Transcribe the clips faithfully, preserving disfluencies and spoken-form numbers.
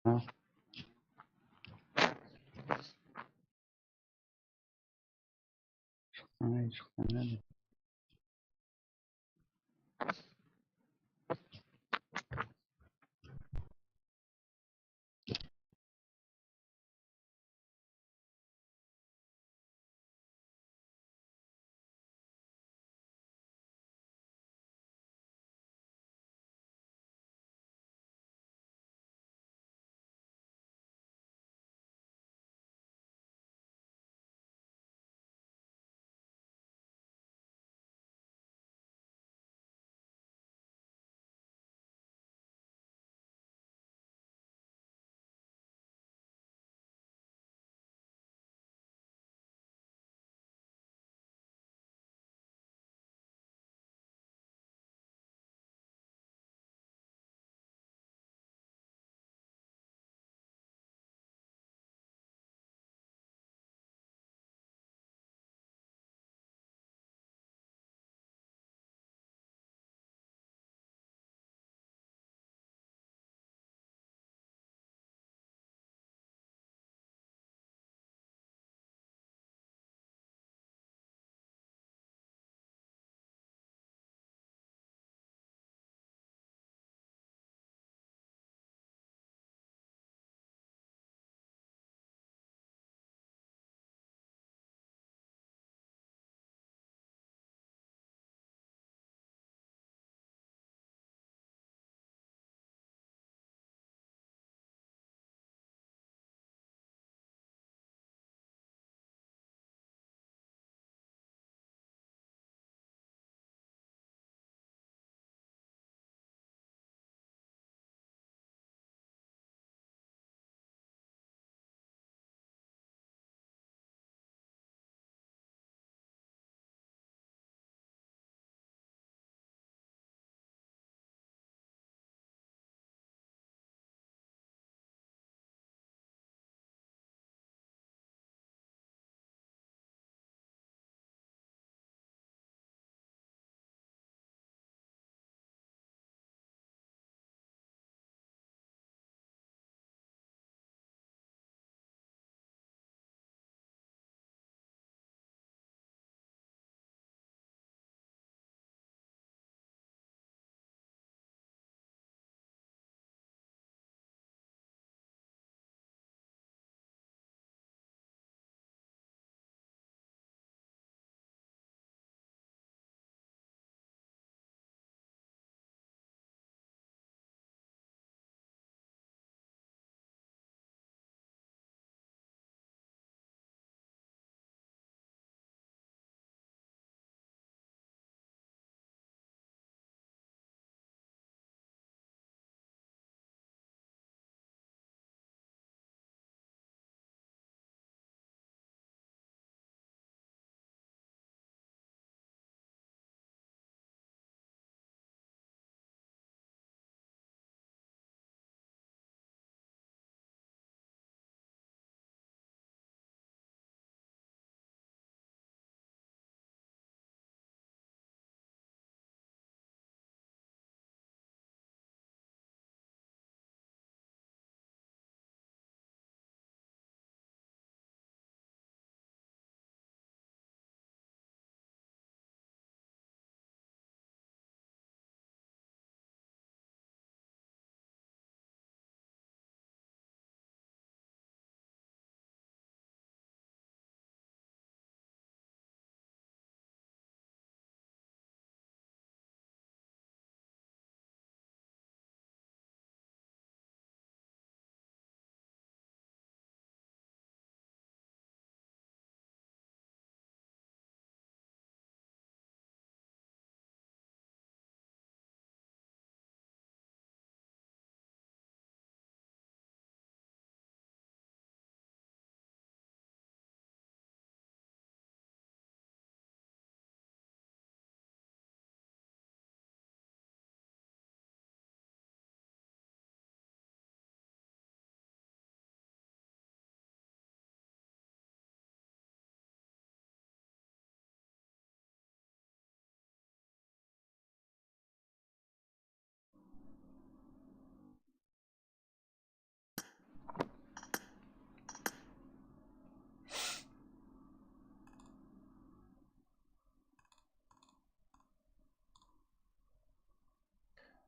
Ay, shıqqan edi.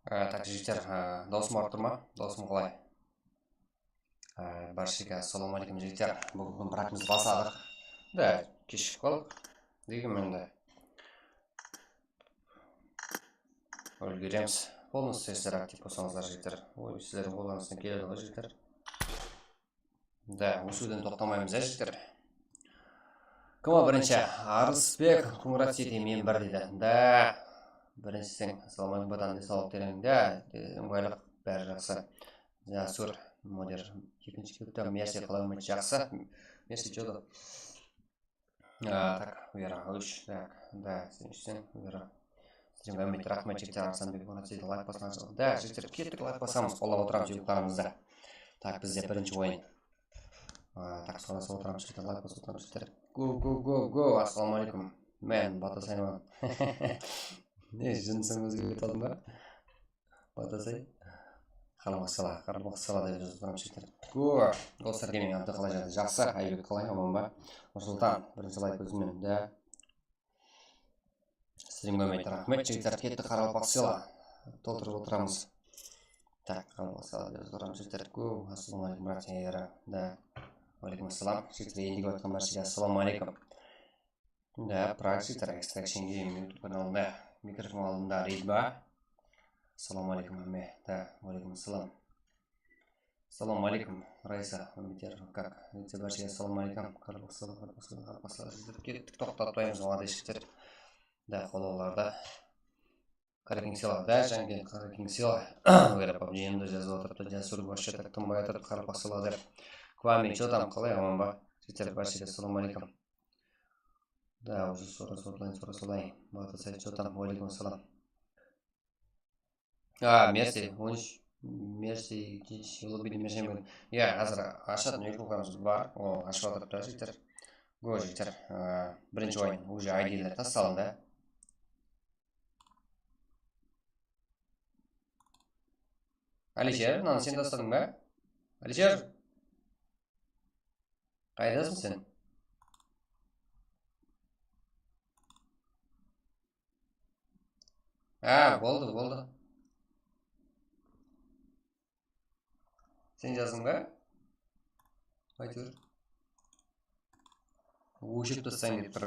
Á, tak, jigitler, á, dawısım barıp tur ma? Dawısım qalay? Á, bárshege assalamu aleykum, jigitler. Búgingi kún bratımızdı basadıq. Da, keshigip qaldıq. Degim endi. Úlgeremiz. Polnıy sizler aktiv bolsańızlar, jigitler. Oy, sizlerdiń qollarıńızdan keledi ǵoy, jigitler. Da, ósiwden toqtamaymız, ya, jigitler. Kim ol birinshi? Arısbek Kuńırat Siti, men bir deydi. Da, birinshisiń. Assalamu aleykum, batan, densawlıq tereń. Da, e, ońaylıq, bári jaqsı. Jasur, moder. Ekinshi klipte Mersi qalay oynaydı? Jaqsı. Mersi jodı. A, tak, Vera, úsh, tak, da, sen úshseń, Vera. Sizlerge úmit, raxmet, jigitler, Arsanbek, Murat, sizlerge layk basıńlar. Da, jigitler, kettik, layk basamız, qollap otıramız, jigitlerimizdi. Tak, bizde birinshi oyın. A, tak, soralıp otıramız, jigitler, layk basıp otıramız, jigitler. Go, go, go, go, assalamu aleykum. Men Batasayman. Ne, jınısıń ózgertip aldıń ba? Batasay. Qaraqalpaqsala, Qaraqalpaqsala dep jazıp turıpsızlar. Go! Dostlar, keming, Abdı qalay jadı? Jaqsı, Aybek qalay, aman ba? Nursultan, birinshi layk ózimnen, da. Strimge úmit, raxmet, jigitler, ketti Qaraqalpaqsala. Toltırıp otıramız. Tak, Qaraqalpaqsala dep jazıp turıpsızlar. Go! Assalamu aleykum, Murat, Era, da. Aleykum assalam. Jigitler, endigi atqan bárshege assalamu aleykum. Da, Praxis Track Extraction Game YouTube kanalında mikrofon aldında Reyd ba? Assalamu aleykum, ámme. Da, aleykum assalam. Assalamu aleykum, Raisa, Umiter, kak? Reydse bárshege assalamu aleykum. Qaraqalpaqsala, Qaraqalpaqsala, Qaraqalpaqsala, sizler kettik, toqtatpayımız, ǵoy, jigitler. Da, qollawlarda. Qarakeń sıyla, da, Jángent, Qarakeń sıyla. Oylap, pabjini de jazıp atırıptı, Jasur, вообще tak tınbay atırıptı, Qaraqalpaqsala dep. Kvami, чё там, qalay, aman ba? Jigitler, bárshege assalamu aleykum. Da, уже sora, soralayın, sora salayın. Batasay, чё там, aleykum assalam. A, Mersi, on úsh, Mersi, Lubin, Mersi. Ya, házir ashadı, mikrofon bar, o, ashıp atırıptı, jigitler. Go, jigitler, a, birinshi oyın, уже I Dler taslalıń da. Alisher, mınanı sen tasladıń ba? Alisher! Qaydasıń sen? Ha, boldı, boldı. Sen jazdıń ba? Áytewir. Óshirip taslań dep tur.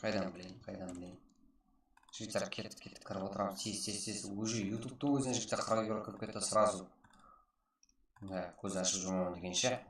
Qaydan bileyin, qaydan bileyin. Jigitler, kettik, kettik, qarap otıramız. Tez, tez, tez. Уже YouTube'tıń ózinen, jigitler, qırq eki euro kirip ketti сразу. Da, kóz ashıp jumaman degenshe.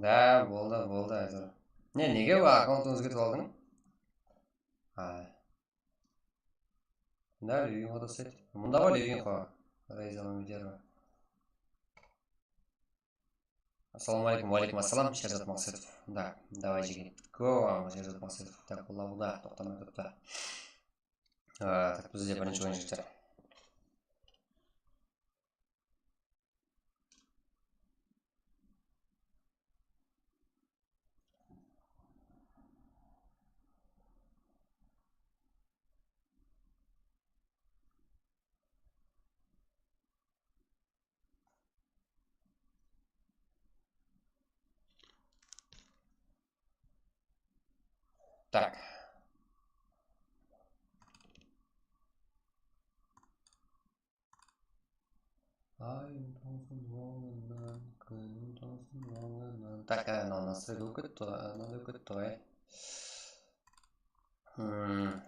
Da, boldı, boldı, Ayzor. Ne, nege bu akkauntı ózgertip aldıń? Ha. Da, Lyubinko da set. Mında ǵoy Lyubinko. Raiza Mamedyarova. Assalamu aleykum, wa aleykum assalam, Sherzat Maqsetov. Da, davay, jigit. Go, Sherzat Maqsetov. Tak, qollawda, toqtamay turıptı. A, tak, bizde birinshi oyın, jigitler. Tak. Ay, tolsın olınan, kún tolsın olınan. Tak, e, mınaw nastroyka ótip ketti, e, mınaw ótip ketti ǵoy. Hmm.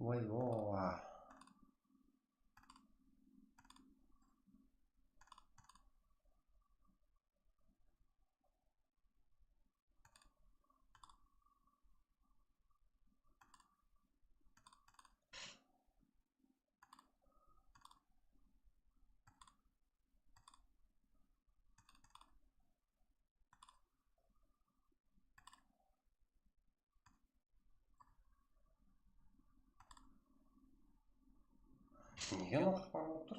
Voy, voy. Nege mınaw qırpıǵan bolıp tur?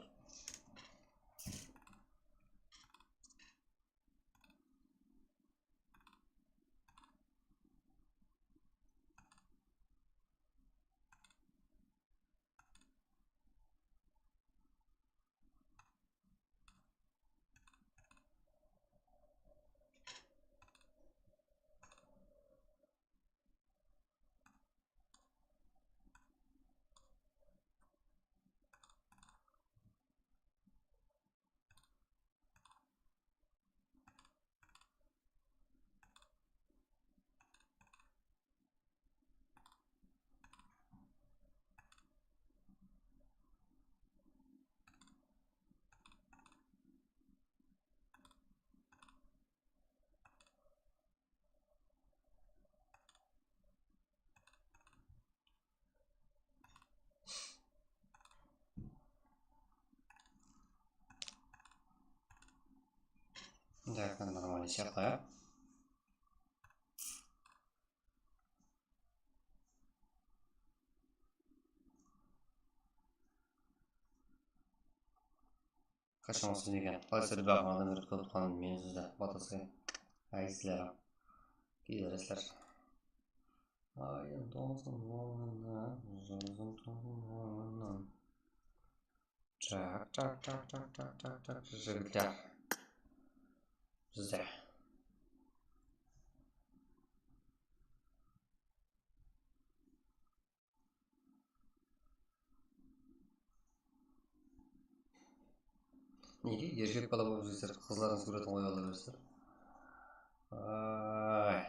Mınday qılıp normalnıy sıyaqlayıq. Qashan usı degen, qalaysa bir baǵınan bir qılıp qalın men sizde, batası. Ay, sizler. Kiydiresizler. Ayın toǵızın oǵlına, jazın toǵın oǵlına. Taq, taq, taq, taq, taq, taq, taq, jigitler. Bizde. Nege erkek bala bolıp júrsizler, qızlardıń súwretin qoya ala beresizler? Ay.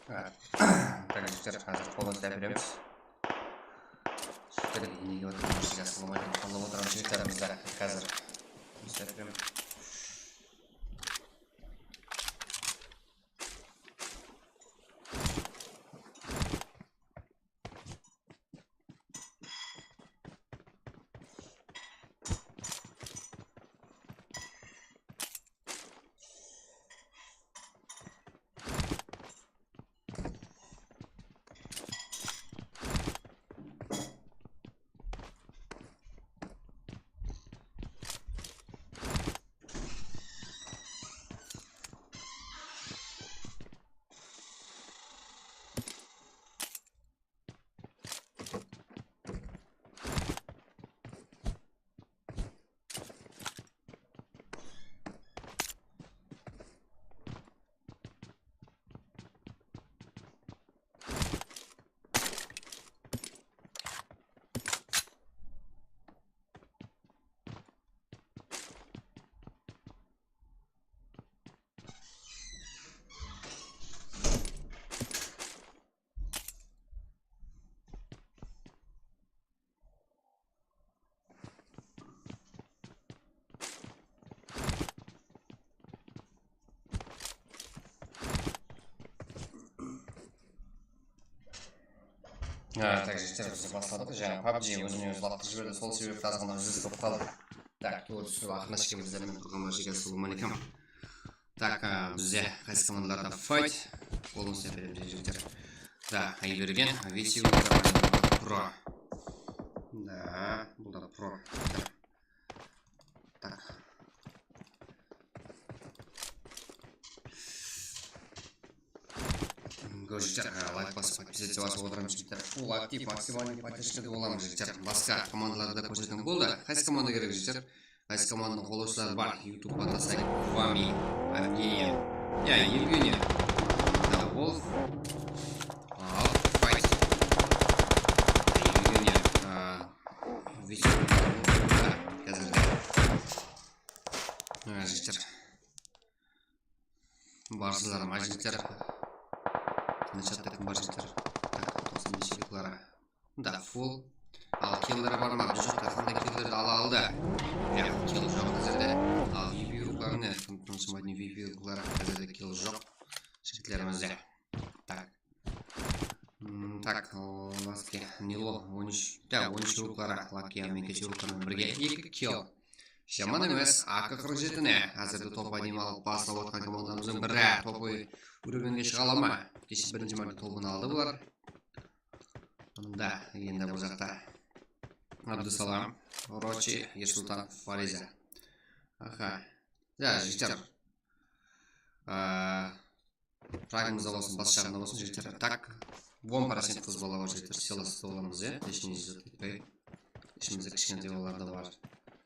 Jigitler, házir polnıy áperemiz. Jigitler, enege otırıp, jigitler, assalawma áleykum, qollap otıramız, jigitler, bizde házir. Biz áperemiz. Ha, tak, jigitler, biz basladıq. Jańa PUBG ózinen-ózi laqtırıp jiberdi. Sol sebepli azǵana úzilis bolıp qaldı. Tak, tuwrı túsip, aqırına shekem bizler menen turǵanlar jigitler, assalawma áleykum. Tak, a, bizde qaysı komandalarda fight? Qolıńızdı áperemiz, jigitler. Da, Aybergen, Vitiyo, Pro. Da, bul da Pro. Tak. Jigitler, a, layk basıp, podpisaciya basıp otıramız, jigitler. Full aktiv, maksimalnıy podderjkada bolamız, jigitler. Basqa komandalardı da kórsetiń, boldı. Qaysı komanda kerek, jigitler? Qaysı komandanıń qollayıwshıları bar? YouTubeqa taslayıq. Vami, Evgeniya. Ya, Evgeniya. Da, Wolf. Al, fight. Evgeniya. A, Vitiyo. Házirde. Ha, jigitler. Barsızlar ma, jigitler? Mına chatta kim bar, jigitler? Tak, toqsan bes Klara. Da, full. Al, killleri bar ma? Joq, qanday killerdi ala aldı? Yaq, kill joq házirde. Al, V I P urıqları ne? Tanısımaydı V I P urıqları, házirde kill joq. Jigitlerimizde. Tak. Hmm, tak, o, Laski, Nilo, on úsh. Ya, on úsh urıqları, Laski, men keshe urıqları birge eki kill. Jaman emes, A K qırq jeti ne? Házirde top oynay alıp baslap atqan komandamızdıń biri top urovenge shıǵa ala ma? Keshe birinshi márte tobın aldı bular. Mında, endi bul jaqta Abdusalam, Rochi, Ersultan, Fariza. Aha. Ya, jigitler. Aa, Pragımızda bolsın, bas jaǵında bolsın, jigitler. Tak, on procent qız bala bar, jigitler. Silası bolamız, ya. Hesh ne zat etpey. Ishimizde kishkentay balalar da bar.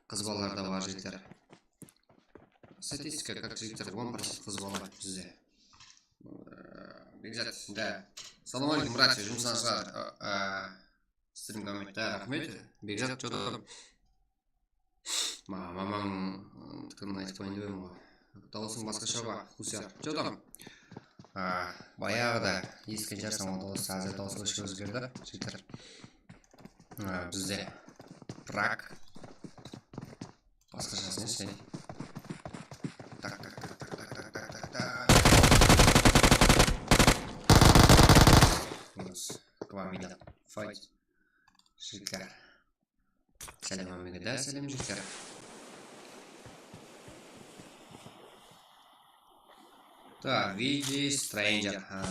Qız balalar da bar, jigitler. Statistika, как, jigitler, on procent qız bala bizde. Ee, Bekzat, da. Salam aleykum, brat, jumıslarıńızǵa, aa, strim kommentda, raxmet. Bekzat, что там? Ma-, mamań, ıı, tikirin aytıp qoyayın dep edim ǵoy. Dawısıń basqasha ba, Husar? Что там? A, bayaǵıda esitken shıǵarsań ol dawıstı, házir dawısı ózgerdi, jigitler. A, bizde Prag. Basqashasın esitpey. Tak, tak, tak. Minus. Два мида. Fight. Jigitler. Sálem, Ámege dá sálem, jigitler. Da, V G Stranger. Ha,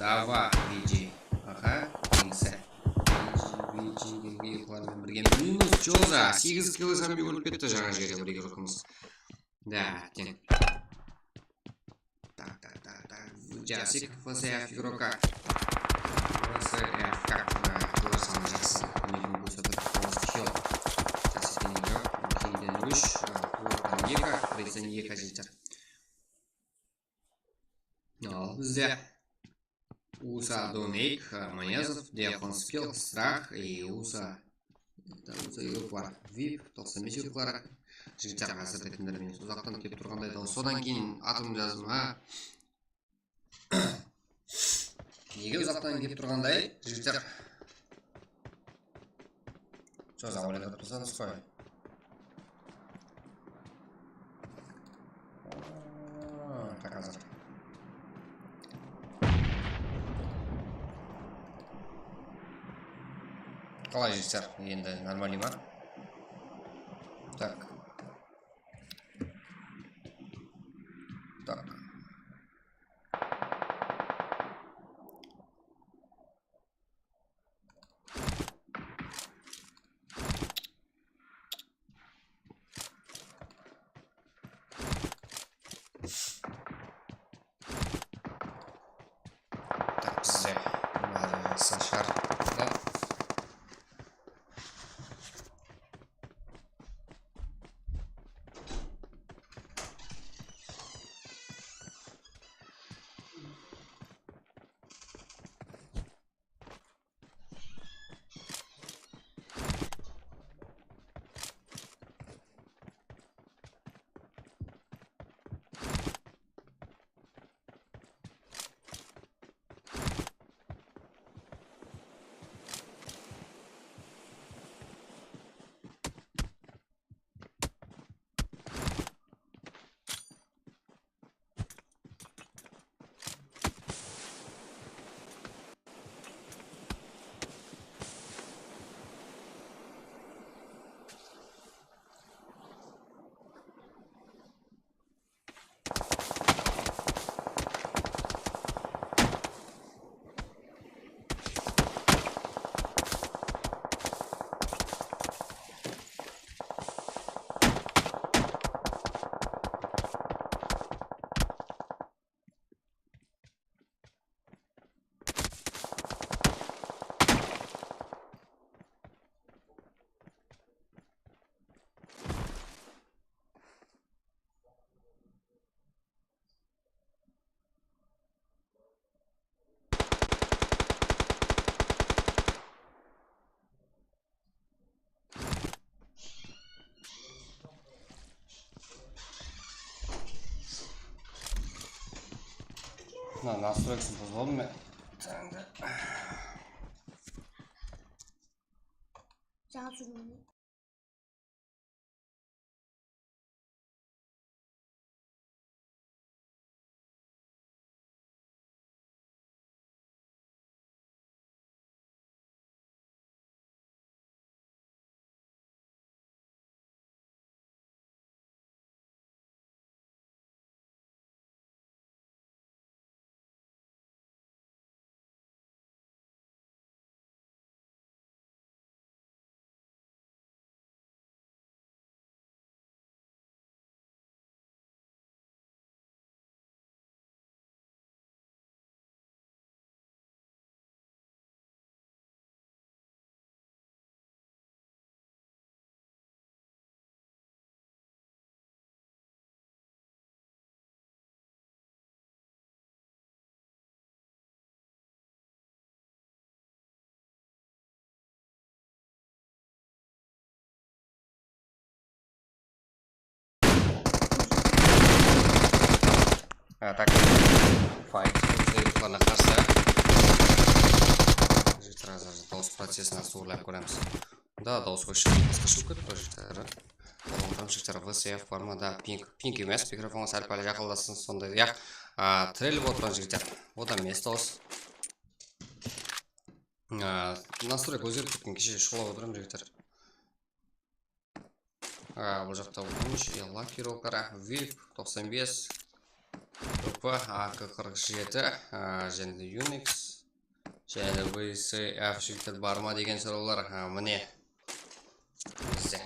dava V G. Aha, eńse. V G, V G, uyqılar menen birge. Minus Joza, segiz kill hám ólip ketti jańa jerde bir igorkamız. Da, teń. Так, так, так, так. Джасик, Ф С Ф игрока. Ф С Ф как, э, тоже самый жақсы. Минутын көрсетіп, полностью всё. Джасик игрок, кейден үш, э, Уордтан екі, Фрицтен екі, жігіттер. Ал, бізде Уса, Донейк, э, Манезов, Диафон Скилл, Страх и Уса. Там Уса игрок бар. Вип, тоқсан бес игрок бар. Жігіттер, қазір де тыңдап, мен ұзақтан келіп тұрғандай дауыс. Содан кейін атымды жаздым, а? Nege uzaqtan kelip turǵanday, jigitler? Jozaq oylap tursańız qoy. Aa, tak, házir. Qalay, jigitler? Endi normalnıy ma? Tak. Tak. Tak, bizde mınaday sınshar. Mına nastroykaсын buzıp aldım men. Endi. Jańa súrmeymen. A, tak. Fight. Zeyruqlarına qarsı. Jigitler, házir dawıs processin azır urlap kóremiz. Da, dawıs qoyıshı basqasha bolıp ketti, jigitler. Oǵan jigitler, V C F bar ma? Da, ping, ping emes, mikrofonǵa sál pál jaqınlasın, sonday, ya. A, tirelip otırman, jigitler. O da emes dawıs. A, nastroyka ózgerip ketken, keshe shuǵıllap otırman, jigitler. A, bul jaqta on úsh, Lucky Roll, VIP toqsan bes, U P, A K qırq jeti, a, jáne de Unix, jáne de V C F jigitler bar ma degen sorawlar, a, mine. Bizde.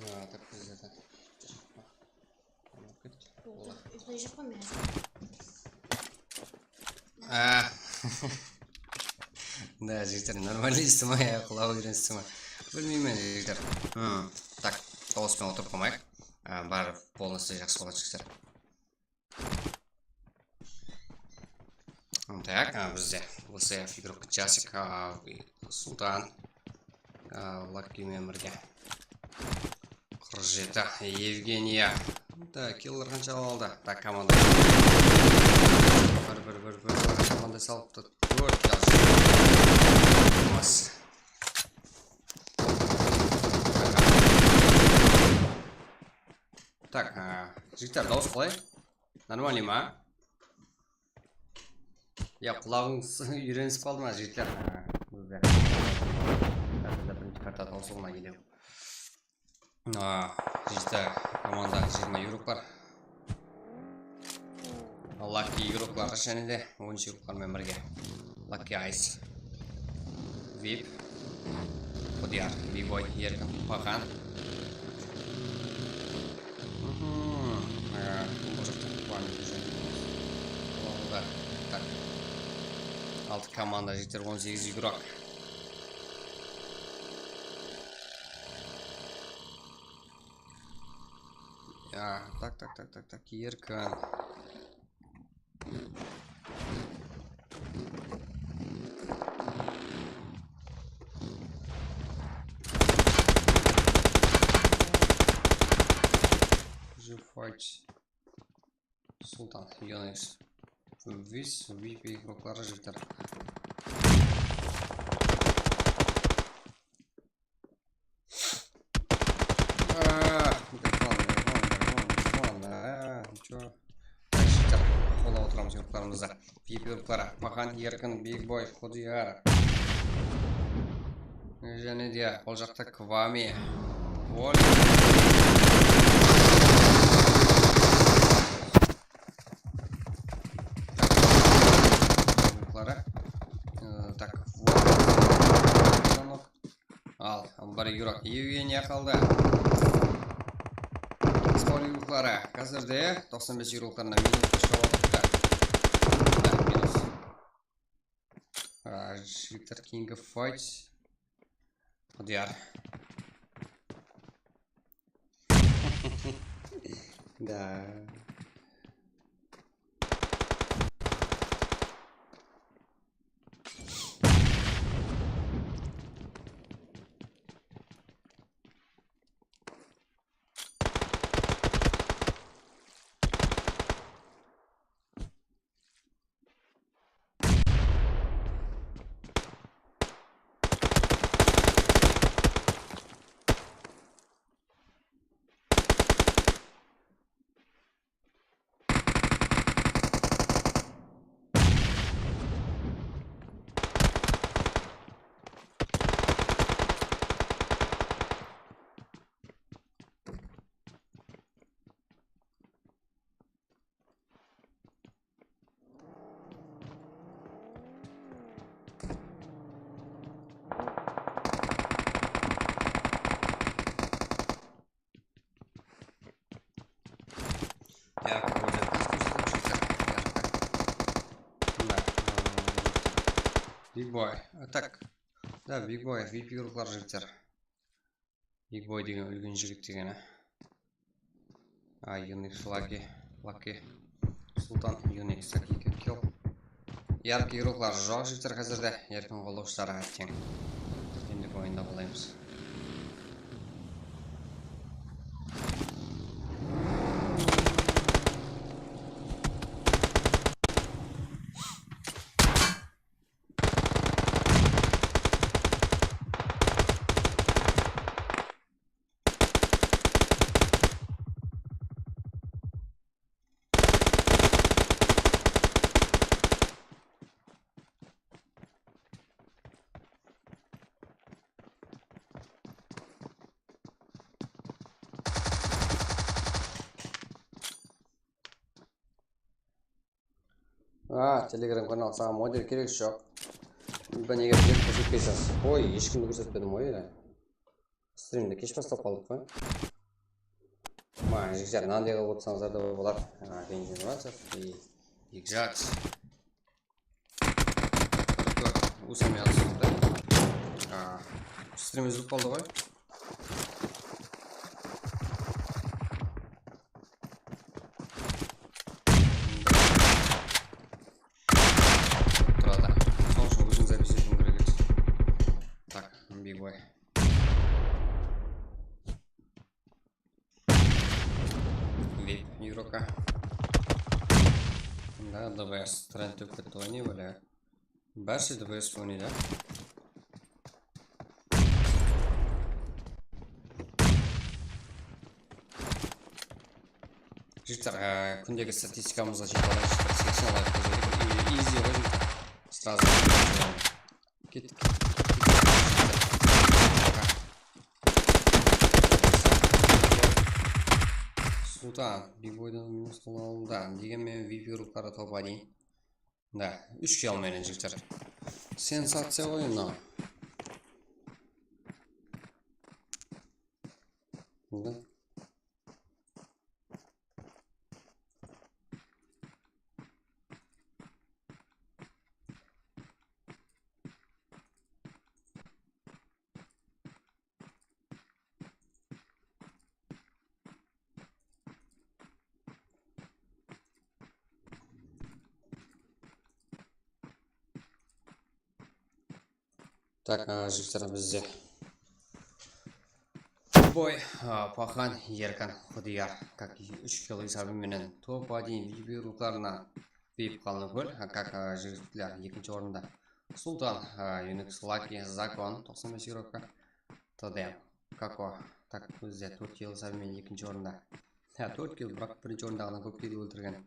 A, tak, bizde de. Úytpeyjek pa men? A. Da, jigitler, normalno esittim ya, qulaǵı úyrensiz ma? Bilmeymen, jigitler. Hmm, tak, dawıs penen otırıp qalmayıq. A, báribir polnıy jaqsı boladı, jigitler. Tak, a, bizde V S F igrok Jasik, a, Sultan, a, Lucky men birge. Qırq jeti, Evgeniya. Da, killer qansha aldı? Da, komanda. Bir, bir, bir, bir, bir komanda salıptı. Tórt kill aldı. Bolmas. Tak, a, jigitler, dawıs qalay? Normalnıy ma? Ya, qulaǵıńız úyrenisip qaldı ma, jigitler? Ha, bizde. Házir de birinshi karta tawsılǵan edi. A, jigitler, komanda jigirma igrok bar. Lucky igroklar jáne de on igroklar menen birge. Lucky Eyes. Vip. Qudiyar, Big Boy, Erkin, Paxan. Mhm. E, bul jaqta Paxan ózi. Aldı. Tak. Altı komanda, jigitler, on segiz igrok. Ya, tak, tak, tak, tak, tak, Erkin. Fight. Sultan, Yonex. Vis, V P igrokları jigitler. Ah, mikrofon, mikrofon, mikrofon, mikrofon. Ah, nичего. Jigitler, qollap otıramız igroklarımızdı. V P igrokları, Paxan, Erkin, Big Boy, Qudiyar. Jáne de, ol jaqta Kvami. Ol. Igrokları. E, tak, вот. Al, bir igrok Evgeniya qaldı. Spor igrokları házirde toqsan bes igroklarına minus shıǵıp atırıptı. Minus. A, jigitler, keyingi fight. Qudiyar. Da. Yarqı, ko'rsatib, ko'rsatib, ko'rsatib. Yarqı. Mına, ıı, Big Boy. Tak. Da, Big Boy, V P urıqlar, jigitler. Big Boy degen úlken jigit degeni. A, Unix, Lucky, Lucky. Sultan, Unix, Lucky, kill. Yarqı igroklar joq, jigitler, házirde. Erkin qollawshılar átteń. Endigi oyında qolaymız. A, Telegram kanal, saǵan model kerek joq. Beni nege bizlerdi kórsetpeysiz? Oy, hesh kimdi kórsetpedim ǵoy ele. Strimdi kesh baslap qaldıq qoy. Mana, jigitler, mınanday qılıp otsańızlar da bolar. Keyin Igzat. Usamya da. Strim úzilip qaldı qoy. Turadı. Sonıń ushın ózińiz zapis etiwiń kerek edi. Tak, big boy. Vip, Юрока. Да, D B S, trend tep ketti ǵoy, ne bále. Bárshi D B S oynaydı. Jigitler, e, kúndegi statistikamızǵa jetip alayıq, jigitler. Seksen layk qoyıp jiberelik. E, easy ǵoy, jigitler. Srazu. Kettik. Sultan, big boydan minus qılıp aldı. Degen menen vip yurıqları tawıp alayın. Da, úsh kill menen, jigitler. Sensaciya ǵoy mınaw. Da. Tak, a, jigitler, bizde boy, a, Paxan, Erkin, Qudiyar, как úsh kill esabı menen top один vip yurıqlarına vip qalın kól, a, как, a, jigitler ekinshi orında. Sultan, a, Unix, Lucky, Zakon, toqsan bes yurıqqa. T D M, Kako, tak, bizde tórt kill esabı menen ekinshi orında. Ha, tórt kill, biraq birinshi orındaǵınan kóp kill óltirgen.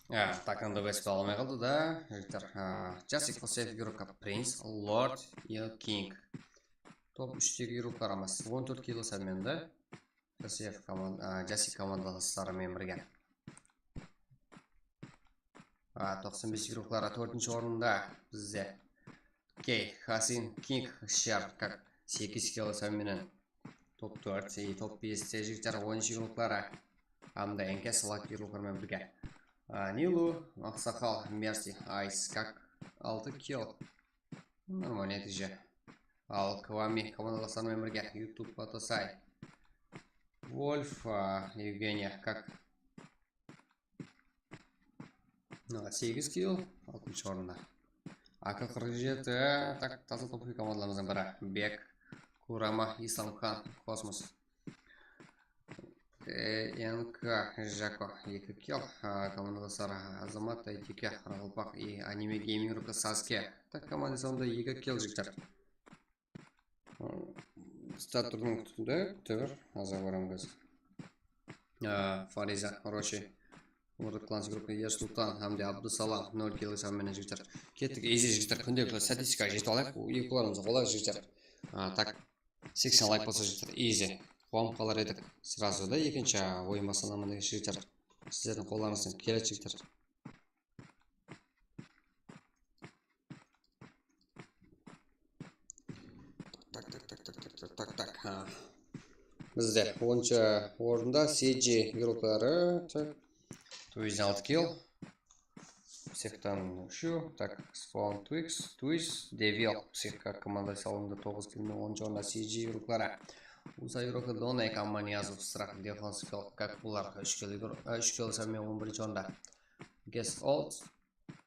Ya, tak, endi Vespa almay qaldı da, jigitler. Ha, Jasik Xosef, Yurka, Prince, Lord, Ill King. Top úshtegi yurıqlar emas. On tórt kill esabı menen de. Jasik koman-, a, Jasik komandasları menen birge. A, toqsan bes yurıqları tórtinshi orında bizde. Key, Hasin, King, Shar, как segiz kill esabı menen. Top tórt, e, top beste jigitler, onınshı yurıqları. Hamda N K Slak yurıqları menen birge. A, Nilu, Aqsaqal, Mercy, Ice, как altı kill. Normal nátiyje. Al Kvami komandadasları menen birge. YouTube Batosay. Wolf, a, Evgeniya, как A, segiz kill, altınshı orında. A K qırq jeti, tak, taza top komandalarımızdan biri. Bek, Kurama, Islamxan, Kosmos. E, N K, Jako, eki kill, a, komandadasları Azamat, Ayteke, Qaraqalpaq, i Anime Gaming Ruka, Sasuke. Tak, komanda sonda eki kill, jigitler. Staturnıń tútindi, tibir, azaq baramız. A, Fariza, Roshi, World Clans Group, Ersultan hám de Abdusalam, nol kill esabı menen, jigitler. Kettik, easy, jigitler, kúndelikli statistikaǵa jetip alayıq. Uyqularımızǵa qolay, jigitler. A, tak, seksen layk bolsa, jigitler, easy. Quwanıp qalar edik. Srazu da ekinshi oyın baslanaman degen, jigitler. Sizlerdiń qollarıńızdan keledi, jigitler. Tak, tak, tak, tak, tak, tak, tak, tak. Ha. Bizde onınshı orında C G yurıqları, tak. Twiz altı kill. Sektan úshew, tak, Spawn Twix, Twiz, Devil, Psixika komanda salonında toǵız kill menen onınshı orında C G yurıqları. Usa yurıqı Donay, Kamaniyazov, Strak, Defans, Kak bular úsh kill, e, úsh kill esabı menen on birinshi orında. Guess Old,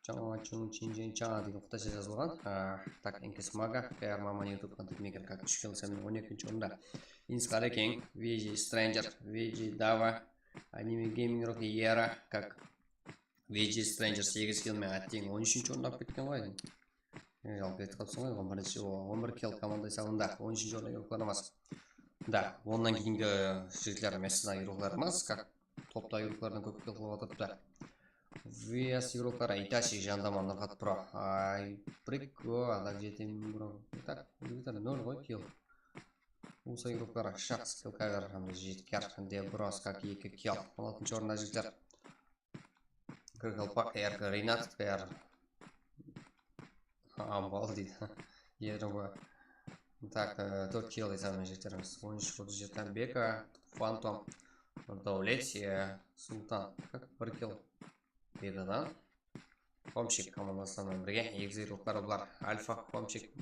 Chama Chun Chin Chin Cha degen qıtaysha jazılǵan. A, tak, Enkes Maga, K R Maman YouTube Content Maker, как úsh kill esabı menen on ekinshi orında. Insqali Keng, V G Stranger, V G Dava, Anime Gaming Rock Yera, как V G Stranger segiz kill menen átteń on úshinshi orındı alıp ketken ǵoy. E, al ketip qalıpsań ǵoy, on birinshi, o, on bir kill komanda esabında, on úshinshi orında yurıqlar emas. Da, onnan keyingi jigitler messida yurıqlar emas, как topta yurıqlardan kóp kill qılıp atırıptı. Vias yurıqları Itachi, Jandama, Nurxat Pro. Ay, прикол, так, jetim bro. Так, jigitler nol ǵoy kill. Usa yurıqları Shaxs, Killkaver hám de Jitkar, Debros, как eki kill. On altınshı orında jigitler. Qaraqalpaq, R K Rinat, R K Ambal deydi. Erba. Tak, e, tórt kill esabınan jetkeremiz. On úsh, otız jeti, Beka, Fantom, Davlet, e, Sultan. Kak, bir kill Bekadan. Homchik komandası menen birge, eki zirokları bular. Alfa, Homchik,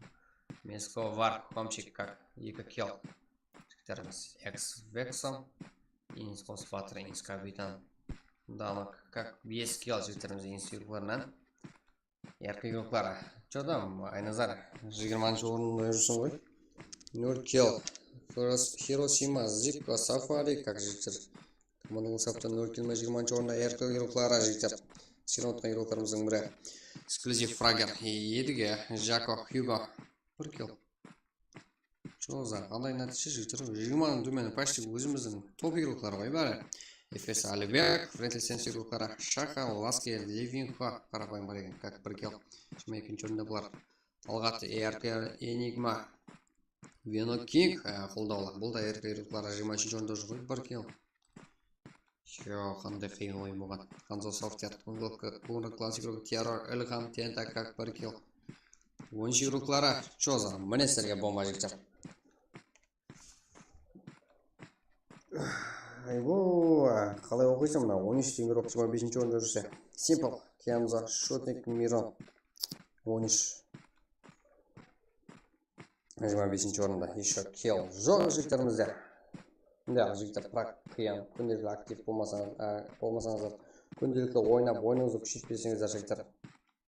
Mesko var, Homchik, kak, eki kill. Jigitlerimiz X Vexon, Ins Boss Batır, Ins Kapitan. Danok, kak, bes kill jigitlerimiz Ins ziroklarınan. Yarkı yurıqları. Chodam, Aynazar, jigirmanshı orında júrseń ǵoy. Nol kill. Hiros-, Hiroshima, Zikko, Safari, kak jigitler. Komandalı esapta nol kill men jigirmanshı orında yarkı yurıqları jigitler. Sıyran otqan yurıqlarımızdıń biri. Eksklyuziv frager. Edige, Jako, Hugo. Bir kill. Joza, qanday nátiyje jigitler? Jigirmanıń tómeni почти ózimizdiń top yurıqları ǵoy bári. Efes Alibek, Frenkel Sensi yurıqları, Shaka, Lasker, Levinko, qarapayım bar eken, kak bir kill. Jigirma ekinshi orında bular. Talǵat, E R K, Enigma, Veno King, e, qoldawlar. Bul da E R K yurıqları jigirma úshinshi orında júr ǵoy, bir kill. Yo, qanday qıyın oyın bolǵan. Hanzo Software, Google, Google Classic Group, Terror, Ilham, Tenta, kak bir kill. Oyınshı yurıqları, Choza, mine sizlerge bomba jigitler. Aybo, qalay oqıysań mına on úsh degen yurıq jigirma besinshi orında júrse. Simple, Kenzo, Shotnik, Miron, on úsh. Jigirma besinshi orında, ещё kill joq jigitlerimizde. Mında jigitler, birak qıyın, kúndelikli aktiv bolmasańız, á, bolmasańızlar, kúndelikli oynap, oyınıńızdı kúsheytpeseńizler jigitler,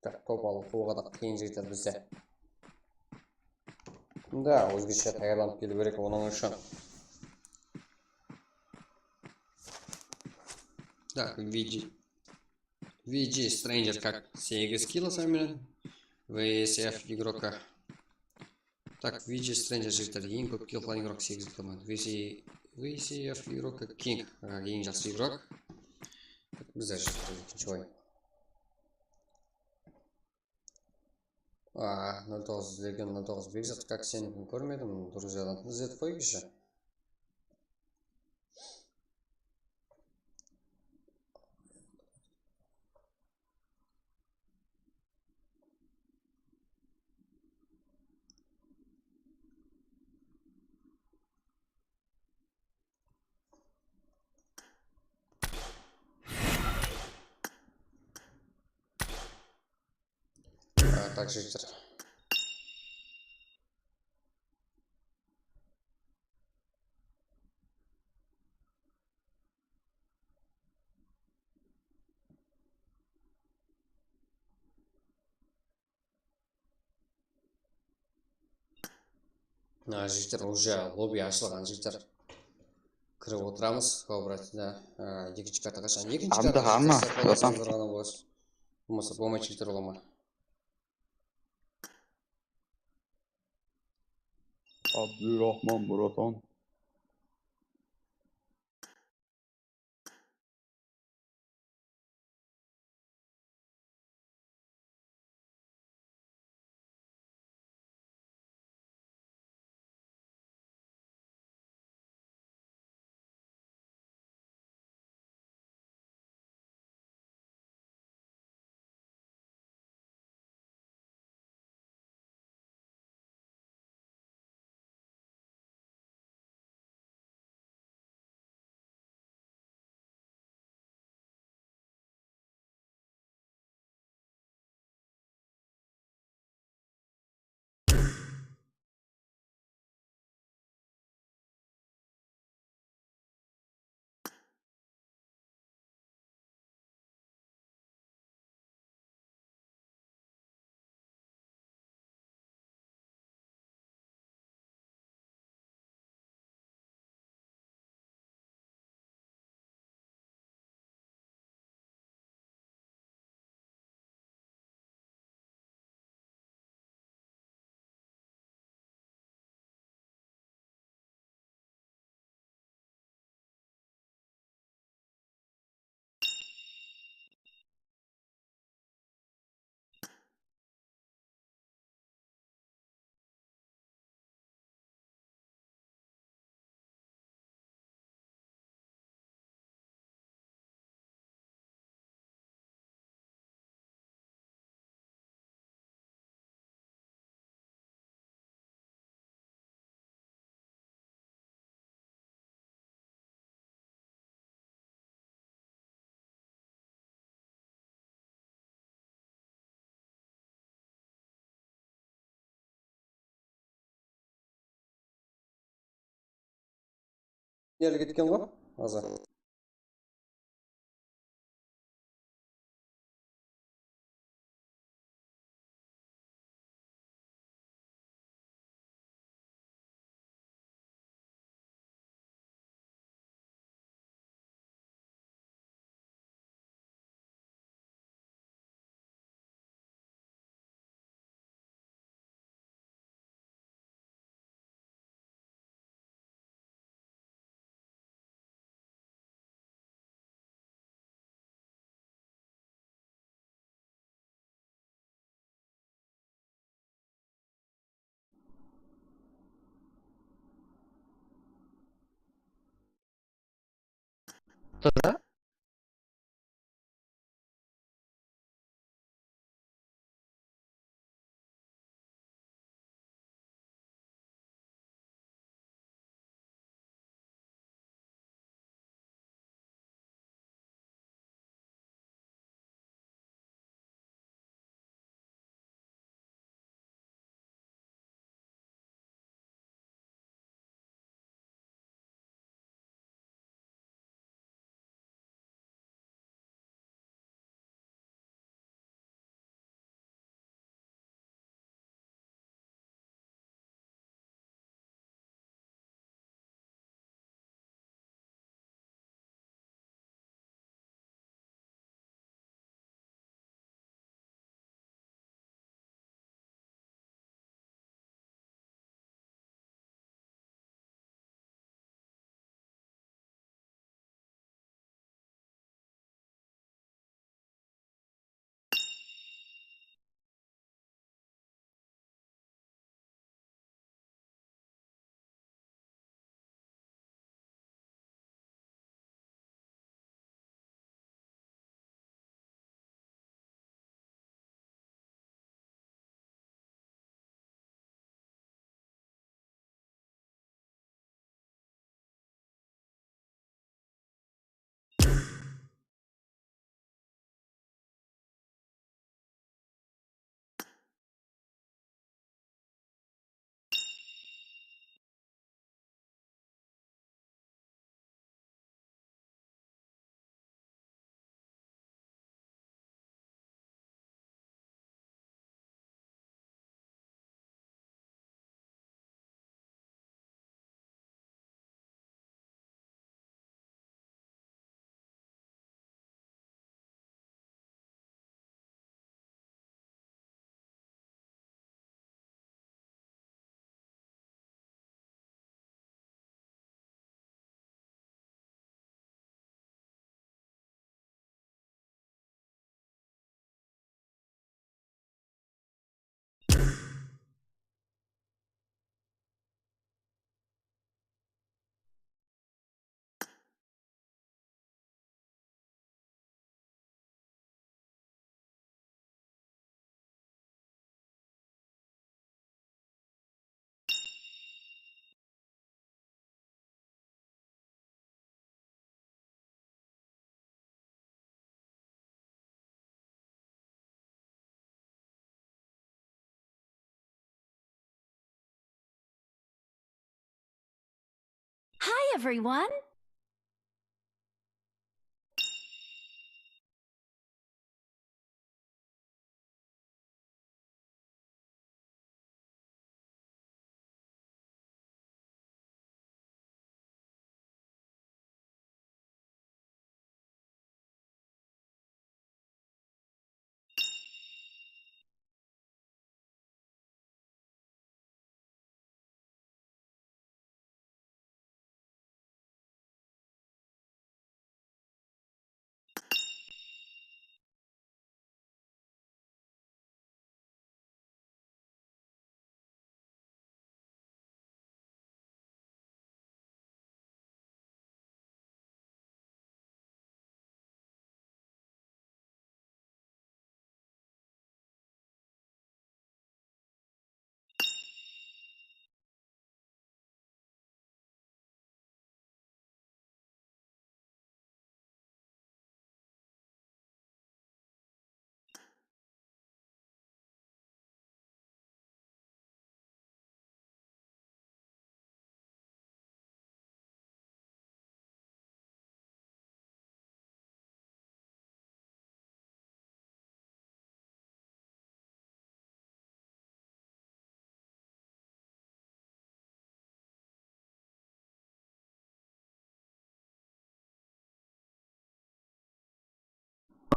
birak top alıw, quwıwǵa da qıyın jigitler bizde. Mında ózgeshe tayarlanıp keliw kerek onıń ushın. Так, V G, V G Stranger kak segiz kill sanı menen. V S F игрока. Tak, V G Stranger jigitler eń kóp kill qılan igrok, segiz kill qılan. V C, V C F igroka King, e, eń jaqsı igrok. Bizler jigitler ekinshi oyın. A, nol toǵız, Legion nol toǵız, Bekzat, kak senikin kórmedim, durıs jadan izletip qoyıpshı. A, tak, jigitler. Mına jigitler, уже lobby ashılǵan jigitler. Kirip otıramız, kobratında, á, ekinshi karta qashan, ekinshi Hamda karta hamma, qashan Rotan. Bolmasa, bolmaydı jigitler, ola ma? Abdurahman, Rotan. Nerge ketken ǵoy? Azı. Tada. Hi, everyone.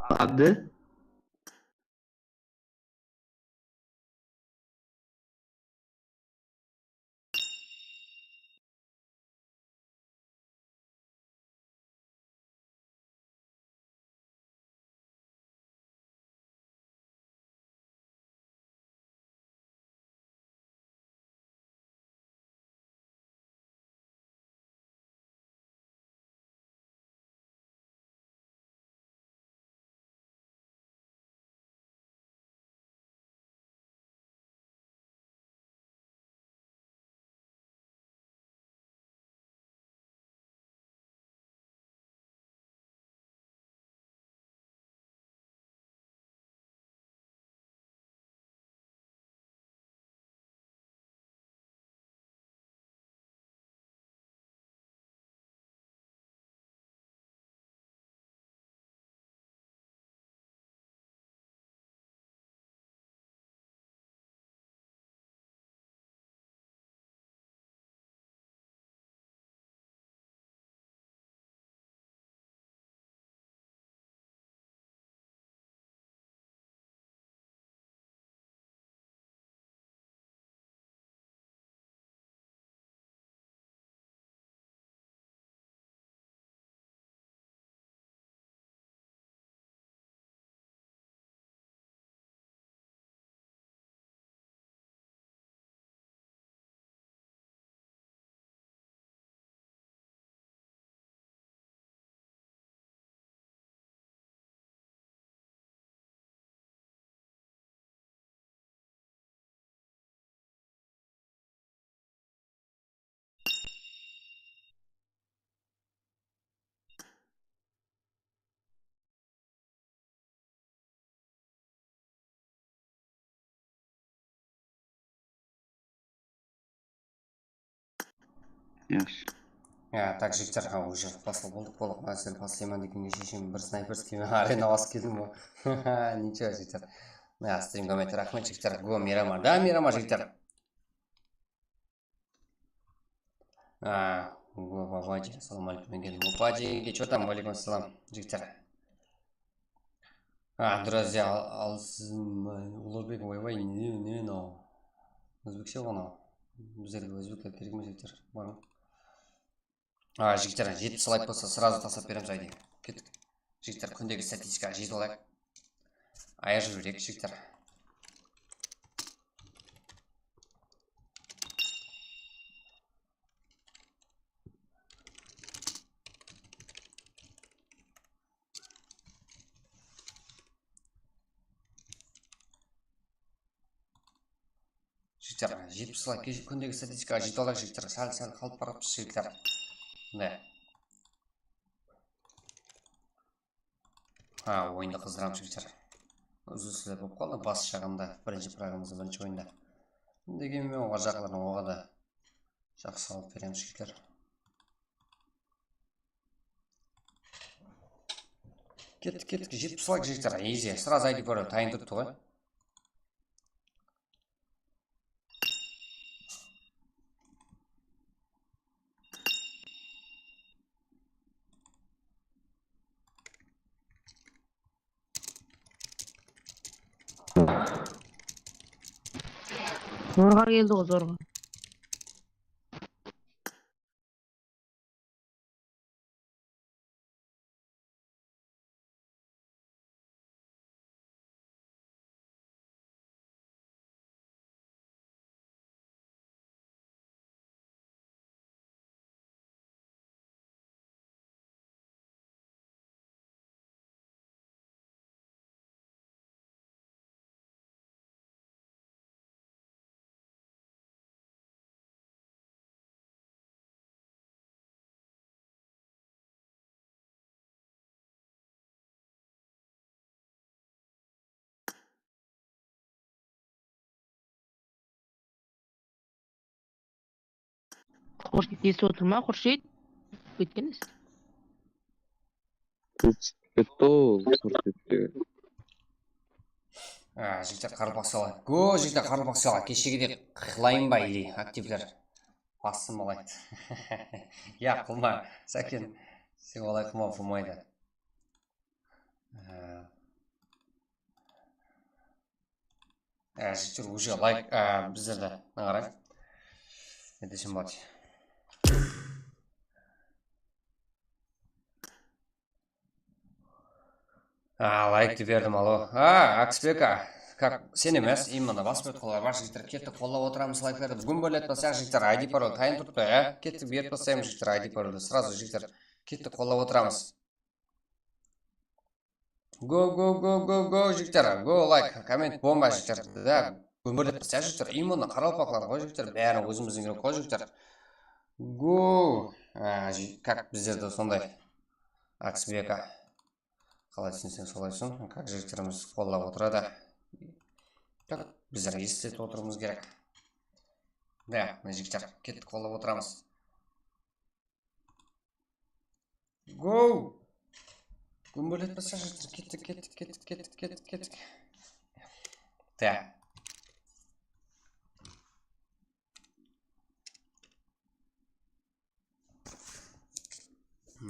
Abdi. Yes. Ya, tak, jigitler, ha, уже baslı boldıq, boldıq. Men sizlerdi baslayman degenge sheshem bir snayperskiy menen arena basıp keldim ǵoy. Nicho, jigitler. Ya, stream kommentariya raxmet, jigitler. Go, Mirama, da, Mirama, jigitler. A, go, Babaji, assalawma aleykum, men keldim. Babaji, ke, chё tam, wa aleykum assalam, jigitler. A, друзья, al, al, siz, m, Ulugbek, oybay, ne, ne mınaw? Ózbekshe ǵoy mınaw. Bizlerge ózbekler kerek emes, jigitler. Barıń. A, jigitler, jetpis layk bolsa, srazu taslap beremiz, aydı. Kettik. Jigitler, kúndegi statistika jezip alayıq. Ayır jibereyik, jigitler. Jigitler, jetpis layk, kesh-, kúndegi statistikaǵa jetip alayıq, jigitler. Sál, sál qalıp baratırmız, jigitler. Mine. Ha, oyındı qızdıramız, jigitler. Úzilsler bolıp qaldı bas jaǵında, birinshi fragımızda, birinshi oyında. Degenmen, oǵar jaqınlardan oǵada jaqsı alıp beremiz, jigitler. Kettik, kettik, jetpis layk, jigitler, easy. Srazu aydı kóre tayın turıptı ǵoy. Zorǵa keldi ǵoy, zorǵa. Xurshid, esitip otır ma, Xurshid? Ketken edi. Ketti ol, Xurshidke. A, jigitler, qaraqalpaqshalar. Go, jigitler, qaraqalpaqshalar. Keshegidey qılayın ba, ili aktivler? Bastım, olay. Ya, qılma, Saken. Sen olay qılma, bolmaydı. Ee, Á, jigitler, уже layk, á, bizlerde, mına qarań. Ne desem boladı? Á, layktı berdim, alo. Á, Akisbek, á, kak, sen emes, именно basıp otırǵanlar bar, jigitler, kettik, qollap otıramız layklardı. Búgin bóletpesek, jigitler, I D parol tayın turıptı, á? Kettik, berip taslaymız, jigitler, I D paroldı. Srazu, jigitler, kettik, qollap otıramız. Go, go, go, go, go, jigitler. Go, layk, komment, bomba, jigitler. Da, gúmbirlep tastayıq, jigitler. Именно qaraqalpaqlar ǵoy, jigitler. Bárin ózimizdiń ǵoy, jigitler. Go. Á, ji-, kak bizlerde sonday. Akisbek, á. Qalay túsinseń, solay túsin. Kak jigitlerimiz qollap otıradı. Tak, bizler esletip otırıwımız kerek. Da, mine, jigitler, kettik, qollap otıramız. Go! Gúmbirletpese, jigitler, kettik, kettik, kettik, kettik, kettik, kettik. Da.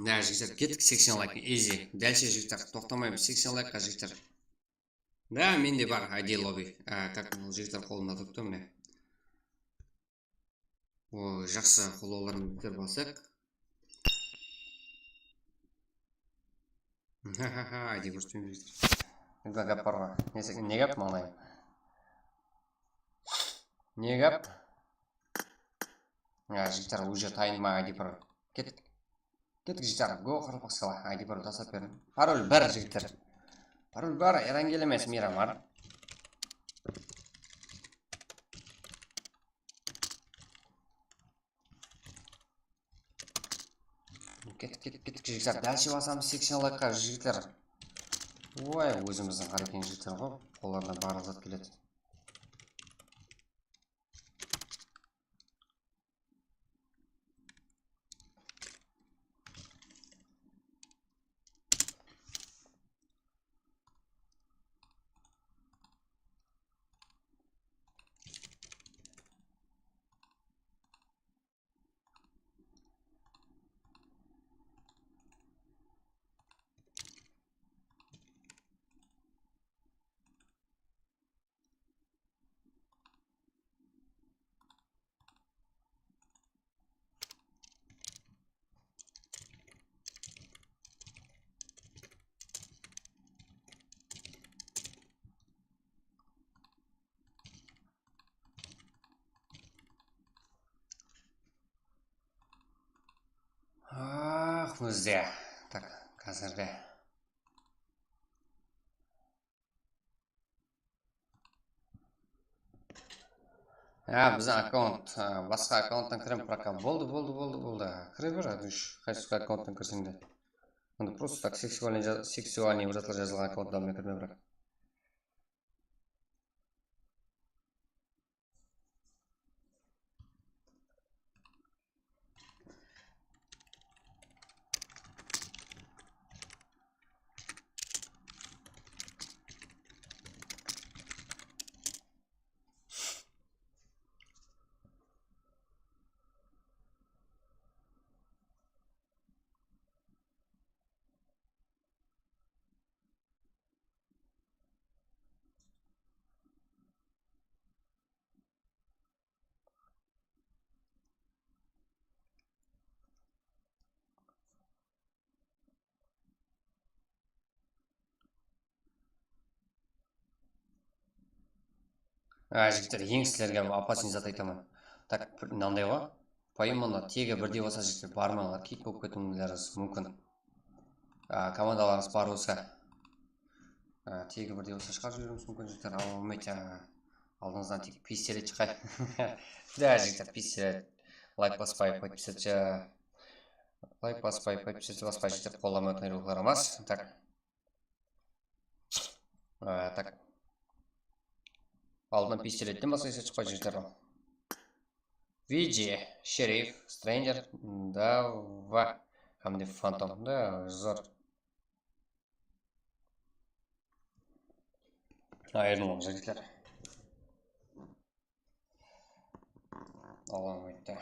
Da, jigitler, kettik, seksen layk, easy. Dálshe, jigitler, toqtamaymız, seksen laykqa, jigitler. Da, mende bar, I D lobby. Á, kak, bul jigitler qolımda turıptı, mine. O, jaqsı qollawlardı bitirip alsaq. Ha, ha, ha, I D kórsetpeymiz, jigitler. Gáp bar ǵoy. Ne, ne gáp, mańlayım? Ne gáp? Ya, jigitler, уже tayın ma, I D parol? Kettik. Kettik, jigitler. Go, qaraqalpaqshalar. I D parol taslap berdim. Parol bar, jigitler. Parol bar, Erangel emes, Miramar. Kettik, kettik, kettik, jigitler. Dálshe basamız, seksen laykqa, jigitler. Oy, ózimizdiń Qarekeń jigitler ǵoy. Qollarınan barlıq zat keledi. Ah, ózde. Tak, házirde. Ya, biziń akkaunt, a, basqa akkaunttan kirem, proka. Boldı, boldı, boldı, boldı. Kire ber, Adush, qaysı akkaunttan kirseń de. Onda просто так seksualnıy ja-, seksualnıy bir zatlar jazılǵan akkaunttan men kirme, brak. A, jigitler, eń sizlerge opasnıy zat aytaman. Tak, mınanday ǵoy. Поименно tegi birdey bolsa, jigitler, barmańlar, kit bolıp ketiwlerińiz múmkin. A, komandalarıńız bar bolsa. A, tegi birdey bolsa shıǵarıp jiberiwimiz múmkin, jigitler. Al, bolmaydı, a, aldıńızdan tek pistolet shıǵay. Da, jigitler, pistolet. Layk baspay, podpisatcha. Layk baspay, podpisatcha baspay, jigitler, qollama tayınlıqlar emas. Tak. A, tak. Aldınan pistoletten basqa eske shıqpay jigitler. Viji, Sherif, Stranger, Dava, hám de Fantom. Da, zor. Ayırın oǵan jigitler. Alǵan oyıttı.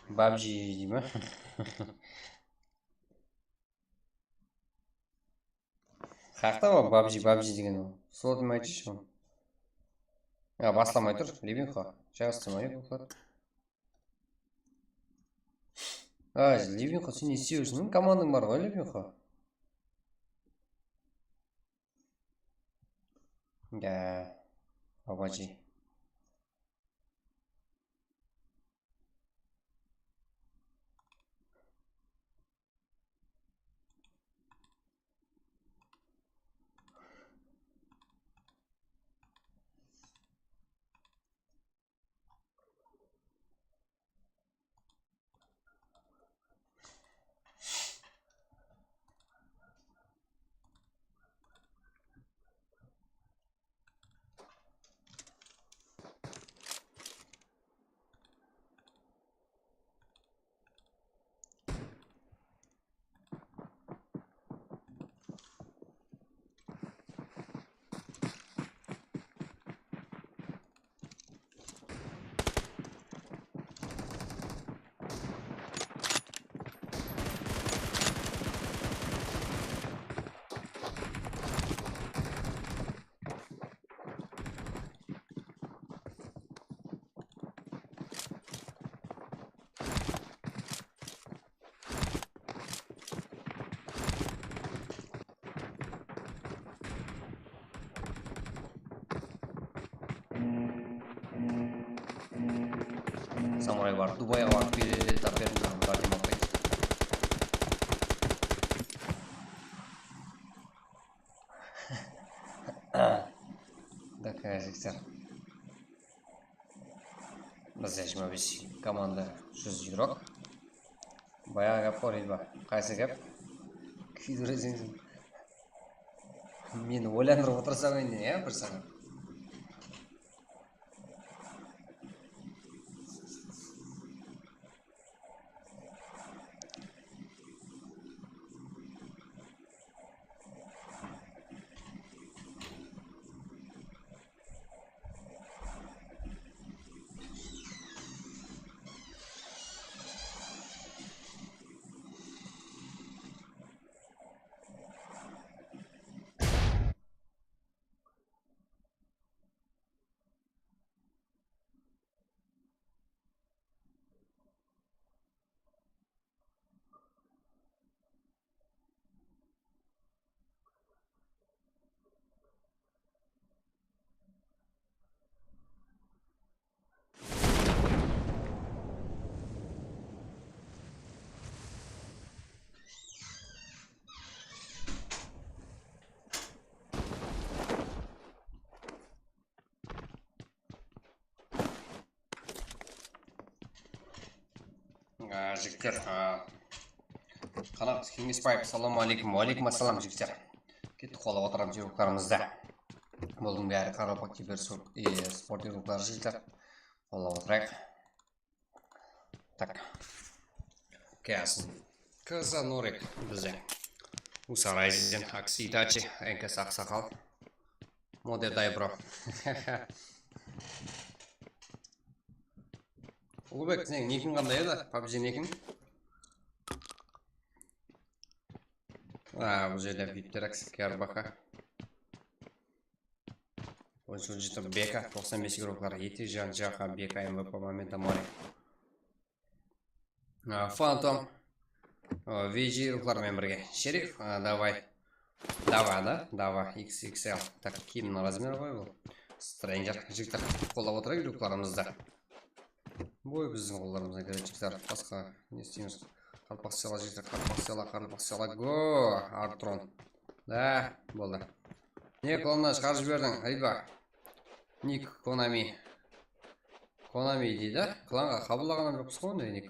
Babji dey ma? Haqta o babji, babji degen o. Slotın aytshı. Ya, baslamay tur, Libinxo. Jaǵıstırmay uxlat. Ay, Libinxo, sen ne islep júrsiń? Komandań bar ǵoy, Libinxo. Ya, babji. Samuray bar. Dubayǵa barıp, bir tap berdim, Ibragim, atpaydı. Dakar jigitler. Bizde jigirma bes komanda, júz igrók. Bayaǵı gáp bar, Elba. Qaysı gáp? Kúydireseń sen. Meni oylandırıp otırsań endi, ya, bir saǵat. Á, jigitler, á, Qanat Keńesbaev, assalamu aleykum. Wa aleykum assalam, jigitler. Kettik, qollap otıramız yurıqlarımızdı. Bulardıń bári qaraqalpaq kiber sport yurıqları, jigitler. Qollap otırayıq. Tak. Kelsin. Kıza Norik bizde. Usa Ryzen, Aksi Itachi, N K S aqsaqal. Moder day, bro. Ulubek, seniń nikiń qanday edi? PUBG nikiń? A, bul jerde Bittrex, Karbaka. Oyınsız jıtı Beka, toqsan bes yurıqlar, Eti, Jan, Jaha, Beka, M V P, Momenta, Mori. A, Phantom, a, V G yurıqlar menen birge. Sherif, a, davay. Dava da, Dava X X L. Tak, kiyimniń razmeri ǵoy bul. Stranger, jigitler, qollap otırayıq yurıqlarımızdı. Boy, biziń qollarımızdan keledi, jigitler. Basqa ne isteymiz? Qarpaq sıyala, jigitler, qarpaq sıyala, qarpaq sıyala. Go! Artron. Da, boldı. Ne klannan shıǵarıp jiberdiń, Riba? Nik Konami. Konami deydi. Klanǵa qabıllaǵan joqpız ǵoy onday nik.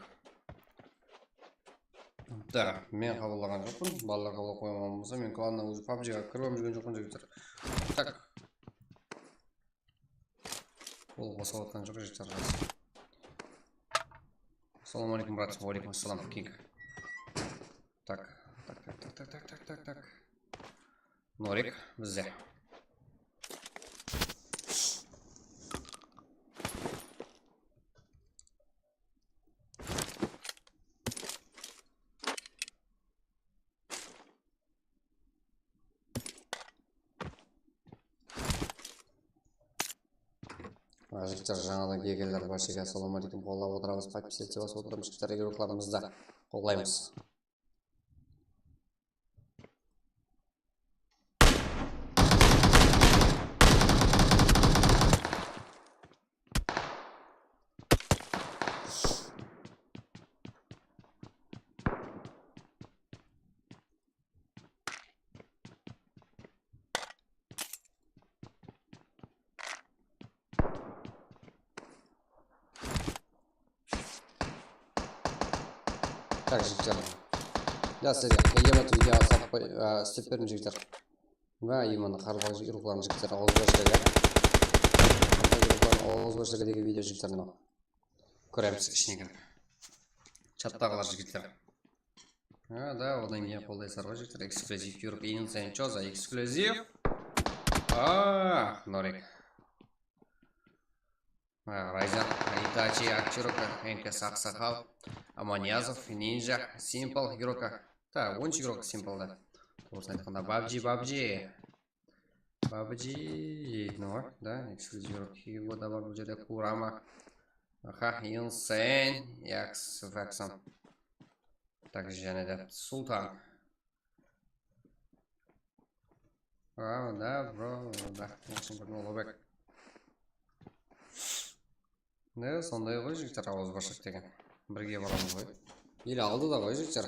Da, men qabıllaǵan joqpın. Balalar qablap qoyǵan bolsa, men klannan ózi PUBG-ǵa kirip júrgen joqpın, jigitler. Tak. Ol qosıp atqan joq, jigitler. Assalamu aleykum, brat. Wa aleykum assalam, King. Tak, tak, tak. Norik bizde. Jigitler, jańadan kelgenler barshege assalamu aleykum, qollap otıramız, podpisаться basıp otıramız, jigitler, igroklarımızdı qollaymız. Tak, jigitler. Ya, sizlerge qıymet video salıp qoy-, a, istep berdim, jigitler. Va imanda qarabaq urıqlarım, jigitler, awız boshlarga. Urıqlarım awız boshlarga degen video, jigitler, mına. Kóremiz ishine kirip. Chattaǵılar, jigitler. Ha, da, odan keyin qollaysızlar ǵoy, jigitler. Eksklyuziv yurıp, Insane, chё za eksklyuziv? Ah, Norik. Ha, Rayzan, Itachi, Akchiroka, N K S Aqsaqal, Amaniyazov, Ninja, Simple, Giroka. Ta, onshı Giroka Simple da. Toǵrısın aytqanda, PUBG, PUBG. PUBG, jeytini ǵoy, da, eksklyuziv Giroka, Hugo da bar bul jerde, Kurama. Aha, Insane, Yax, Faxon. Tak, jáne de Sultan. Aa, da, bro, da, yaxshi bir Ulug'bek. Ne, sonday ǵoy, jigitler, awız boshaq degen. Birge baramız ǵoy. Ele aldı da ǵoy, jigitler.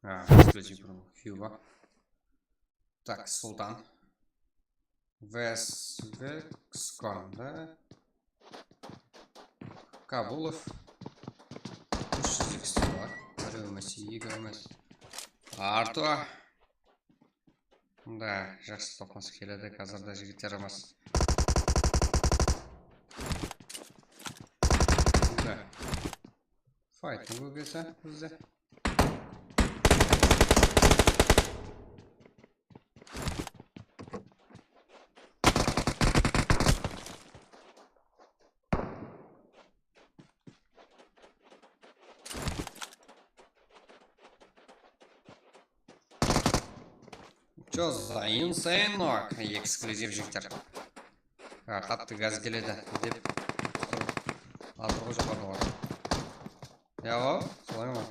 Ha, eksklyuziv Hugo. Tak, Sultan. Ves-, Vexcon, da? Kabulov. Úsh júz X bar. Bir emes, eki emes. Arto. Da, jaqsı toqnas keledi, házirde jigitlerimiz. Da. Fayttıń kóbesi bizde. Chё za Insane, eksklyuziv, jigitler. Ha, qattı gaz keledi dep turıp atır ǵoy joqarıda. Ya, solay ma?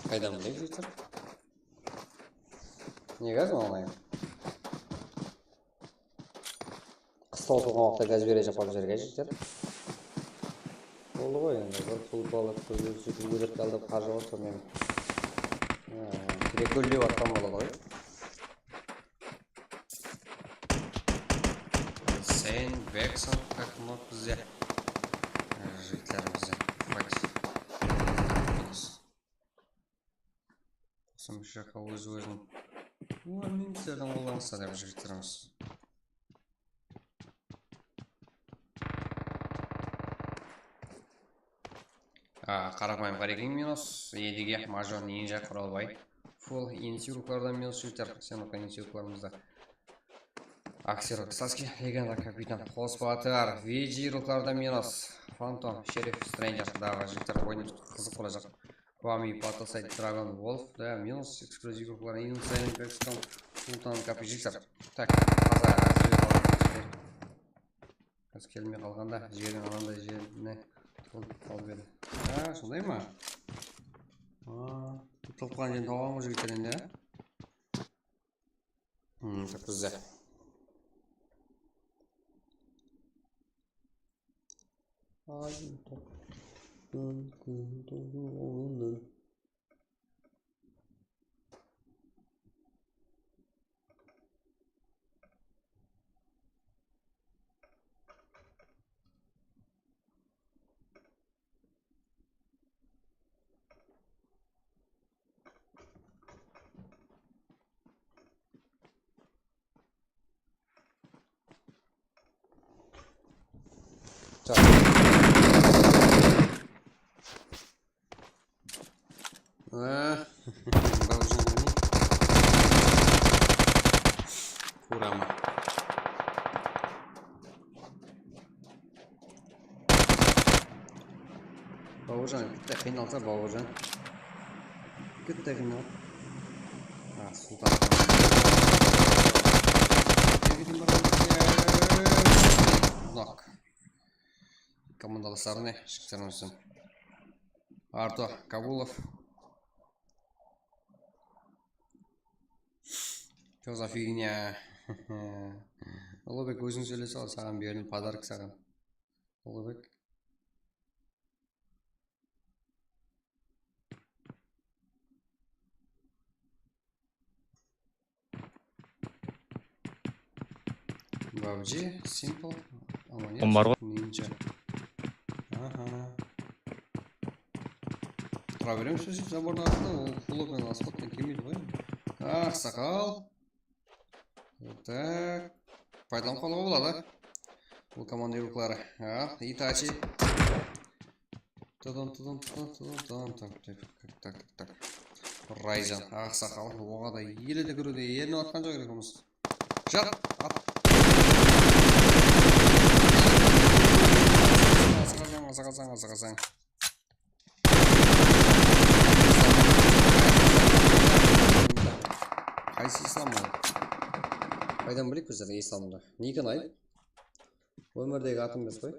Qaydan bileyik, jigitler? Ne gaz almayın? Qıstaw turǵan waqıtta gaz berejaq bolıp jerge, jigitler. Boldı ǵoy endi, bir pul balıp, bir ózi, bir ózekti aldırıp, qarjı bar, sonıń menen, e, rekóllep atqan boladı ǵoy. Sen Bekson, как mog bizde, e, jigitlerimizde. Minus. Qosımsha jaqqa óz-ózin. Ol mimiklerden qollanısa dep jigitlerimiz. A, qarapayım Qarekin minus, Edige, Major, Ninja, Quralbay. Full insiuruklardan minus jigitler, sen oqıǵan insiuruklarımızda. Aksirok, Saski, Legenda, Kapitan, Qos Batır, V G urıqlardan minus, Fantom, Sherif, Stranger, daǵı jigitler, oyın qızıq bolajaq. Bami, Patasay, Dragon, Wolf, da, minus, eksklyuziv urıqlar, Insane, Vexcon, Sultan, Kapi, jigitler. Tak, taza, jigitler. Házir kelmey qalǵanda, jerin ananday jerine tıǵılıp qalıp edi. Ha, sonday ma? Aa, tıǵılıp qalǵan jerin tawamız jigitler endi, ya? Hmm, bizde. Ay, Baujan. Bawırjan, kitte qıynalsa Bawırjan. Kitte qıynal. Ah, Sultan. Nok. Komandalaslarına shıqsın. Arto Kabulov. Что за фигня? Uluǵbek, óziń sóylese al, saǵan berdim, podarok saǵan. Uluǵbek. PUBG, Simple, Amanet, Ninja. Aha. Tura beremiz, sóytip, zabordıń astında, ol qullıǵı menen asfalttan kelmeydi ǵoy. Aqsaqal. Tak. Paydalanıp qalıwǵa boladı. Bul komanda yurıqları. Ah, Itachi. Tıdım, tıdım, tıdım, tıdım, tıdım, tıdım. Tak, tak, tak, tak. Rayzan, aqsaqal, oǵada ele de kiriwde, eline atqan joq ekemiz. Jat, at. Asıǵasań, asıǵasań, asıǵasań. Qaysı islam ol? Qaydan bileyik bizler islamdı? Nikin ayt? Ómirdegi atım emes qoy.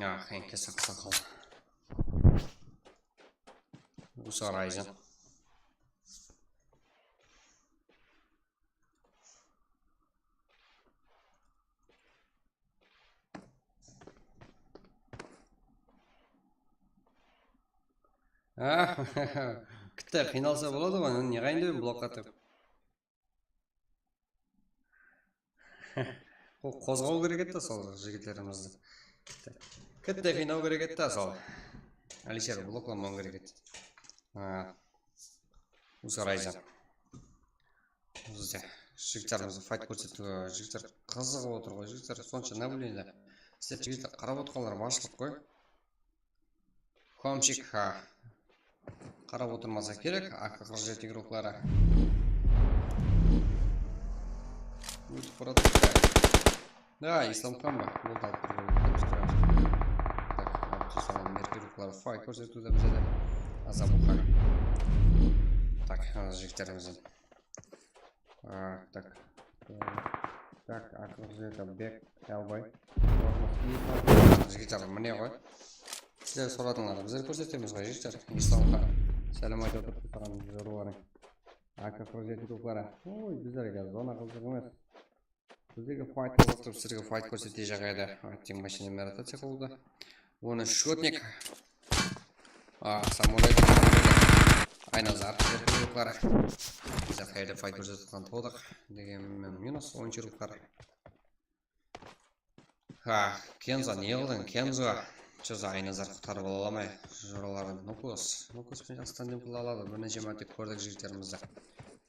Ah, enkes aqsaqal. Usı Rayzan. Ah, kitte qıynalsa boladı ǵoy, ne qayın dep blokqa tep. Qo-, qozǵaw kerek edi da sol jigitlerimizdi. Kitte, kitte qıynaw kerek edi da sol. Alisher, bloklamaw kerek edi. Ha. Usı Rayzan. Bizde jigitlerimiz fayt kórsetiw, jigitler qızıǵıp otır ǵoy, jigitler sonsha ne bileydi. Sizler jigitler qarap otırǵanlar barshılıq ǵoy. Komchik, ha. Qarap otırmasa kerek, A K qırq jeti ruxları. Ótip baratır. Da, Islamxan ba? Bul da bir ótip baratır. Tak, Abdusalam, Merkuriy ruxları fayt kórsetiwde bizde de. Azabuxa. Tak, jigitlerimizden. A, tak. E, tak, A K qırq jeti, bek, Elbay. Jigitler, mine ǵoy. Sizler soradıńlar, bizler kórsetemiz ǵoy, jigitler. Islamxan. Sálem aytıp otırıptı saǵan, jorılarıń. A K qırq jeti ruxları. Oy, bizlerge zona qızıq emes. Bizlerge fayt bolıp turıp, sizlerge fayt kórsetejaq edi. Ayttıń, mashina meratıya boldı. Onı shkotnik. A, samuray. Aynazar, ruxları. Bizler qayerde fayt kórsetip atqanın tawdıq. Degenmen minus on ruxları. Ha, Kenzo, ne qıldıń, Kenzo? Sóz Aynazar qutarıp ala almay, joraların Nukos. Nukos penen jaqsıdan dep qıla aladı. Bir neshe márte kórdik jigitlerimizdi.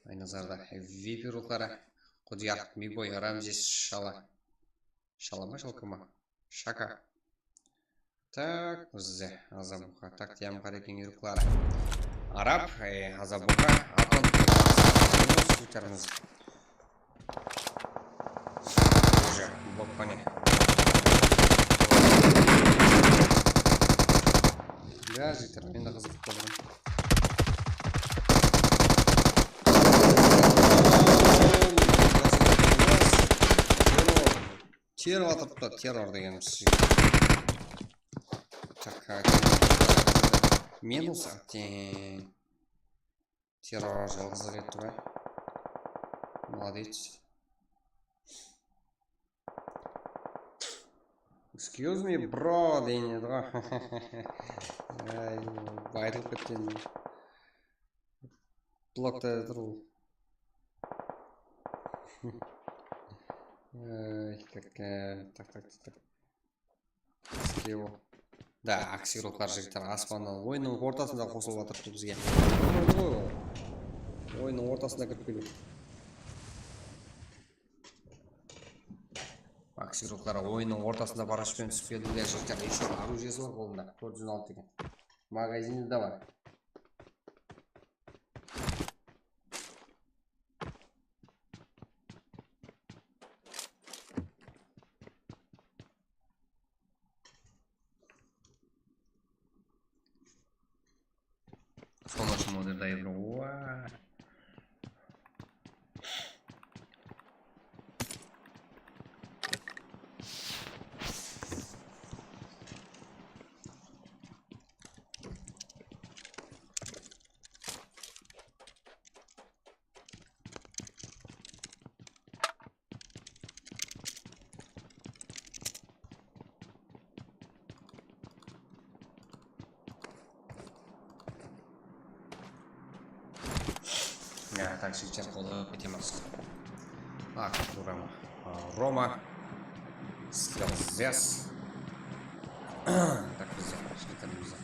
Aynazarda V I P ruxları. Qudiyar, Bigboy, Ramzes, Shala. Shala ma, Shalka ma? Shaka. Tak, bizde Azabuxa. Tak, Tiyam Qarekin ruxları. Arab, e, Azabuxa, Aton. Jigitlerimiz. Уже, boppa ne. Ya, jigitler, men de qızıqıp qaldım. Terror atırıptı, terror degenimiz. Tak, minus ateń. Terror jalǵızlıq etti ǵoy. Молодец. Excuse me, bro, deyin edi ǵoy. Ay, baytılıp ketken. Blokta tur ol. Ay, kaka, tak, tak, tak, tak. Skill. Da, aksirovklar jigitler aspannan oyınnıń ortasında qosılıp atırıptı bizge. Oyınnıń ortasında kirip keldi. Aksirovklar oyınnıń ortasında paraşyutpen túsip keldi de jigitler. Eshon orujiyesi bar qolında. Tórt júz altı degen. Magazini de bar. Солнечный модельда ибро. Уа. Ya, tak, jigitler, qolda ketemiz. Artur Roma. A, Roma. Skillzes. Tak, bizde, jigitler, bizde.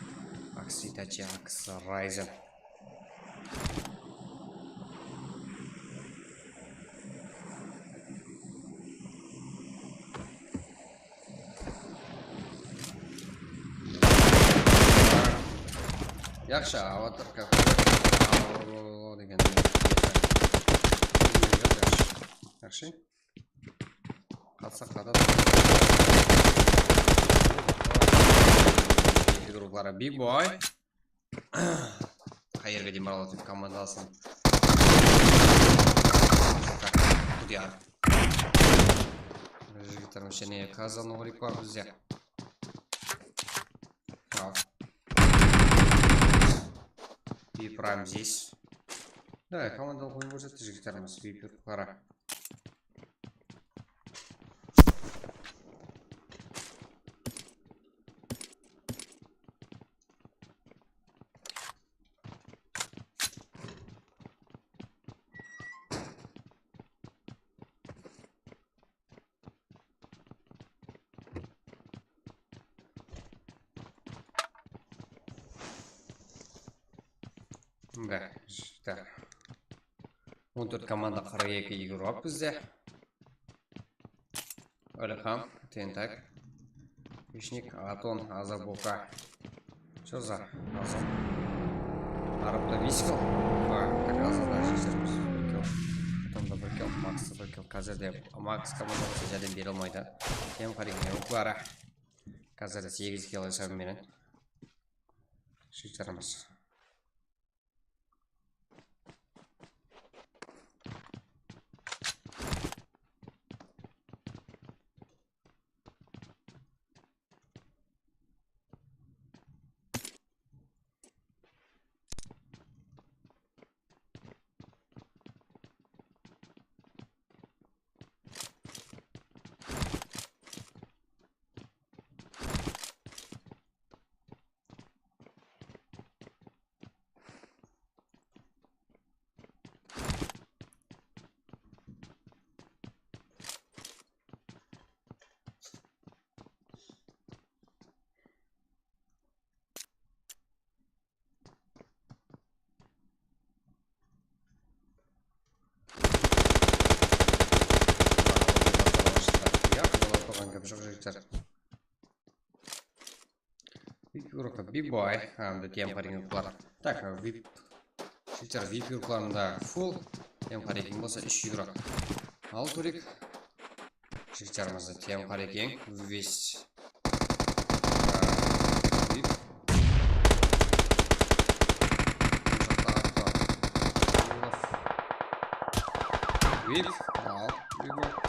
Aksi Tachi, Aksi Ryzen. Yaqshı, avatarka. Degen. Yaqshı. Qatsaq qatı. Gruplara Big Boy. Qayerge deyin bara alasın, komandalasın. Qudya. Jigitler, jáne Kazanıw bar bizde. Al. Vip Ramzis. Da, komandalıq oyın kórsetti jigitlerimiz. Vip qara. Da, jigitler. On tórt komanda, qırq eki igro bizde. Alixan, Tentak, Vishnik, Aton, Azaboka. Что за Azar? Arapta Viskal. A, tak, Azarda jigitlerimiz bir kill. Atonda bir kill, Maxta bir kill. Házirde Max komandamızǵa járdem bere almaydı. Tem Xarikine ukları. Házirde segiz kill esabı menen. Jigitlerimiz. Yaq, olar turǵan gáp joq, jigitler. Vip urıqqa Big Boy, hám de Tem Xarikine ukları. Tak, Vip. Jigitler, Vip urıqlarında full. Tem Xarikine bolsa úsh igro. Al, Turik. Jigitlerimiz Tem Xarikine. Весь. Vip. Vip. Al, Vip.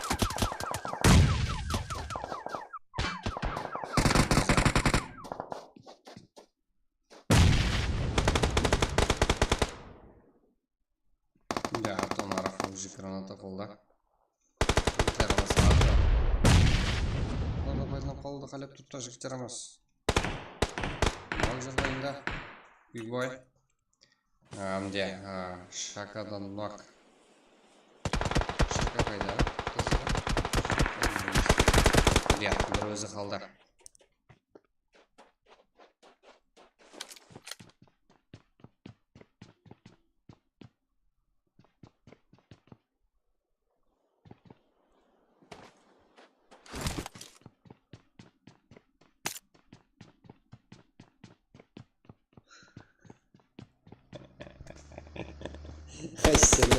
Ya, Aton Araf ózi granata qolda. Jigitler, alasa atı. Olar da paydalanıp qalıwdı qálep turıptı, jigitlerimiz. Mal jaǵdayında. Big Boy. Á, mine, á, Shakadan nok. Shaka qayda? qaldı. Ay, sen de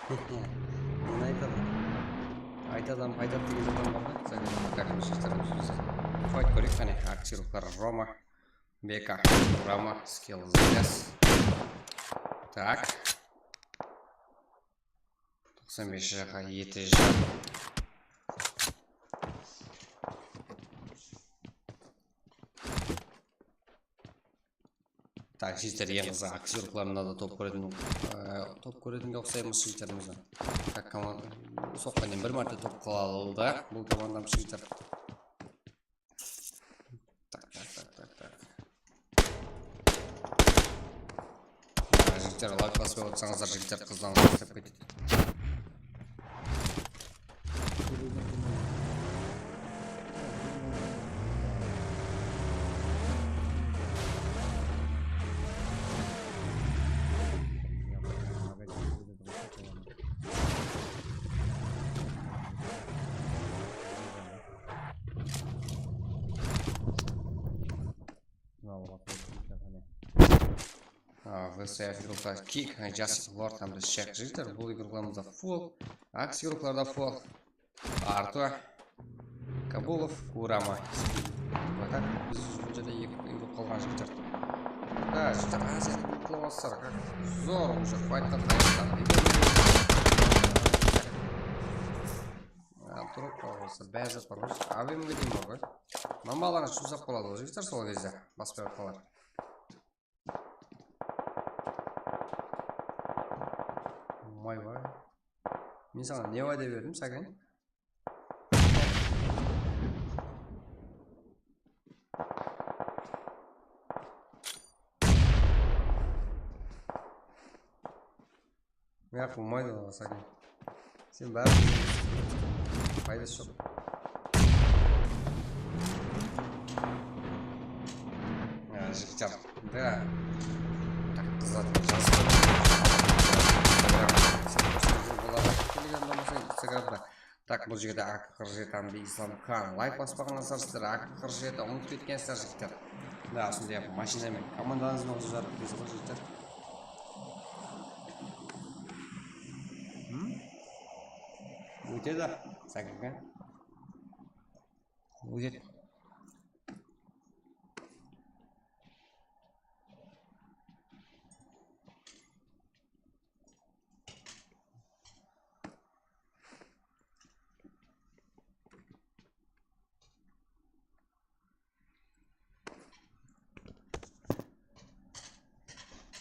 Neni aytadı? Aytadı, aytadı degen adam bar ǵoy. Sen kártini shestiremiz biz. Fight kóreyik, qáne, aktivlıqlar Roma, B K, Roma, skill zles. Tak. Toqsan bes jaǵa eti jaǵ. Tak, jigitler, eń qızıǵı aktivlıqlarında da top kóretin, e, top kóretinge uqsaymız, jigitler, mınaw. Tak, komanda soqqannan bir márte top qıla aldı bul komandamız, jigitler. Tak, tak, tak, tak, tak. Ya, jigitler, layk baspay otsańızlar, jigitler, qızdan ıslap ketedi. Mınaw, qáne. A, V S F gruppa Kick, Justice, Lord hám de Shaq, jigitler. Bul gruppalarımızda full. Axe gruppalarda full. Arto, Kabulov, Kurama. Tak, biz bul jerde eki grup qalǵan, jigitler. Ha, jigitler, Aziya qılıp alsızlar. Zor, уже fightqa tayarlan. Ha, turıp qalǵan bolsa, bázi zat bar ǵoy. A W M ge deyin bar ǵoy. Mama alǵan jumsaq boladı ǵoy, jigitler, sol gezde. Baspay atqanlar. Oybay. Men saǵan ne wáde berdim, Saken? Yaq, bolmaydı ǵoy, Saken. Sen bárin paydası joq. Ya, jigitler. Da. Tak, qızlar, jazıp qoyıń. Instagram. Sen bolsa, Telegram bolmasa, Instagramda. Tak, bul jerde A K qırq jeti hám de Islam Khan. Layk baspaǵan bolsańızlar, A K qırq jeti umıtıp ketkensizler, jigitler. Da, usınday mashina menen komandańız benen uzarıp ketesiz ǵoy, jigitler. Hım? Ótedi, Saken. Ótedi.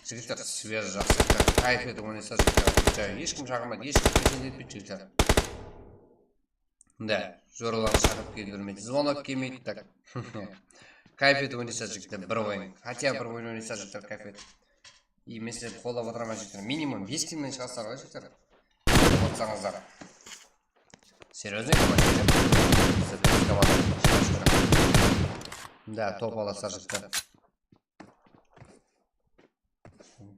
Jigitler, svez jaqsı, kayf etip oynaysa, jigitler. Hesh kim shaqırmaydı, hesh kim prezent etpeydi, jigitler. Da, joralardı shaqırıp kelip bermeydi. Zvonok kelmeydi, tak. Kayf etip oynaysa, jigitler, bir oyın. Хотя bir oyın oynaysa, jigitler, kayf etip. I men sizlerdi qollap otıraman, jigitler. Minimum bes kimnen shıǵasızlar ǵoy, jigitler. Qollap otsańızlar. Серьёзный komanda, jigitler. Bizde komanda. Da, top alasızlar, jigitler.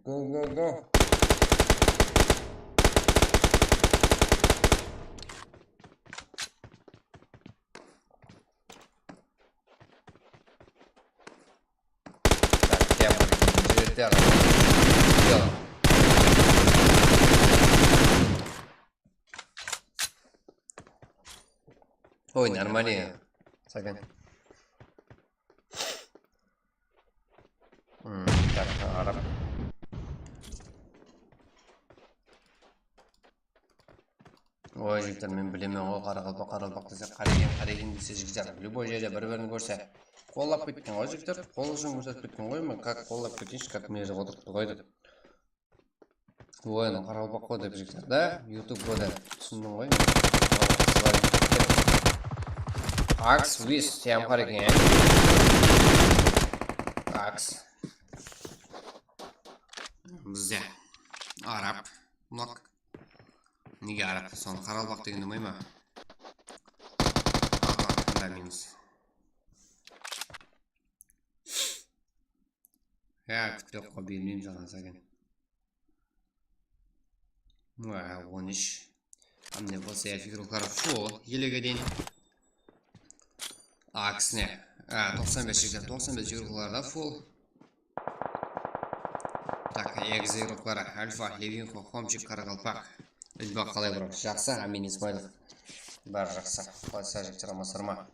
Go, go, go. Так, я, jigitler. Yo. Oy, нормально. Saken. Hmm, так, qarap. Oy, jigitler, men bilemen ǵoy, qaraqalpaq, qaraqalpaq dese, qaregen, qaregen dese, jigitler, любой jerde bir-birin kórse, qollap ketken ǵoy, jigitler, qol ushın kórsetip ketken ǵoy, men как qollap keteyinshi, как mına jerde otırıptı ǵoy dep. Oy, qaraqalpaq ǵoy dep, jigitler, da, YouTube ǵoy dep, túsindim ǵoy men. Aks, wis, tiyam qaregen. Aks. Bizde arab, mınaq. Nege arab? Sonı qaraqalpaq degen unaymay ma? Arab, da minus. Ya, kútpey-aq qoy, bermeymiz saǵan, Saken. Wa, on úsh. Mine bolsa, ya, figurkalar full, elege deyin. Aksine. A, toqsan bes, jigitler, toqsan bes figurkalar da full. Tak, egzi figurkalar, Alfa, Levinko, Xomchik, Qaraqalpaq. Ilba qalay, bro? Jaqsı, Amin Ismailov. Bári jaqsı. Qalay, jigitler, amasızlar ma?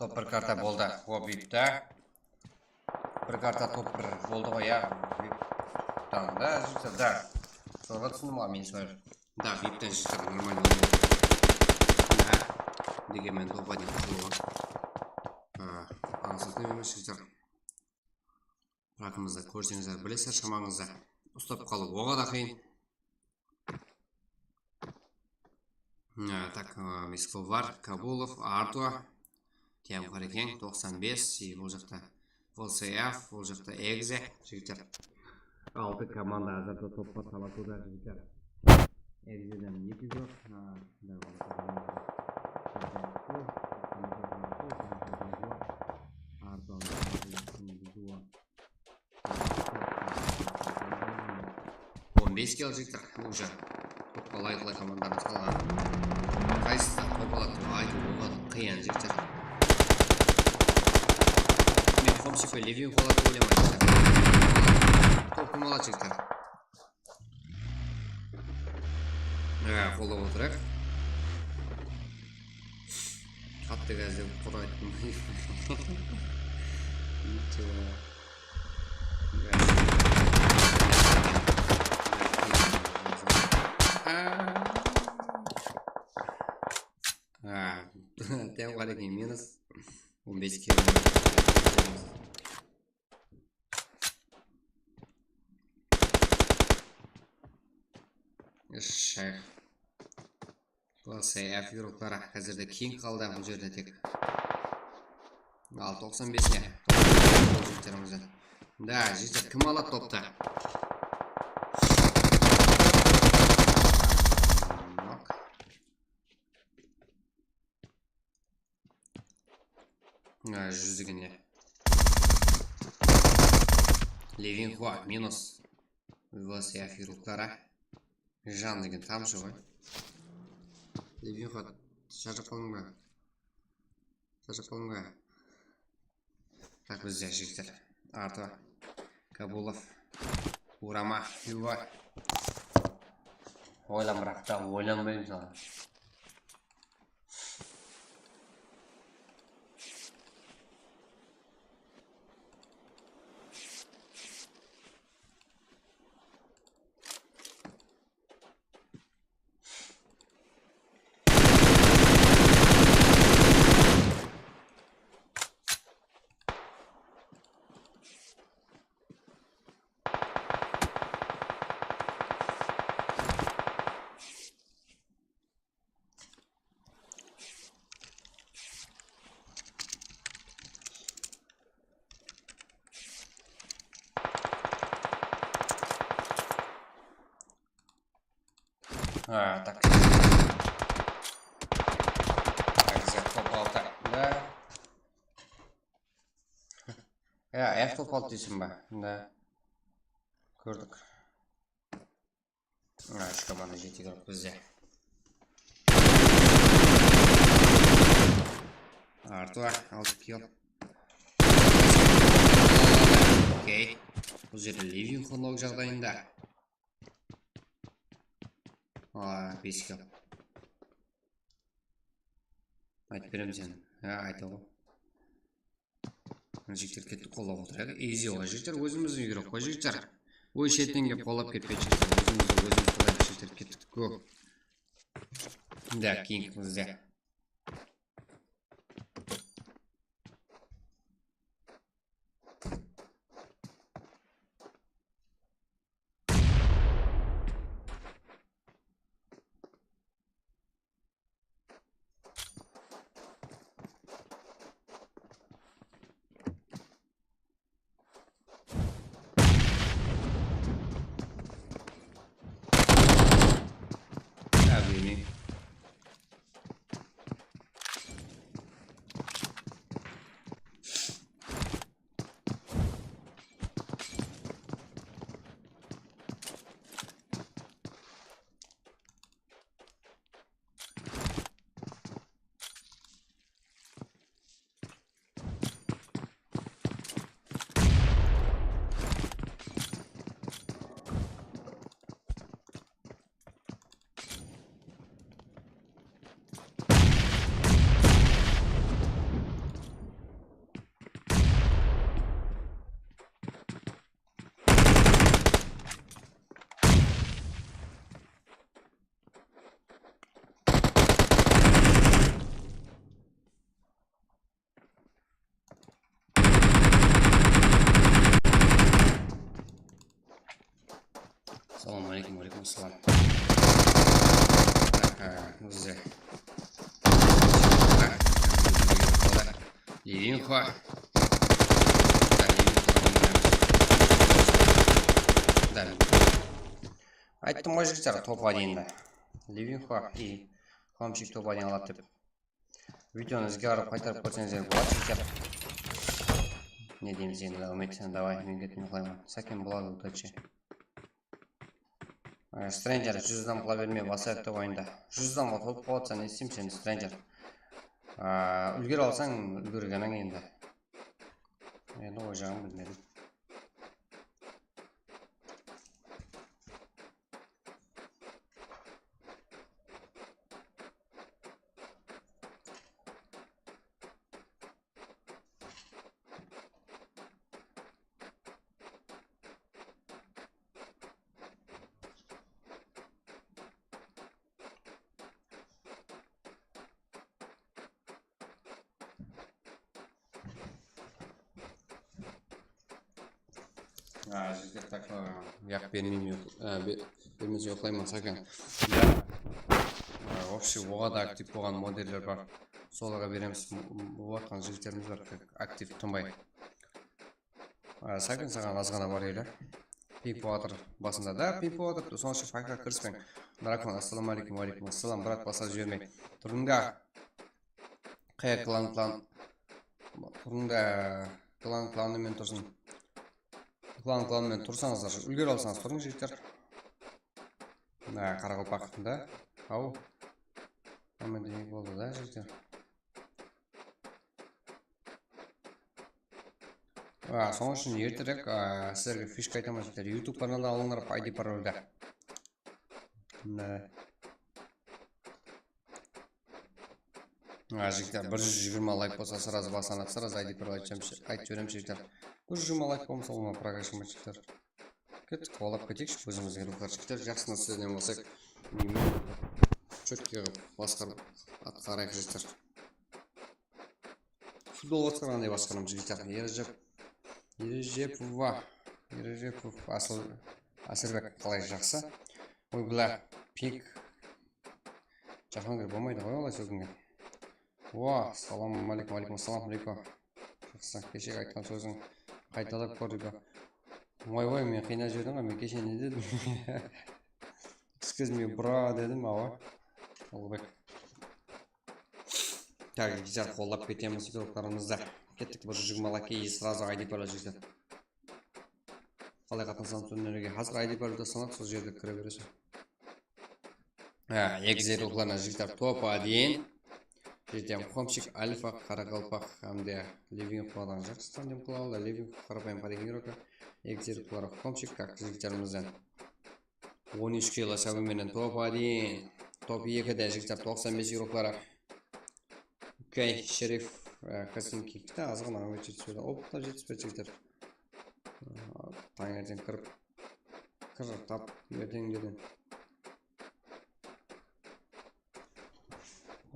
Top bir karta boldı. O, buyıptı. Bir karta top bir boldı ǵoy, ya. Buyıptan da, jigitler, da. Sonıǵa túsindim ǵoy, men, soyır. Da, buyıptan jigitler, нормально. Da, degenmen, top один. Ha, ańsatın emes, jigitler. Rakımızdı kórseńizler, bilesizler, shamańızda uslap qalıw oǵada qıyın. Ha, tak, a, Miskov bar, Kabulov, Arto, Tiyam Qarekeń, toqsan bes, e, bul jaqta V C F, bul jaqta Egze, jigitler. Altı komanda házirde topqa talasıwda, jigitler. Egzeden eki joq, a, da, Arto, on bes kill, jigitler, уже. Topqa layıqlı komandalarımız qalǵan. Qaysısı top aladı dep aytıw oǵada qıyın, jigitler. Men Xomchik pe Levinko aladı dep oylayman, jigitler. Top kim aladı, jigitler? Ya, qollap otırayıq. Qattı gazde quraydı. Tiyam Qarekeń minus. On bes kill. Shayx. V C F yurıqları házirde keń qaldı bul jerde tek. Al, toqsan besine. Jigitlerimizden. Da, jigitler, kim aladı toptı? Ha, júzigine. Levinxo, minus. Vlasya Firuklara. Jan degen tamshı ǵoy. Levinxo, sharshap qaldıń ba? Sharshap qaldıń ba? Tak, bizde jigitler. Artı. Kabulov. Urama. Yuva. Oylan, biraq ta oylanbayman saǵan. Ha, tak. Tak, bizge top altı. Da. Ya, F top altı deyseń ba? Da. Kórdik. Ha, úsh komanda jeti qırq bizde. Artı bar, altı kill. Okey. Bul jerde Levinxo nok jaǵdayında. Aa, bes kill. Aytıp berem sen. Ha, ayta ǵoy. Mına jigitler ketti, qollap otırayıq. Easy ǵoy, jigitler, ózimizdiń игрок ǵoy, jigitler. Oy, shetten kelip qollap ketpeydi, jigitler. Ózimizdi ózimiz qollayıq, jigitler, kettik. Go. Da, keyingi bizde. Abi, Assalawma aleykum, wa aleykum assalam. Tak, e, bizde. Levinxo. Da, Levinxo. Da. Ayttım ǵoy, jigitler, topqa deyin de. Levinxo i Xomchik topqa deyin aladı dep. Videonı izge qarap qaytarıp kórseńizler boladı, jigitler. Ne deymiz endi, Umit, davay, men kettim, uxlayman. Sáken, buladı, удачи. Ee, Stranger, júz adam qıla berme, basayıq dep oyında. Júz adamǵa tolıp qalıp atsa, ne isteymiz endi, Stranger? Aa, úlgerip alsań, úlgergeneń endi. Endi oy jaǵın bilmedim. Ha, jigitler, tak, e, yaq bermeymen, yoq, e, be-, bermese yoqlayman, sáken. Ya, e, вообще, oǵada aktiv bolǵan modeller bar. Solarǵa beremiz. M-, m-, bolatqan jigitlerimiz bar, aktiv, tınbay. E, sáken, saǵan azǵana bar edi. Ping bolıp atır basında da, ping bolıp atır. Sonıń ushın faytqa kirispeń. Drakon, assalawma aleykum. Wa aleykum assalam, brat, basqa jibermey turdıń da. Qaya klan, klan. Turıń da, klan, klanı menen tursın. Klan, klanı menen tursańızlar, úlgere alsańız turıń, jigitler. Mına, qaraqalpaq da. Aw. Hámme de boldı da, jigitler. A, sonıń ushın erterek, a, sizlerge fishka aytaman, jigitler. YouTube kanaldı alıńlar, I D paroldi. Mına. A, jigitler, bir júz jigirma layk bolsa, srazı baslanadı, srazı I D parol aytıp jiberemiz, jigitler. Bir júz jigirma layk bolmasa, olar proqashılmaydı, jigitler. Kettik, quvvallap keteyikshi, ózimizge ruxlar, jigitler. Jaqsına sizden bolsaq, chetke qılıp basqarıp atqarayıq, jigitler. Futbol basqarǵanday basqaramız, jigitler. Erejep, Erejepova, Erejepov, Asıl, Ásirbek, qalay, jaqsı? Oy, bla, pik. Jahangir bolmaydı ǵoy, olay sózge. Wa, salam aleykum, aleykum assalam, aleykum. Jaqsı, keshegi aytqan sóziń qaytalap kórdік. Oy, oy, men qıynap jiberdiń ǵoy, men keshe ne dedim? Excuse me, bro, dedim, awa. Ullıbek. Tak, jigitler, qollap ketemiz, gruppalarımızda. Kettik, bir júz jigirma laykke, и сразу I D parol, jigitler. Qalay qatnasamız turnireǵe? Házir I D parol taslanat, sol jerde kire bereseń. Ha, eki zeriklarına, jigitler, top один. Jetem Xomchik, Alfa, Qaraqalpaq hám de Living Quladan jaqsı tandem qıla aldı. Living qarapayım, qarayın, igroka. Eki zerikları Xomchik, kak jigitlerimizden. On úsh kilo sábi menen top один. Top ekide, jigitler, toqsan bes igrokları. Okey, Sherif, e, Kasin kekte azǵana jetpedi. Opıtlar jetpedi, jigitler. Tańerden kirip, kir tap, erteńgiden.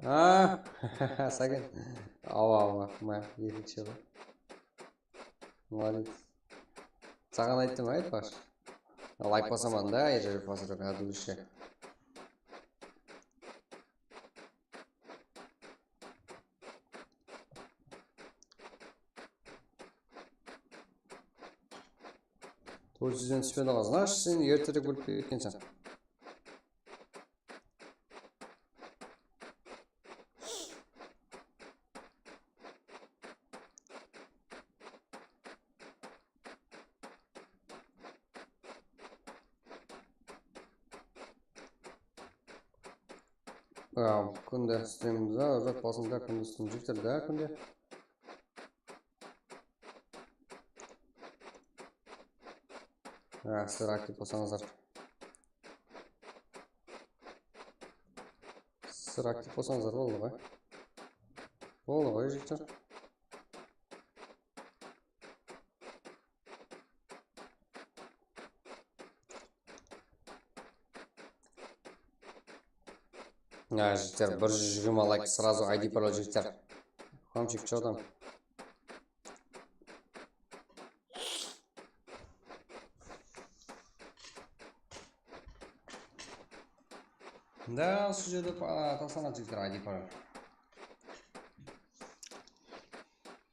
A, Saken. Awa, awa, ma, ekinshi ǵoy. Молодец. Saǵan ayttım, aytpash. Al, aytpasaman da, ejeli fasırıq, adulishka. Tórt júzden túspedi ǵoy, значит, sen erterek ólip ketkenseń. Aw, kúnde streamde uzaq bolsın da, kúnde stream júriptir da, kúnde. Ha, sizler aktiv bolsańızlar. Sizler aktiv bolsańızlar boldı ǵoy. Boldı ǵoy, jigitler. Ha, jigitler, bir júz jigirma layk, сразу I D parol, jigitler. Xomchik, что там? Da, usı jerde pa-, taslanadı, jigitler, I D parol.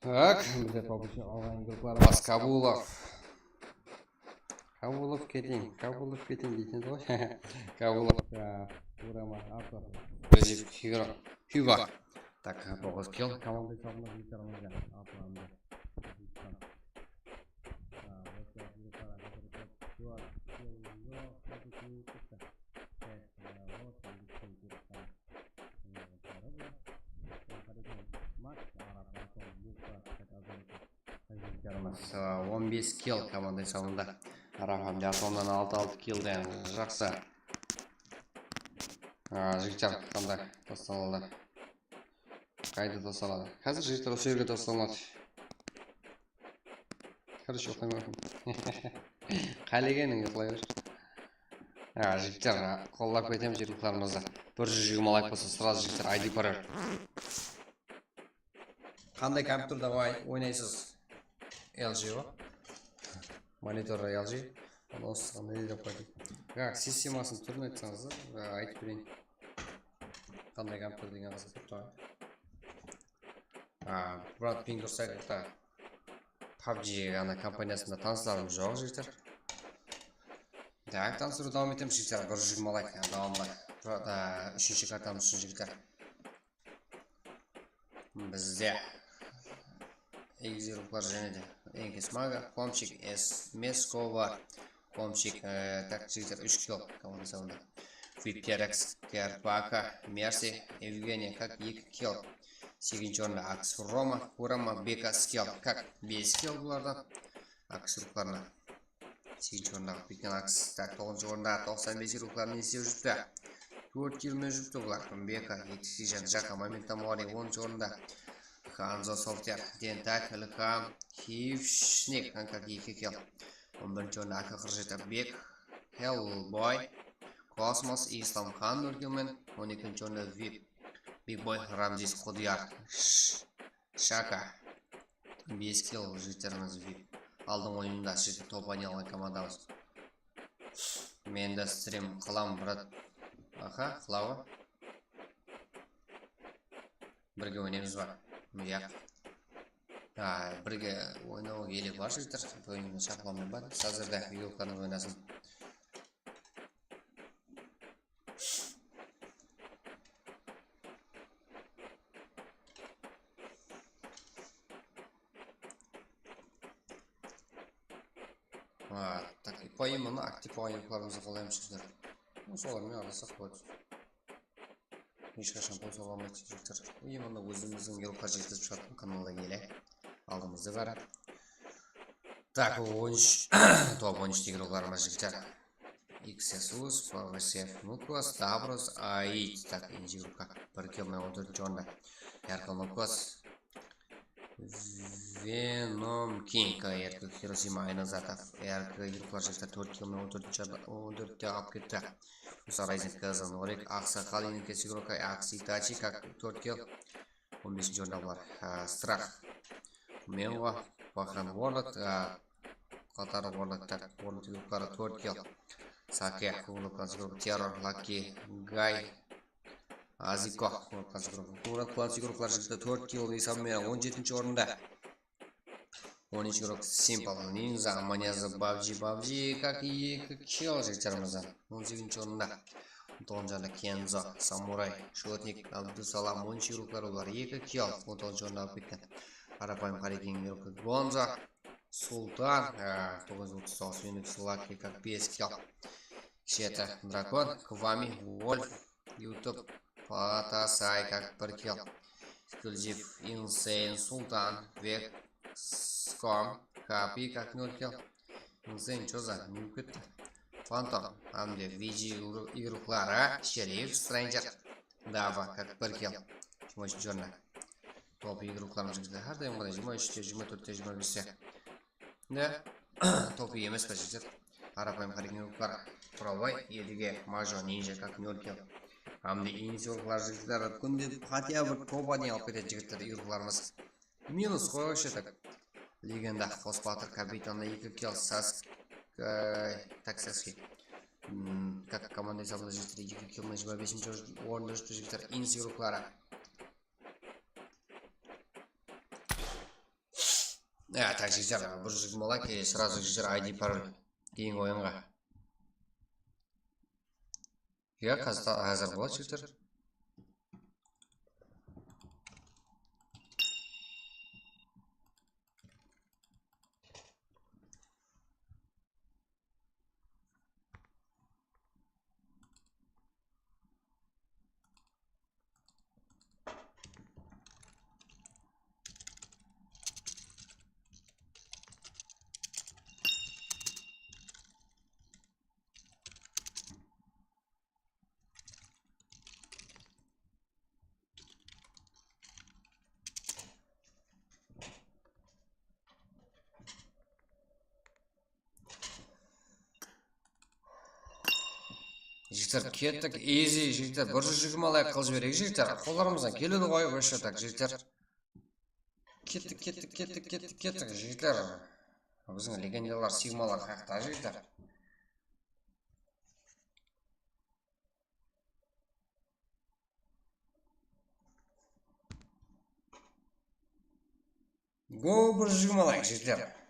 Tak, bizde pobıshı onlayn gruppalarımız. Kabulov. Kabulov ketiń, Kabulov ketiń deysiz ǵoy. Kabulov, a, Urama, Artur. Rejep, Hiro, Hyuba. Tak, toǵız kill. Komanda hesabında jigitler, Artur. On bes kill komanda hesabında. Rafa Jansonnan altı, altı killden jaqsı. A, jigitler, qanday taslanadı? Qayda taslanadı? Házir jigitler usı jerge taslanadı. Короче, uqpayman. Qálegenińe qılay ber. Ha, jigitler, qollap ketemiz jigitlerimizi. Bir júz jigirma layk bolsa, сразу jigitler I D parol. Qanday kompyuterda oy-, oynaysız? L G ǵoy. Monitor L G. Onı osıǵan ne dep qoydım. Ha, sistemasınıń túrin aytsańız, ha, aytıp bereyin. Qanday kompyuter degen qızıq turıptı ǵoy. A, brat, ping durıs aytıptı. PUBG ana kompaniyasında tanıslarım joq, jigitler. Tak, tanısırıwdı dawam etemiz, jigitler. Bir júz jigirma layk, dawamlı. Brat, a, úshinshi kartamız ushın, jigitler. Bizde. Egizeruklar jáne de Enkes Maga, Komchik, Esmes Kovar, Komchik, e, tak, jigitler, úsh kill komanda esabında. Vipterex, Kerpaka, Mersi, Evgeniya, kak, eki kill. Segizinshi orında Aks Roma, Kurama, Beka, Skel, kak, bes kill bularda. Aks ruklarına. Segizinshi orındaǵı Pitken Aks, tak, toǵızınshı orında toqsan bes ruklarını islep júripti. Tórt kill menen júripti bular. Beka, Eksijan, Jaka, Momentum Mori, onınshı orında. Hanzo Softer, Dentak, Ilham, Hivshnik, Hankak, eki kill. On birinshi orında Aka qırq jeti, Bek, Hellboy, Kosmos, Islam Khan, nol kill menen. On ekinshi orında Vip, Big Boy, Ramzis, Qudıyar, Sh-, Shaka. Bes kill jigitlerimiz Vip. Aldın oyında jigitler top oynay alǵan komandamız. Men de strim qılam, brat. Aha, qılawa. Birge oynaymız ba? Yaq. Ha, birge oynaw ele bar jigitler. Oyındı shaqlamayman ba? Házirde yurtlarımız oynasın. Ha, tak, ipoyımını aktiv oyınlarımızdı qolaymız sizler. Solar menen aralasa qoydı. Hesh qashan qol sola almaydı jigitler. Ipoyımını ózimizdiń yurtqa jetkizip shıǵarǵan kanalda ele. Aldımızda bári. Tak, on úsh, top on úsh tigirlarımız jigitler. X S U S, P V S F, Nukos, Dabros, Ait. Tak, ekinshi gruppa. Bir kill menen on tórtinshi orında. Yarqın Nukos. Venom King, R Q Hiroshima, Aynazatov, R Q yurtlar jigitler, tórt kill menen on tórtinshi orında, on tórtte alıp ketti. Musa Rayzin, K Z Norik, Aqsaqal, Inke Sigroka, Aqsi Tachi, kak, tórt kill. On besinshi orında bular. Ha, Strah. Mengo, Bahan World, ha, Qatar World, tak, World yurtları tórt kill. Sake, Kunglu Kansi grup, Terror, Lucky, Guy, Aziko, Kunglu Kansi grup. Kunglu Kansi gruplar jigitler tórt kill esabı menen on jetinshi orında. Onınshı grup Simple, Ninja, Manyaza, Babji, Babji, kak, eki kill jigitlerimizden. On segizinshi orında. On toǵızınshı orında Kenzo, Samuray, Shotnik, Abdusalam, onınshı gruplar olar eki kill. On toǵızınshı orında alıp ketken. Qarapayım Qarekin, Gonzo, Sultan, e, toǵız júz otız toǵız, Unix, Lucky, kak, bes kill. Jeti, Drakon, Kvami, Wolf, YouTube, Patasay, kak, bir kill. Eksklyuziv, Insane, Sultan, Vexcom, Kapi, kak, nol kill. Insane, chё za, ne bolıp ketti? Fantom, hám de V G igruqları, Sherif, Stranger, Dava, kak, bir kill. Jigirma úshinshi orında. Top igruqlarımız jigitler hár dayım qılay jigirma úshte, jigirma tórtte, jigirma beste. Ne? Top emes pe jigitler? Qarapayım qarekengler. Probay, Edige, Majo, Ninja, kak, nol kill. Hám de igruqlar jigitler, kúnde хотя бы top oynay alıp ketedi jigitler, igruqlarımız. Minus qoy вообще tak. Legenda, Qos Batır, Kapitan, eki kill, Saske, tak, Saske. Hmm, kak, komanda esabında jigitler eki kill menen jigirma besinshi orında júripti jigitler, Ins igruqları. Ya, tak, jigitler, bir júz jigirma lak, e, сразу jigitler I D parol. Keyingi oyınǵa. Ya, házir, házir boladı jigitler. Jigitler, kettik, easy, jigitler, bir júz jigirma layk qılıp jibereyik, jigitler. Qollarımızdan keledi ǵoy, вообще так, jigitler. Kettik, kettik, kettik, kettik, kettik, jigitler. Biziń legendalar, sigmalar haqta, jigitler. Go, bir júz jigirma layk, jigitler.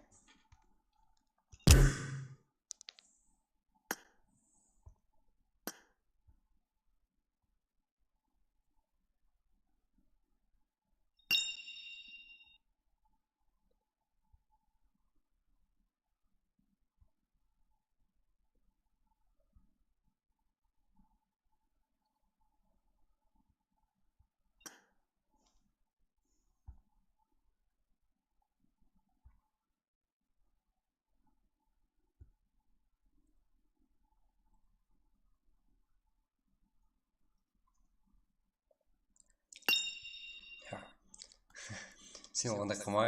Sen onday qılma.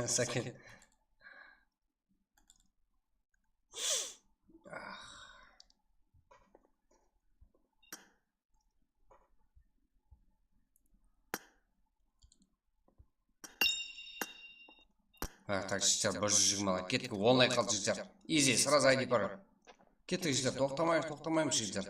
Sakin. Ha, tak, jigitler, bir júz jigirma. Kettik, onlay qaldı, jigitler. Easy, сразу I D пар. Kettik, jigitler, toqtamayıq, toqtamaymız, jigitler.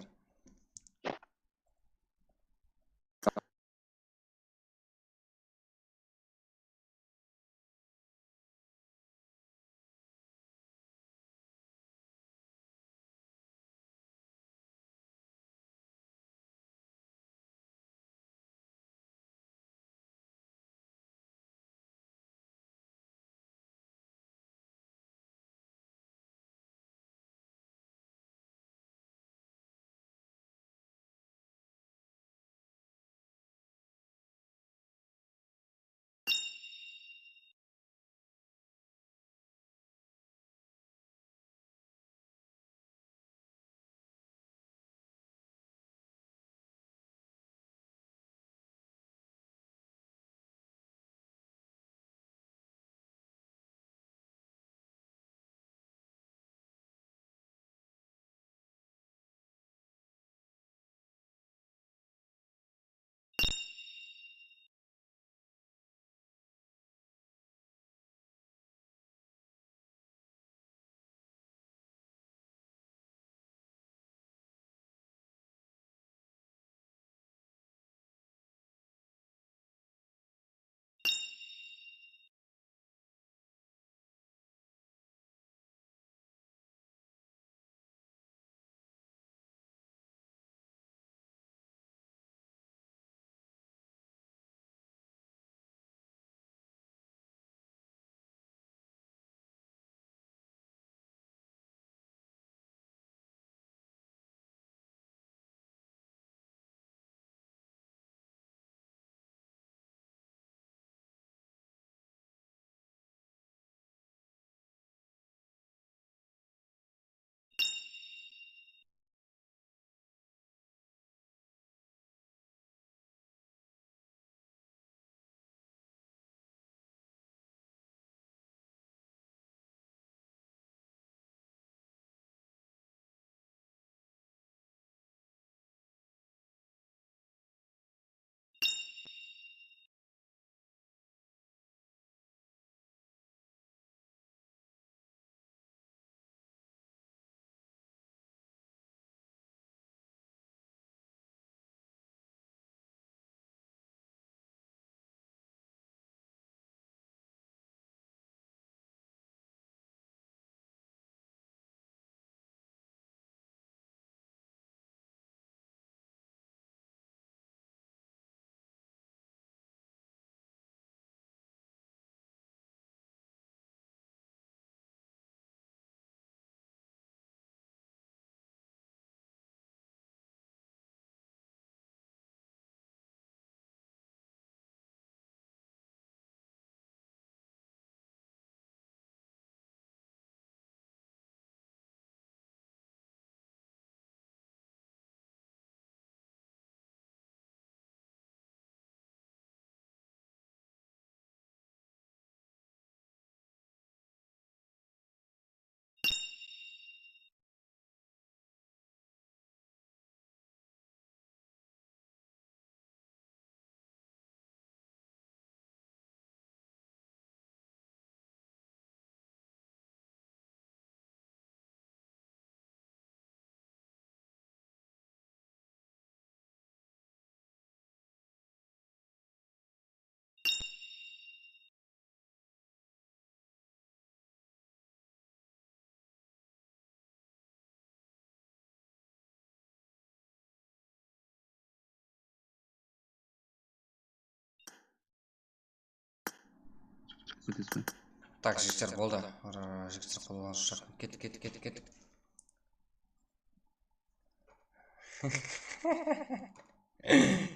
Tak, jigitler, boldı. Ura, jigitler, qol bolǵan joq. Kettik, kettik, kettik, kettik.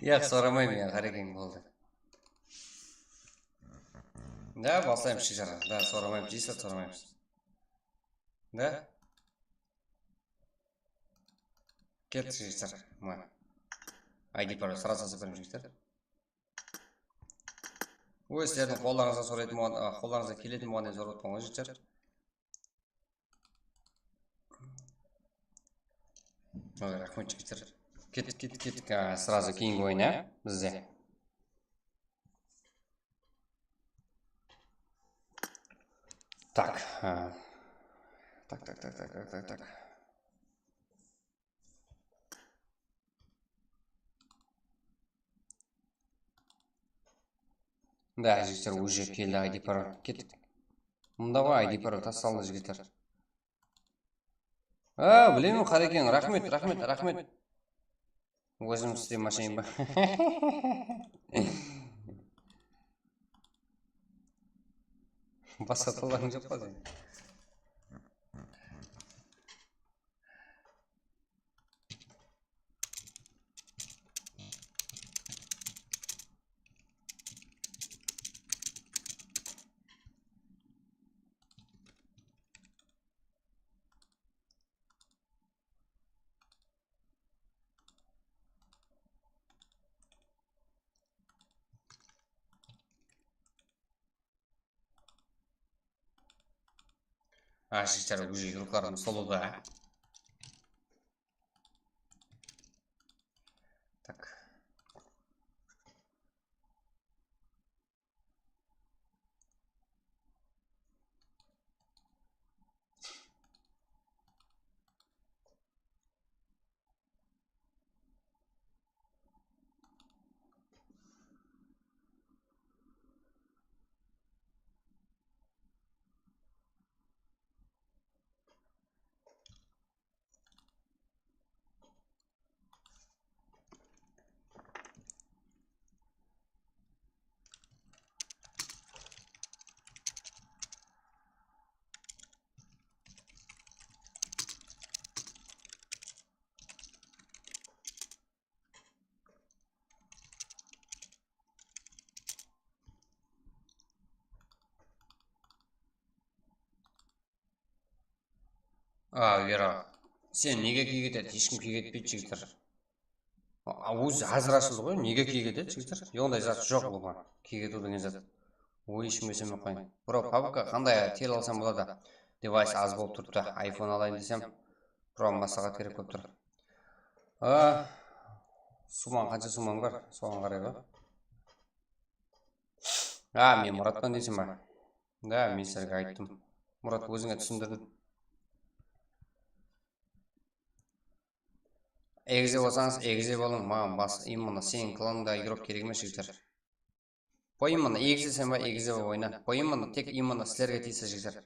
Yaq, soramaymız ya, Qarekeń, boldı. Da, baslaymız, jigitler. Da, soramaymız, jigitler, soramaymız. Da? Kettik, jigitler. Mına. I D пар, сразу jazıp beremiz, jigitler. Ózlerdiń qollarıńızǵa soraytın bolǵan, a, qollarıńızǵa keletin bolǵannan sorap atırman ǵoy, jigitler. Oy, raxmet, jigitler. Kettik, kettik, kettik. A, srazu keyingi oyın, á, bizde. Tak, a, tak, tak. Da, jigitler, уже keldi I D parol. Kettik. Mında ǵoy I D parol, taslandı, jigitler. A, bilemen, Qarekeń, raxmet, raxmet, raxmet. Ózim islep ashayın ba? Basqa tıllarıń joq pa seniń? A, jigitler, уже yurıqlarım soluda. Tak. A, Vera, sen nege kiyik etedi? Hesh kim kiyik etpeydi, jigitler. A, ózi házir ashıldı ǵoy, nege kiyik etedi, jigitler? Onday zat joq, oǵan kiyik etiw degen zat. Oy, eshkimge isenbey qoyıń. Bro, pabka qanday tel alsam boladı? Device az bolıp turıptı. Iphone alayın desem, bro, másláhát kerek bolıp tur. A, summań, qansha summań bar, soǵan qaray ǵoy. A, men Muratpan deyseń ba? Da, men sizlerge ayttım. Murat, ózińe túsindirdim. Egize bolsańız, egize bolıń, maǵan bas, именно seniń klanıńda игрок kerek emes, jigitler. Поименно, egizeseń ba, egize bolıp oyna. Поименно, tek именно sizlerge tiyisli, jigitler.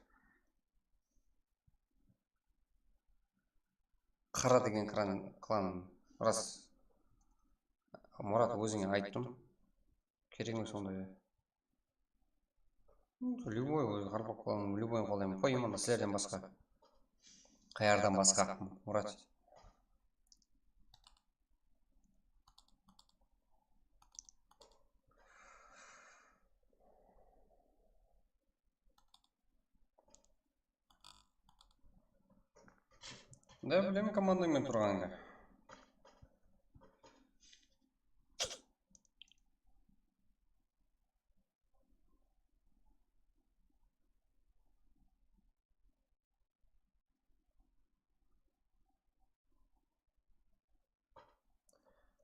Qara degen kran, klan, ras. Murat, ózińe ayttım. Kerek emes onday. Любой, ózi qaraqalpaq klanın, любойın qolayman. Поименно sizlerden basqa. Qayardan basqa, Murat. Da, bilemen komandańmen turǵanıńdı.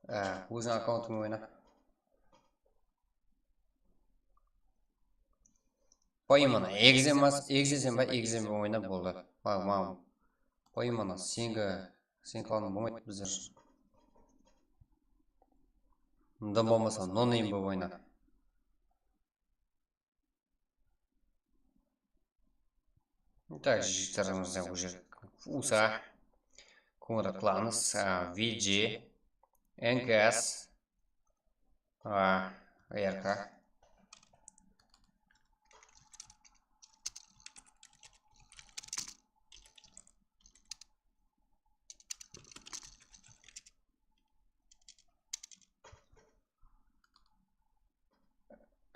Á, óziń akkauntıńa oyna. Поименно, egizem bas, egizeseń ba, egizem oyna, boldı. Maǵan, maǵan. Поименно, seniki, sen klanıń bolmaydı bizler. Dım bolmasa, no name bolıp oyna. Так, jigitlerimizde уже Usa, Konrad Klanıs, a, V G, N K S, a, R K.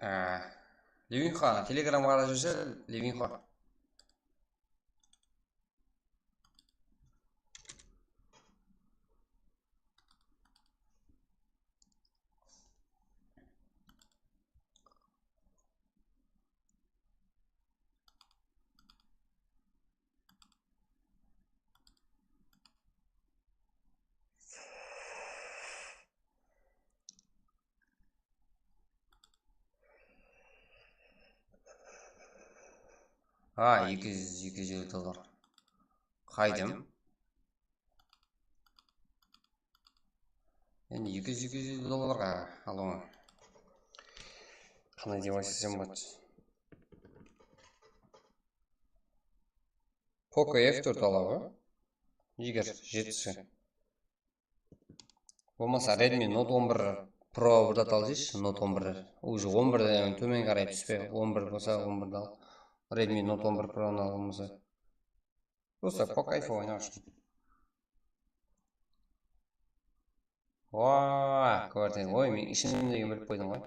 Á, Levinxo, ana, Telegramǵa qarap júrse, Levinxo. Ha, eki júz, eki júz elli dollar. Qaydım. Endi eki júz, eki júz elli dollarǵa alıwım. Qanday devaysta desem boladı? Poco F tórt alayıq. Eger jetse. Bolmasa Redmi Note on bir Pro bir zat alıp jeyshi, Note on bir. Уже on birden tómen qaray túspe, on bir bolsa on birdi al. Redmi Note on bir Pro-nı al bolmasa. Просто по кайфу oynaw ushın. Waa, kórdiń. Oy, men ishimdegi bilip qoydım ǵoy.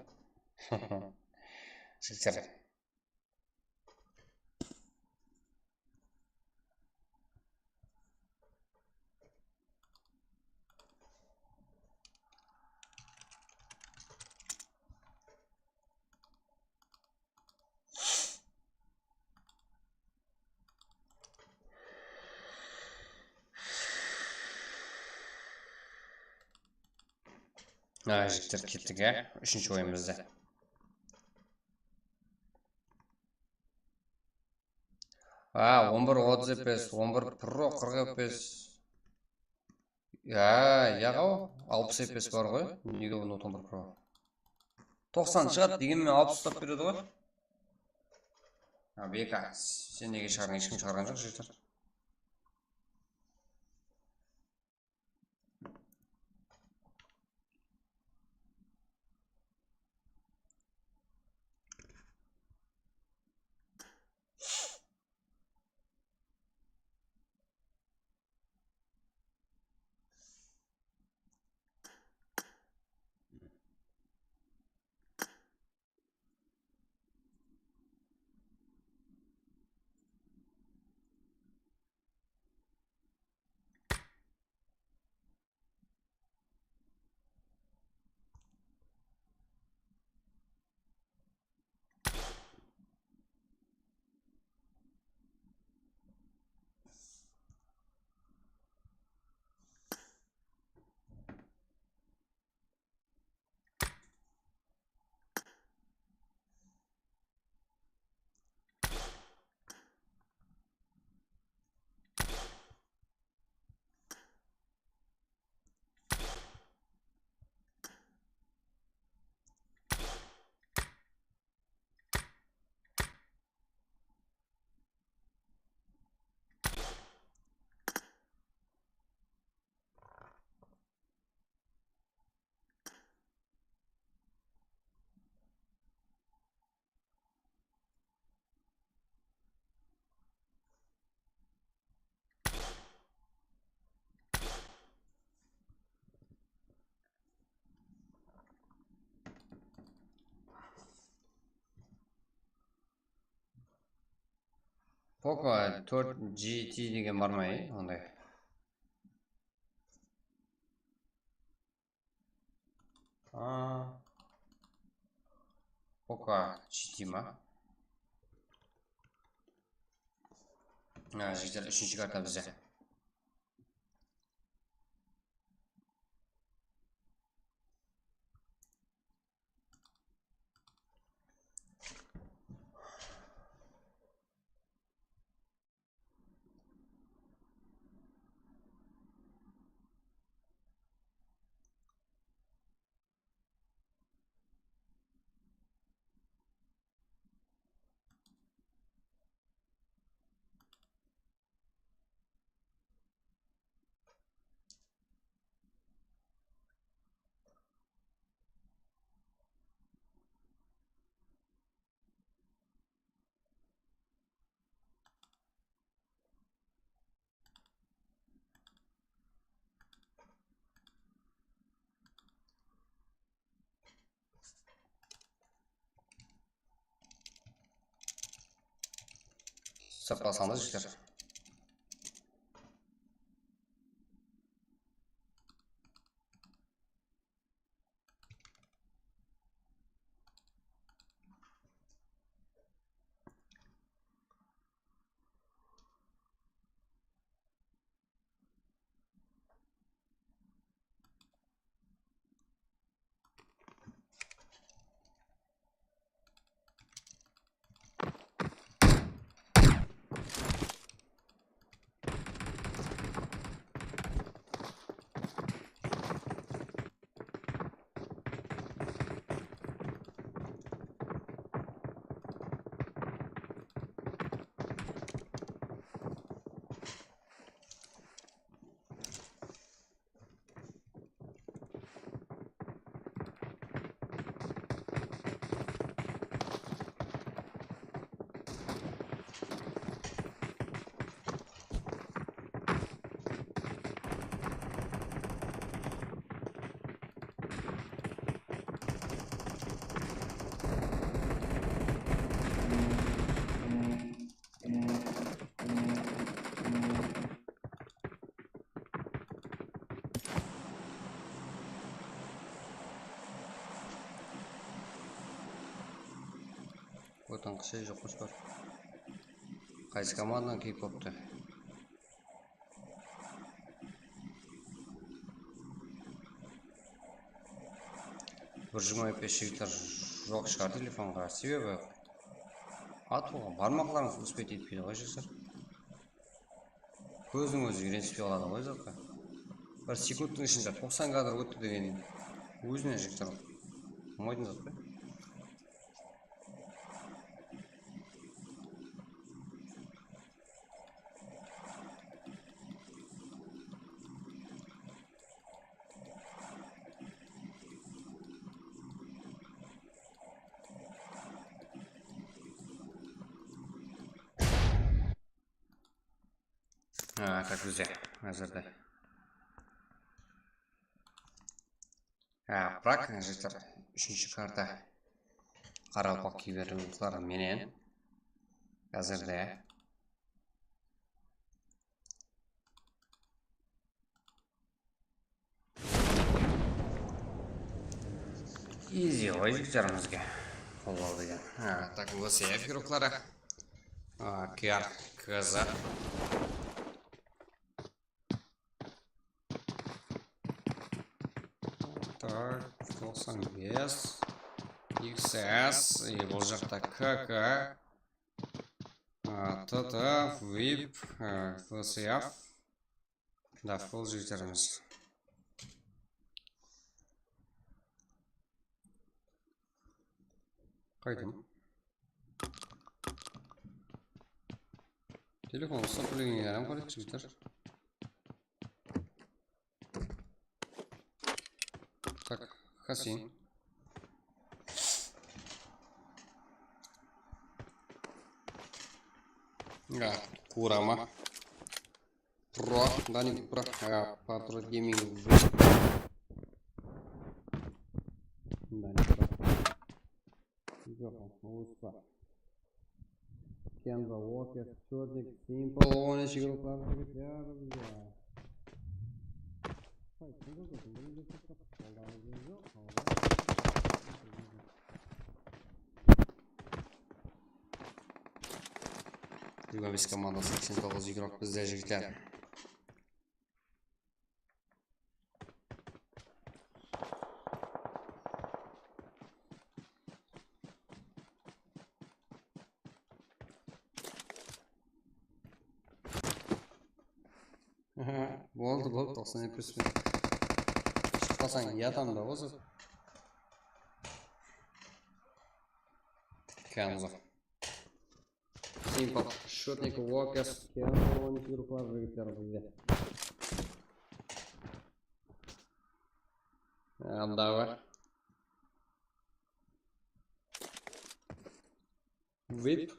Jigitler. Ha, jigitler, kettik, ya. Úshinshi oyın bizde. Ha, on bir otız F P S, on bir Pro qırq F P S. Ya, yaǵaw, alpıs F P S bar ǵoy. Nege onı on bir Pro? Toqsan shıǵadı degenmen alpıs uslap beredi ǵoy. Ha, B K, sen nege shıǵardıń? Hesh kim shıǵarǵan joq, jigitler. Poco tórt G T degen bar ma, e, onday? A, Poco G T ma? A, jigitler, úshinshi karta bizde. Saqlasańız, jigitler. Otan qıshay joq qoshpar. Qaysı komandadan kiyik bolıptı? Bir jigirma bes jigitler joq shıǵar telefonǵa, sebebi at bolǵan, barmaqlarıńız uspet etpeydi ǵoy, jigitler. Kózdiń ózi úyrenspey qaladı ǵoy zatqa. Bir sekundtıń ishinde toqsan kadr ótti degen ózine, jigitler, bolmaytın zat pa? Ha, так, bizde házirde. Ha, bırak, jigitler, úshinshi karta. Qaraqalpaq kiberdevlopları menen. Házirde. Easy ǵoy, jigitlerimizge. Qolbal degen. Ha, так, V C F игрокları. A, K R, K Z. Tak, toqsan bes. X S, e, bul jaqta K K. A, T T, vip, a, V C F. Da, full jigitlerimiz. Qaydım. Telefon uslap bilgenge yaram qaradı, jigitler. Tak, Hasin. Ya, Kurama. Pro, Dani Pro, ya, Patro Gaming. Dani Pro. Joq, Oğuzba. Kenzo Walker, Chotnik, Simple, on úsh игрокları jigitler bizde. Hay, kimde durdı? Bunı da toqtatıp qaldı. Joq, qaldı. Jigirma bes komanda, seksen toǵız игрок bizde, jigitler. Boldı, boldı, toqsan eki plyus penen. Shıqpasań, yatam da, osı. Kenzo. Simple. Shotnik, Walker, Kenzo, on úsh игрокları jigitler bizde. Давай. Vip.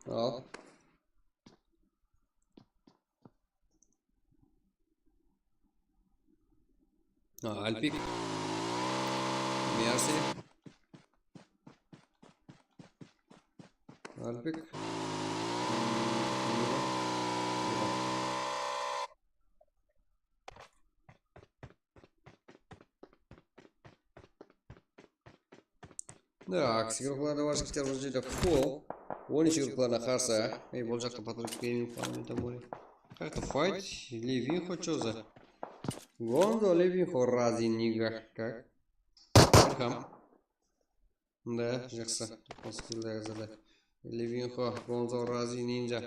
Al. A, Alpik. Mersi. Alpik. Tak, игрокları da bar, jigitler, bul jerde full. On úsh игрокlarına qarsı. Ey, bul jaqta Patrik Gaming falan, там, bar. Qayaqta fight? Levinxo, chё za? Gonzo, Levinxo, Razi, Niga. Как? Ilham. Da, jaqsı. Toqsan segiz killde házirde. Levinxo, Gonzo, Razi, Ninja.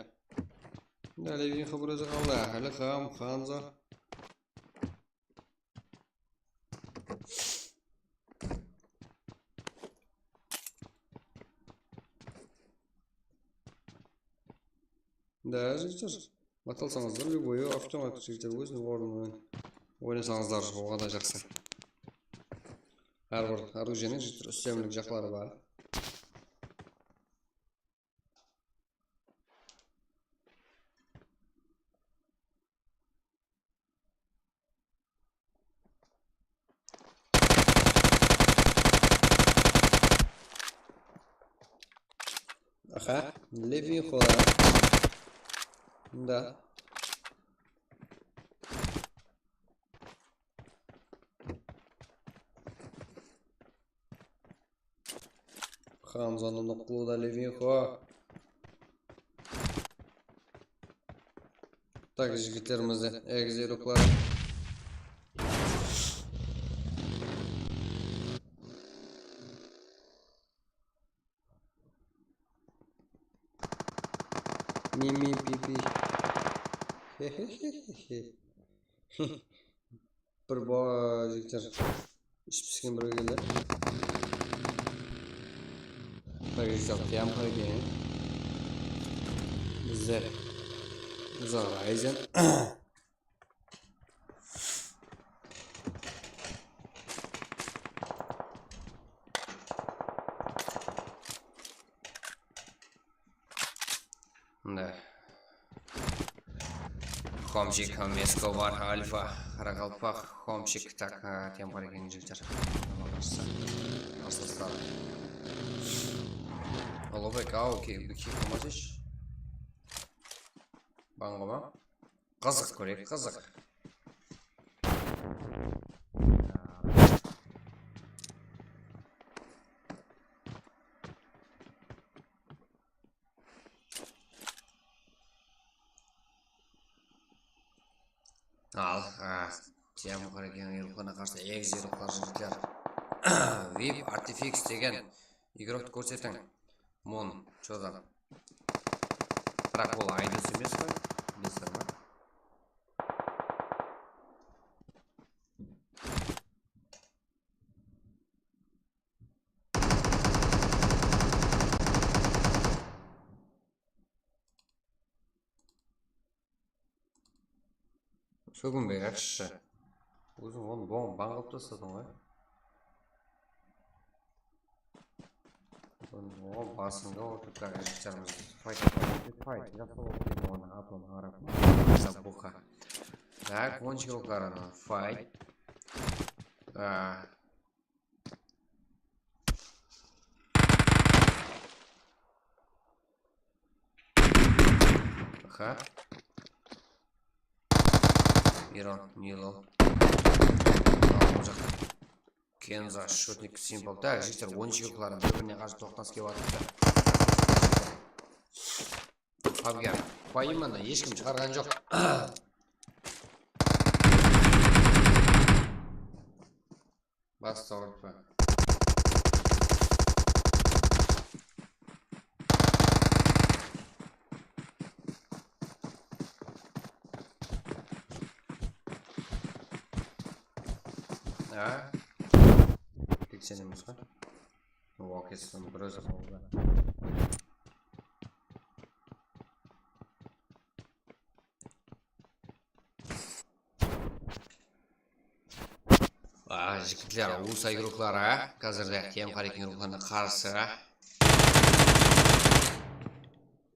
Da, Levinxo bir ózi qaldı. Ilham, Hanzo. Da, jigitler, batalsańızlar, любой avtomat, jigitler, óziniń ornınan oynasańızlar, oǵada jaqsı. Hár bir orujeniń, jigitler, ústemlik jaqları bar. Aha, Levinxo. Da. Hamzanı noqlıda Levinxo. Tak, jigitlerimizde egizerukları. Mimi pipi. Bir ba jigitler. Ish pisken birge keldi. Bir jigitler qıyam qara eken. Bizde uzaq Ryzen. Mında. Xomchik, Mesko bar, Alfa, Qaraqalpaq, Xomchik, tak, a, tem bar eken, jigitler. Qarsı, qarsılaslar. Ullıbek, aw, ke-, ke-, qılmasaysh. Bango ma? Qızıq kóreyik, qızıq. Al, a, Tiam Qarakeńniń ruwxına qarsı egizeruklar jigitler. Vip Artifix degen igroktı kórsetiń. Mun, chozam. Biraq ol Aydos emes pa? Bilesizler ma? Shógin berershi. Óziń onı boń-, bań qılıp tasladıń ǵoy. Oǵan basıńda otırıp, так, jigitlerimiz fight, fight, jaqsı bolıp ketken, onı Aton Arap, Zabuka. Так, он kilo karana, fight. А. Aha. Miron, Nilo. Al, bul jaqta. Kenza, Shotnik, Simple. Так, jigitler, on eki ruwxların bir-birine qarsı toqtanas kelip atırıptı. Pabga, поименно, hesh kim shıǵarǵan joq. Bas, sawırtpa. Ha? Tek sen emes pa? Owa, kesin, bir ózi qaldı. A, jigitler, ulıs igrokları, házirde Tiam Qarakeńniń ruwxına qarsı.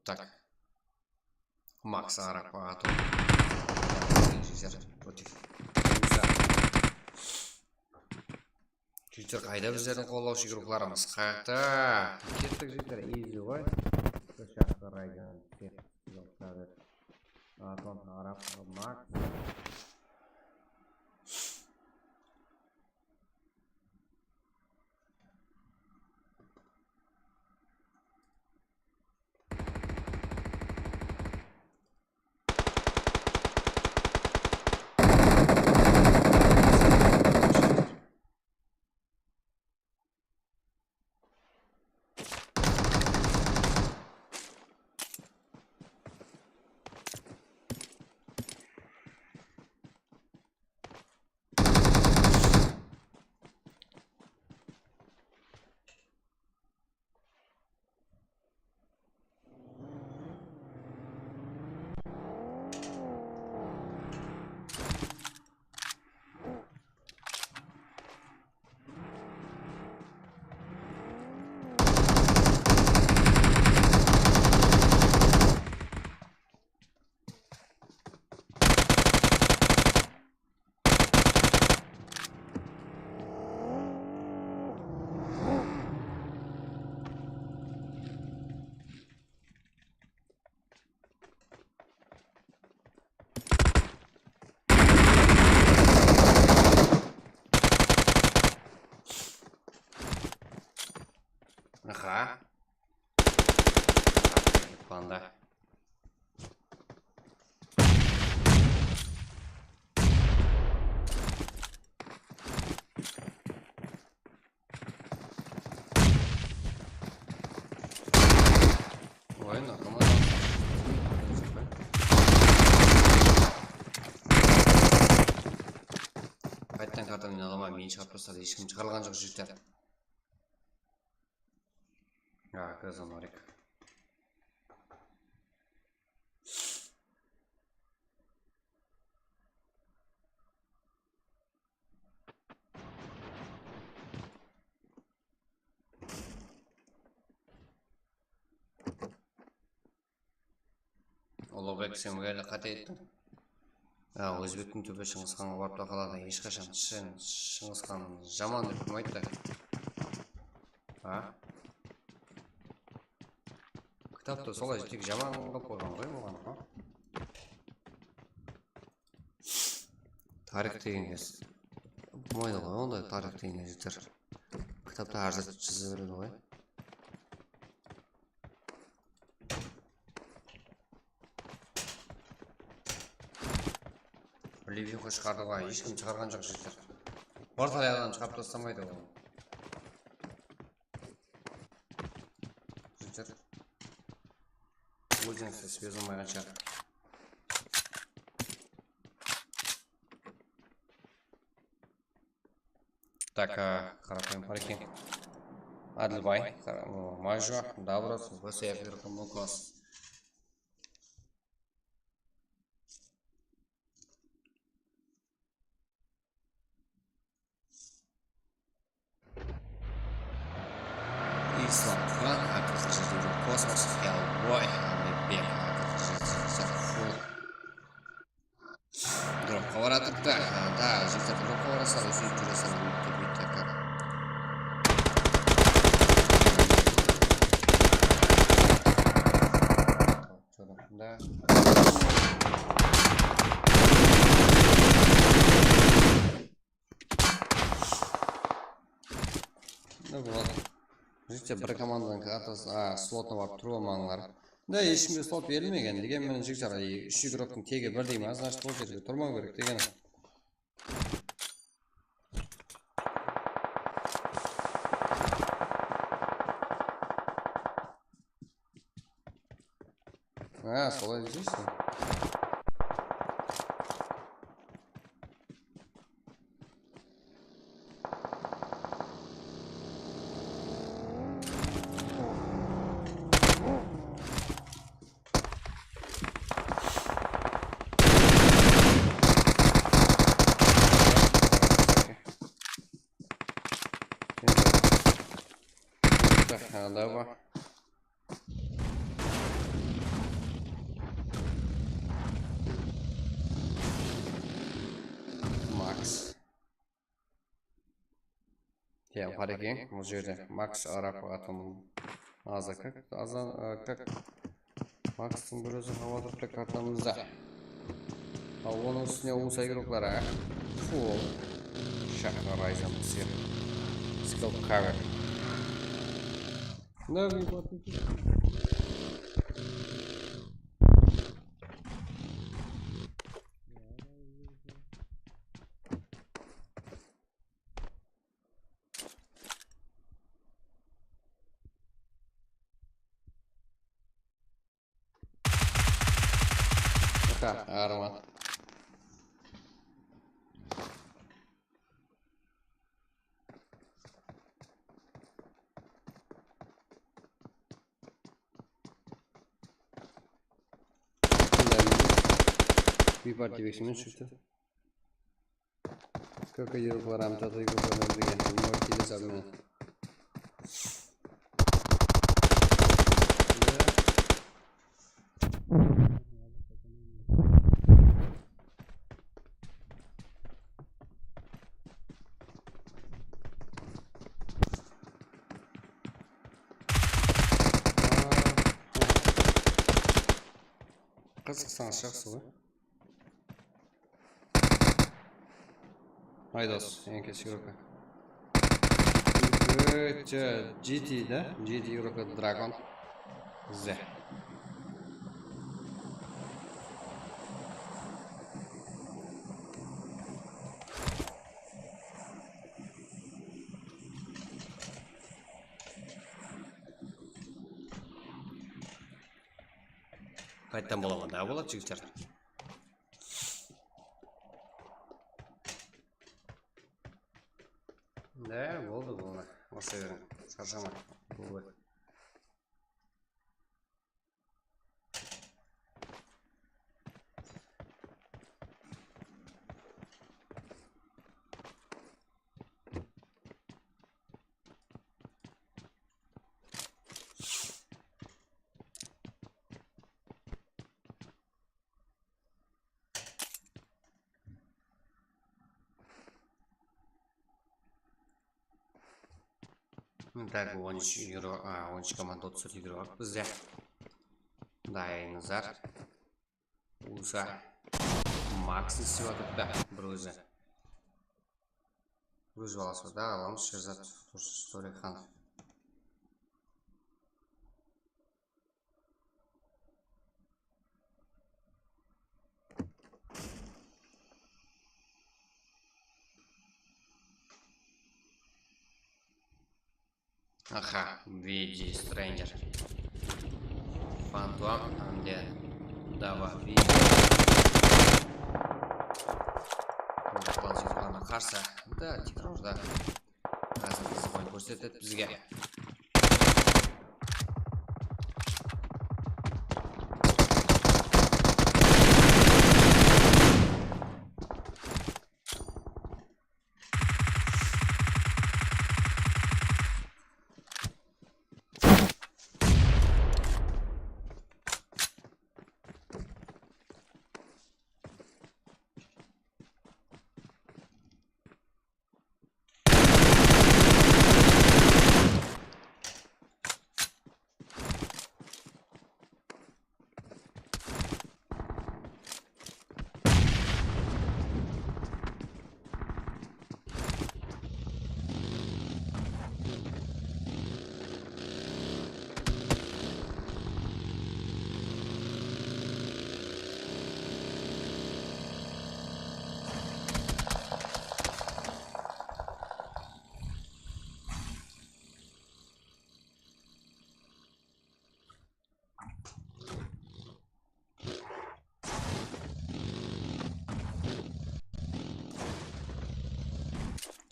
Так. Max Arap, Atom. Jigitler, против. Jigitler, qayda bizlerdiń qollawshı igroklarımız? Qayaqta? Kettik, jigitler, easy ǵoy. Bir shaqtı Ryzen, Atom, Arap, Max. Aha. Panda. Oyın akıma. Qayttan kartanı alaman, meni shıǵarıp tasladı, hesh kim shıǵarǵan joq jigitler. Ha, Krasnodarik. Uluǵbek, sen bul jerde qáte ettiń. Ha, ózbektiń túbi Shıńǵısxanǵa barıp ta qaladı. Hesh qashan Shıń-, Shıńǵısxan jaman dep kim ayttı? Ha? Kitapta solay tek jaman qılıp qoyǵan ǵoy buǵan, ha? Tariyx degen kez. Bolmaydı ǵoy, onday tariyx degen kez jigitler. Kitapta hár zat jaza beredi ǵoy. Reviewǵa shıǵardı ǵoy, hesh kim shıǵarǵan joq jigitler. Portal adam shıǵarıp taslamaydı ol. Jigitler. Ózińizdi sezilmeygen shıǵar. Так, а, qaraqalpaq eken. Adilbay, qara-, o, Majo, Davros, Vseyakler, Mukos. Islam Turan, qırq jeti, Kosmos, Hellboy, Andıybek, qırq jeti, Sarful. Dropqa baratırıptı. Da, jigitler, dropqa barasızlar, úytip júresizler, úytip, úytip, kak. Da. Ne boladı? Jigitler, bir komandanıń kartasına, a, slotına barıp turıp almańlar. Da, hesh kimge slot berilmegen. Degen menen, jigitler, úsh igroktıń tegi birdey ma, значит, ol jerge turmaw kerek degeni. Ha, solay deysiz. Aha, давай. Maks. Ya, bar eken, bul jerde Maks Arap atın azı kak, azı, e, kak. Makstıń bir ózi hawa turıptı kartamızda. Al, onıń ústine usa igroklar, a. Full. Shaqqa Ryzen bizge. Skill cover. Да, выпад. Пока, arman. Bir parti beklemen çıktı. Krokodil kılaram, tatlı kılaram degen. Mor kiydi sabmen. Qızıqsańız, jaqsı ǵoy. Aydos, eń keshki roka. G T da, G T Europa Dragon. Bizde. Qayttan bolaman da, boladı, jigitler. Da, boldı, boldı. Urısa beriń, sharshama. Boldı. Tak, on úsh euro, a, on úsh komanda otız tórt euro bar bizde. Dayınızlar. Usa. Max islep atırıptı bir ózi. Óz balası da alamız, Sherzat Tursunov. Aha, V G Stranger. Fantom, hám de Dava V G. Bul jigitlerge qarsı. Da, tekrarda. Házir qızıq oyın kórsetedi bizge.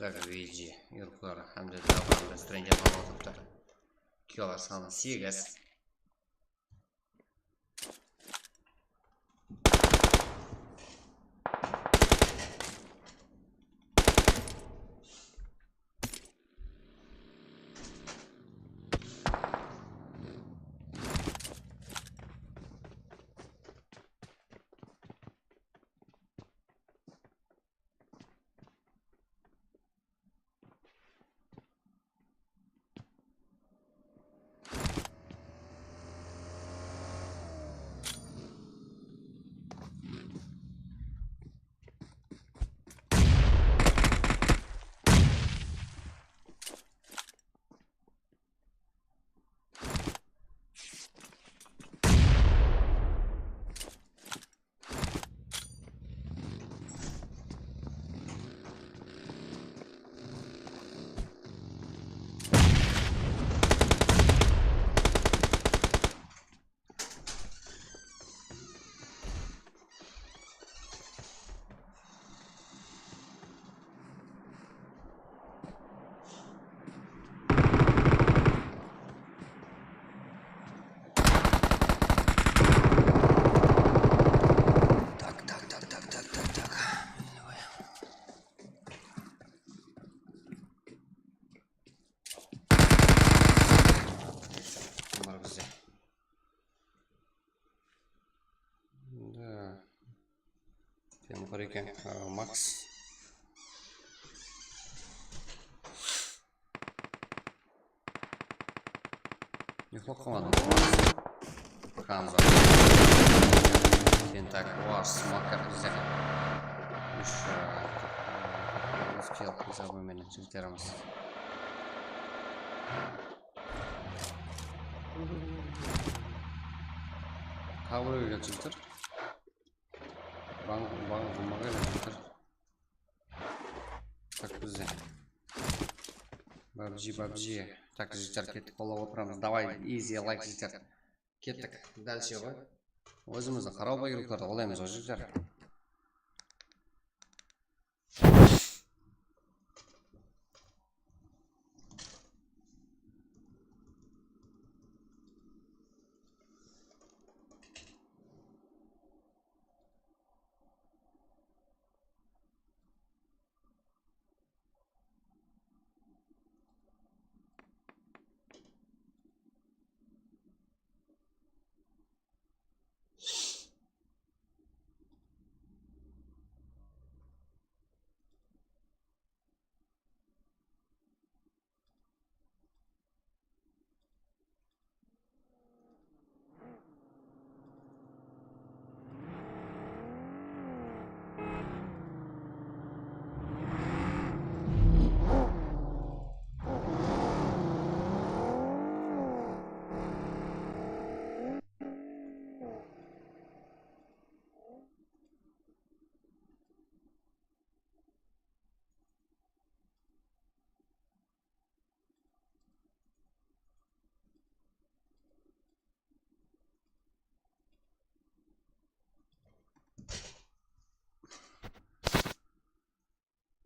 Tak, V G, Yurklar, hám de Davan da Stranger alıp atırıptı. Kilolar sanı segiz. Tak, tak, tak, tak, tak, tak, tak. Bunlar bizde. Da. Temir eken, a, Max. Uyıqlap qalmadım. Kanzo. Tentak, Wars, Makar bizde. Úsh, a, úsh kill, zabı menen jigitlerimiz. Tawıp kelip jigitler. Bań, bań, bań, jigitler. Tak, bizde. PUBG, PUBG. Tak, jigitler, kettik, qollap otıramız. Davay, easy, like, jigitler. Kettik. Dálshe ǵoy. Ózimizdiń qaraw bayruklardı qolaymız ǵoy, jigitler.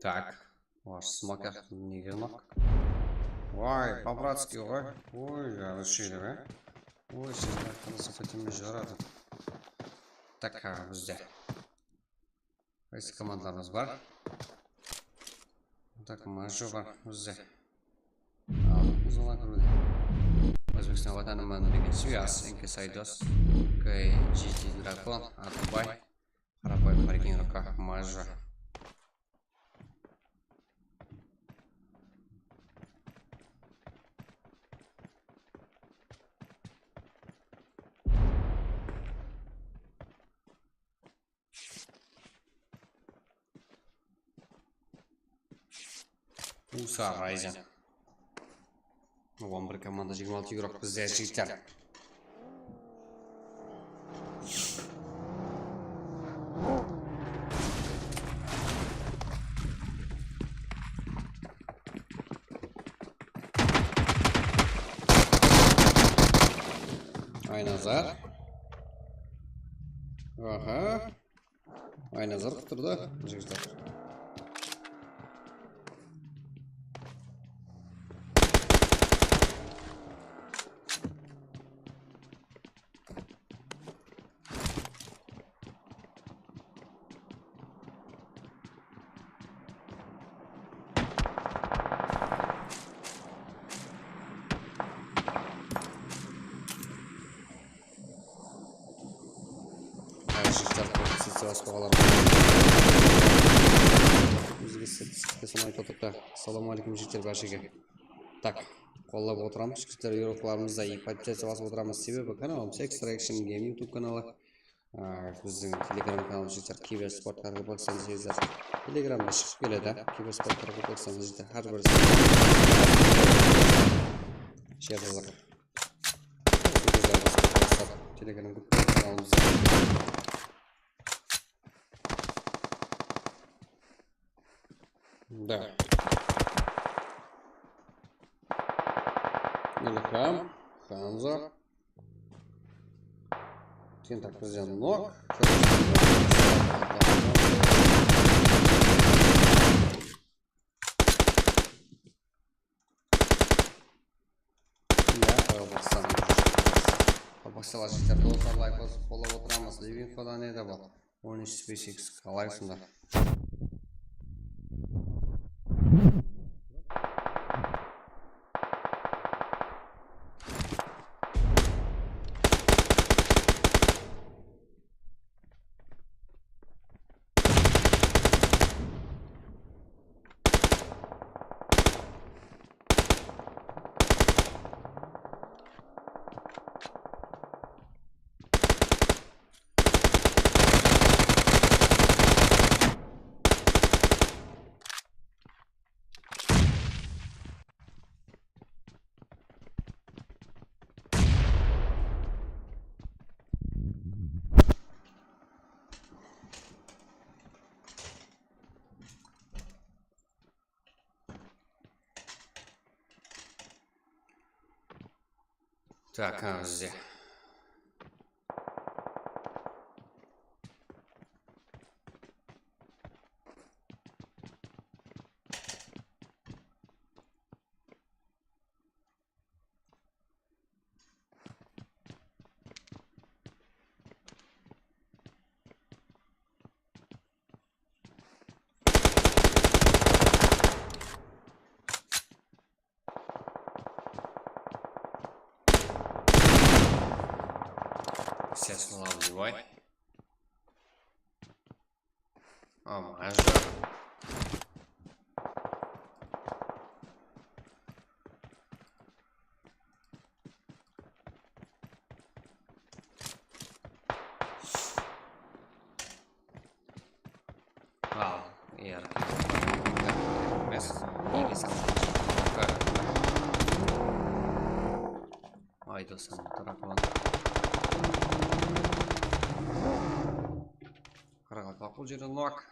Tak. Olar smoker nege nok? Vay, по-братски ǵoy. Oy, ya, ushıydı be. Oy, sizler qılısı pitimi jaradı. Tak, ha, bizde. Qaysı komandalarımız bar? Tak, Majo bar bizde. Al, uzalan kúrmedi. Ózbekstan Watanıman degen Suyas, N K Saydos, K G T Drakon, Atubay, Qarapay, Parkin Ruka, Majo. Usa Ryzen. On bir komanda, jigirma altı yuraq bizler, jigitler. Aynazar. Aha. Aynazar qutırdı, jigitler. Jigitler, poziciya basıp alǵanlar. Bizge statistika sanay otırıptı. Assalawma áleykum, jigitler, bárshege. Tak, qollap otıramız. Jigitler, yurıqlarımızda poziciya basıp otıramız. Sebebi kanalımız Extraction Game YouTube kanalı. Aa, bizdiń Telegram kanalımız, jigitler, Kibersport Qaraqalpaqstan dese, Telegramda shıǵıp keledi. Kibersport Qaraqalpaqstan dese, hár bir share jazıp. Telegram gruppa kanalımızda. Da. Ilham, Hamza. Tentak bizden nok. Ya, Qaraqalpaqstan. Qaraqalpaqstanlar, jigitler, dostlar, layk basıp qollap otıramız. Livinkodan edi bul. On úsh SpaceX, qalay usında? Так, а, bizde. Сейчас налаживай. А, мажа. Al, er. Emes. Nege saldım? Ayda sen tarafınan. Qaraqalpaq bul jerden nok.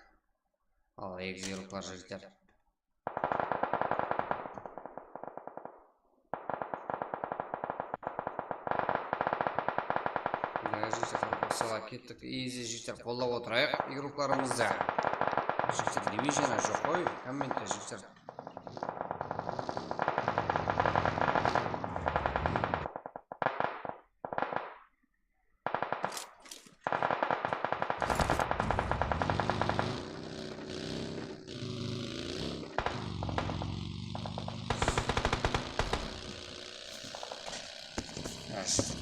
Al, egizeruklar jigitler. Jigitler, kettik. Easy, jigitler, qollap otırayıq igruklarımızdı. Jigitler, diviziona joq qoy, kommentte, jigitler.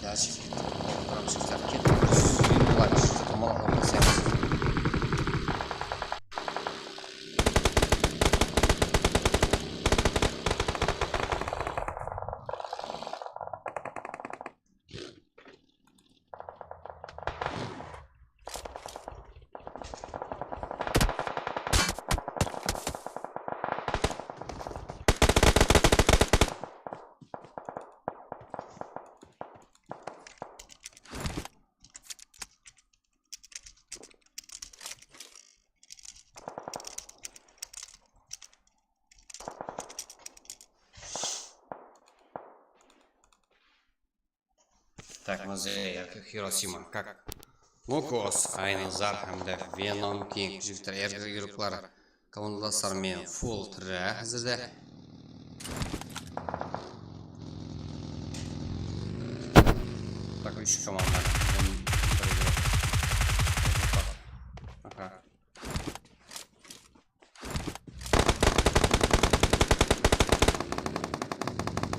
Dálshe kettik. Oqıp turamız, jigitler, kettik. Biz uyımlar, jigitler, domalaq oqısaymız. Tak, mına jerde Hirosima, kak, Nukos, Aynazar hám de Venom King. Jigitler, erkek igruklar komandadaslar menen full tiri házirde. Tak, úsh komanda. Aha.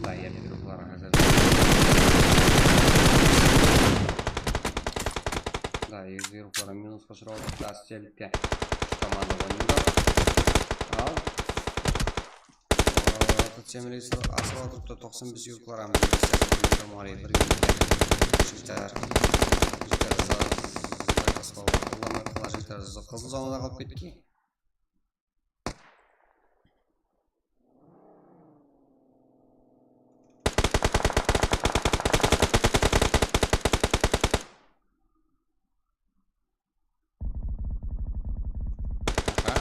Da, endi gruplar házir. Da, endi gruplar minusqa ushırap atır. Da, Stelikte úsh komanda oynaydı. Al. Aa, Tatsiyam reysler asıp atırıptı. Toqsan bes gruplar hám bir. Jigitler, jigitler, za-, za-, jigitler, qızıl zonada qalıp ketken. Aha.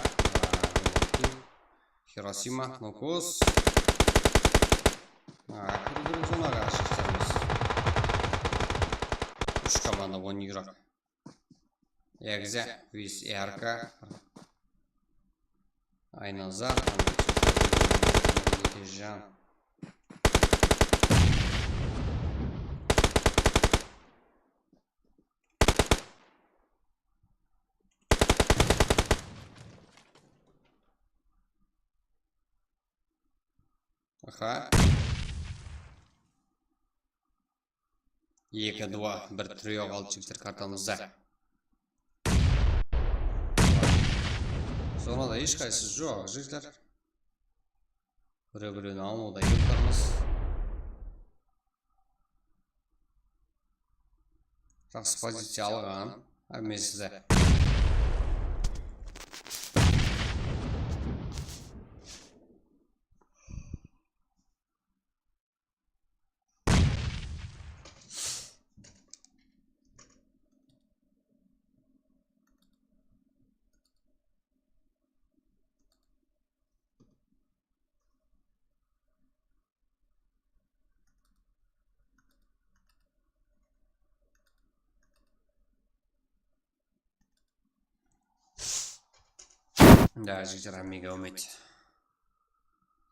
Hirosima, Nukos. Aa, kirip zonaǵa shıqtırmız. Úsh komanda, on igrok. Egze, Vizerka, Aynazar, Ekejan. Aha. Eki, два, bir tryo qaldı, jigitler, kartamızda. Zonada hesh qaysısı joq, jigitler. Birew-birewin almawda yurtlarmız. Jaqsı poziciya alǵan hámmesi de. Da, jigitler, hámmege áwmet.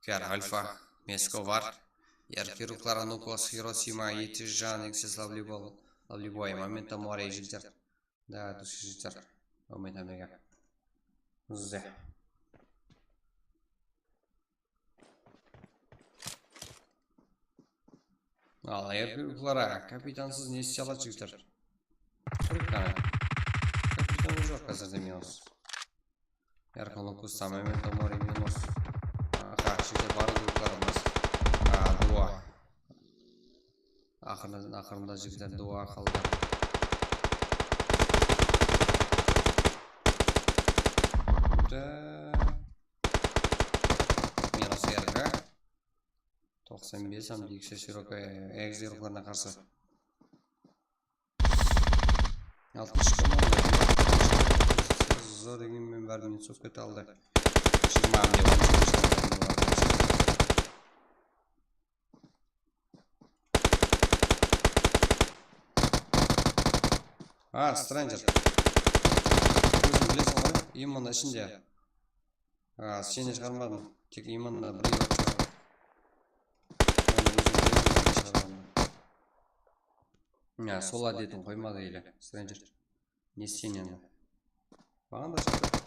Q R Alfa, Mesko bar. Erke ruxlar, Anukos, Hirosima, Eti, Jan, Ekses, Lavliboy, Lavliboy, Momento Mori, jigitler. Da, dúrıs, jigitler. Áwmet hámmege. Bizde. Al, erke ruxlara, kapitansız ne istey aladı, jigitler? Kórik qana. Kapitan joq házirde minus. Erke ruxlar, Momento Mori minus. Aha, jigitler, barıp ruxlarımız. A, duo. Aqırında, aqırında jigitler duo qaldı. Da. Minus erke. Toqsan bes hám de X S Roka, Egze ruxlarına qarsı. Altınshı komanda. Zor degen men bári minus bolıp kete aldı. Jigirma hám de on. A, Stranger. Óziń bilesiń ǵoy, Imanı ishinde. A, seni shıǵarmadım. Tek Imanı bir ep shıǵardım. Onı óziń bilesiń ǵoy, shıǵarmadım. Ya, sol ádetin qoymadı ele, Stranger. Ne sen endi? Maǵan da shıqtı.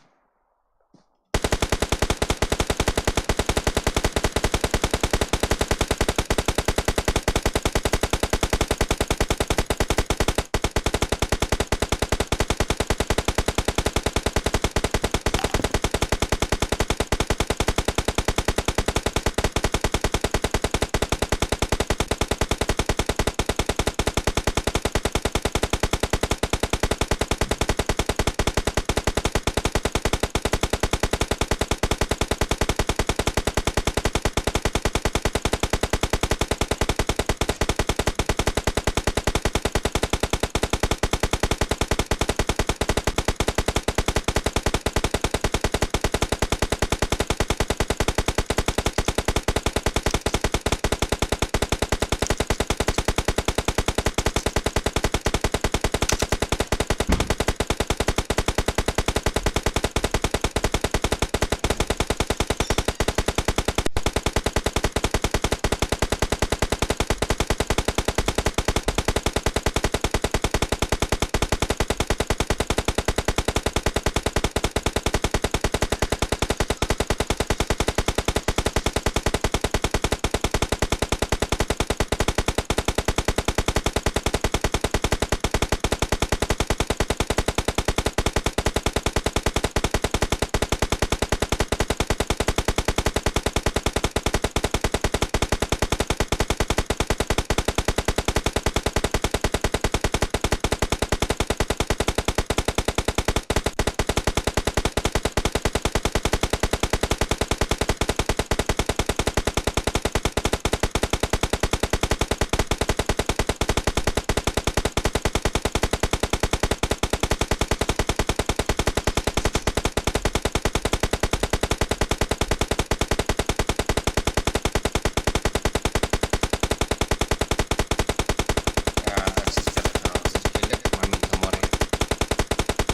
A, taksistler, a, bizler keldik, Momento Mori.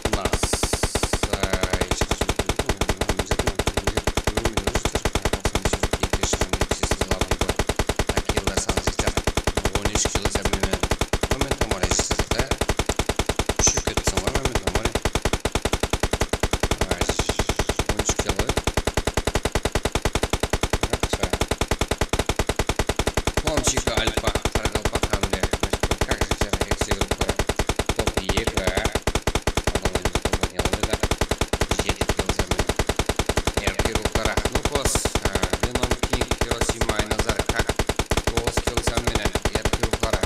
Mına, s-, e, hesh qashan keldik, mına, mına, bizler, mına, bizler, mına, bizler, mına, toqsan bes, ekінші, mına, ekisi, Lavliboy. Takilla, sanzıkter. On úsh kilo sármen menen. Momento Mori, jigitler, da. Úship ketipseń ǵoy, Momento Mori. Ay, on úsh kilo. Yaqshı. Slomchika, Alfa, Qaraqalpaq hám de Mashkur, как же, Egze ruxları. Top eki. Adam oynadı, top oynay almaydı. Jeti kilo sármen. Erke ruxları, Nukos, a, Venom King, Hirosima, Aynazar, Kak, toǵız kilo sármen menen. Erke ruxları.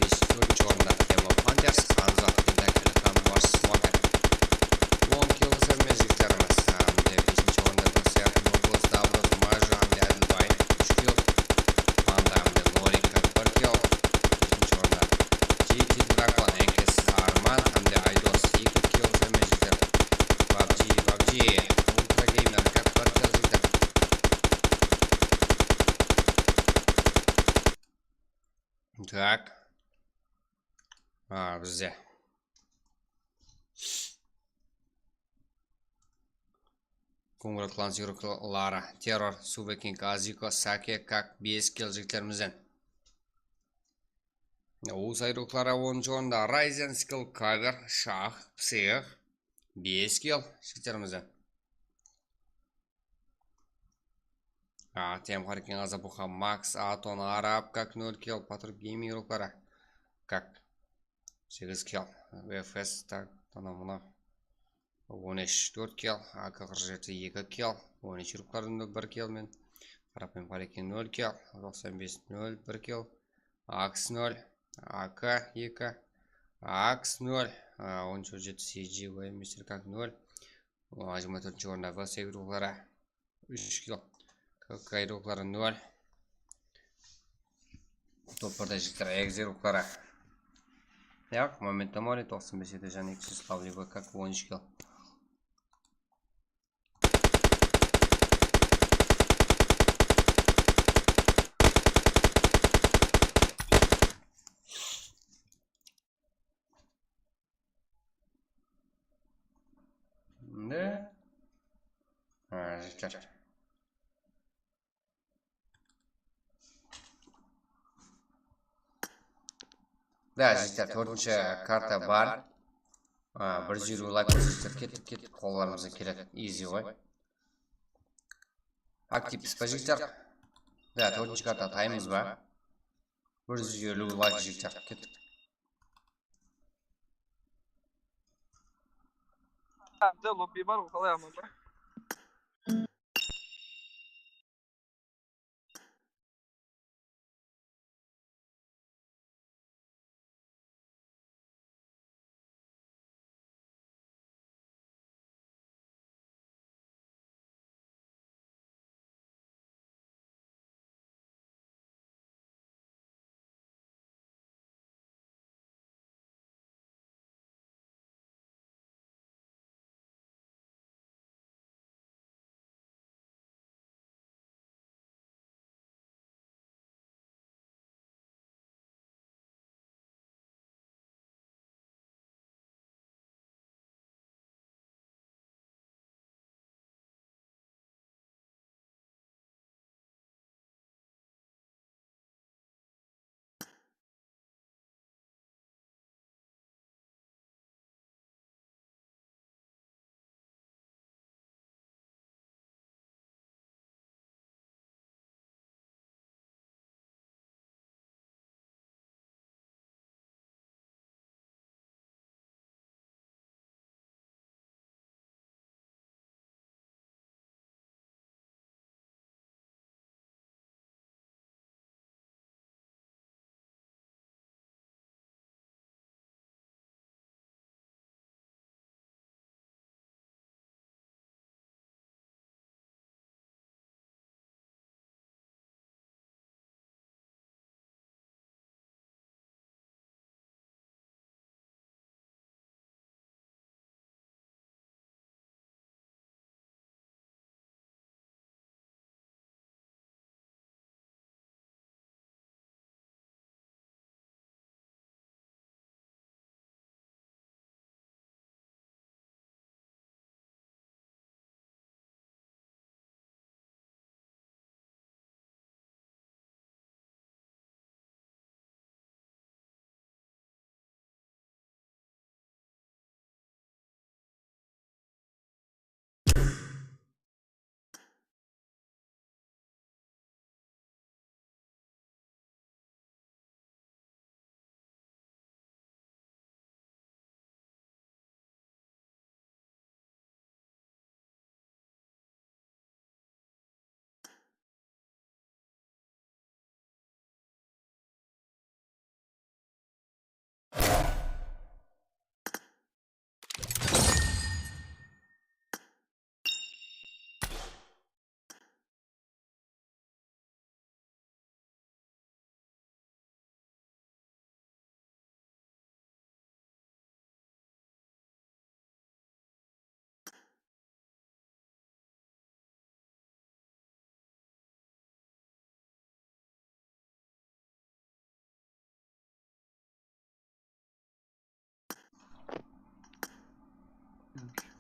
Bes, tórtinshi orında Kemo Panthers, Hanzo, Tentakeli hám Mars Smoker. On kilo sármen, jigitlerimiz. Hám de besinshi orında P S R, Nukos, Davros, Majo hám de Ádilbay, úsh kilo. Panda hám de Norika, bir kilo. Besinshi orında G T Drakon, Enkes, Arman hám de Aydos, eki kilo sármen, jigitler. PUBG, PUBG, Ultra Gamer, Kak, bir kilo, jigitler. Так. A, bizde. Kungro Clans yurıqları, Terror, Suveking, Aziko, Sake, Kak, bes kill jigitlerimizden. Usa yurıqları onınshı orında, Ryzen, Skill, Cover, Shah, Psix, bes kill jigitlerimizden. A, Tem Harikin, Azabuxa, Max, Aton, Arab, Kak, nol kill, Patruk Gaming yurıqları, Kak, segiz kill, V F S, tak, ana mına. On úsh, tórt kill, A K qırq jeti, eki kill, on úsh yurıqlardan da bir kill men. Qarapayım Harikin, nol kill, toqsan bes, nol, bir kill, Aks, nol, A K, eki, Aks, nol, on jeti, C G, Mister Kak, nol. Jigirma tórtinshi orında Vasek yurıqları, úsh kill, K K yurıqları, nol. Toplarda jigitler, Egze yurıqları. Yaq, Momento Mori, toqsan bes, edi jan, eki júz, Pavliko, Kak, on úsh kill. Ne? Ha, jigitler. Da, jigitler, tórtinshi karta bar. A, bir júz elliw layk, jigitler, kettik, kettik, qollarımızdan keledi. Easy ǵoy. Aktivpiz ba, jigitler? Da, tórtinshi karta taymız ba? Bir júz elliw layk, jigitler, kettik. Bizde lobby bar ǵoy, qalay, aman ba?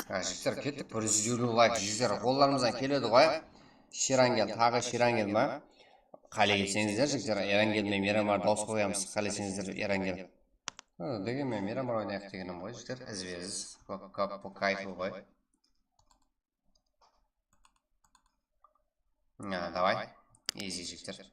Ha, jigitler, kettik, bir júz eliw layk, jigitler, qollarımızdan keledi ǵoy. Shirangel, taǵı Shirangel ma? Qáleseńizler, jigitler, Erangel menen Miramar dawıs qoyamız. Qáleseńizler, Erangel. Ha, degen men Miramar oynayıq degenim ǵoy, jigitler, izbe-iz. Kop, kop, bu kayfı ǵoy. Ha, davay. Izi, jigitler.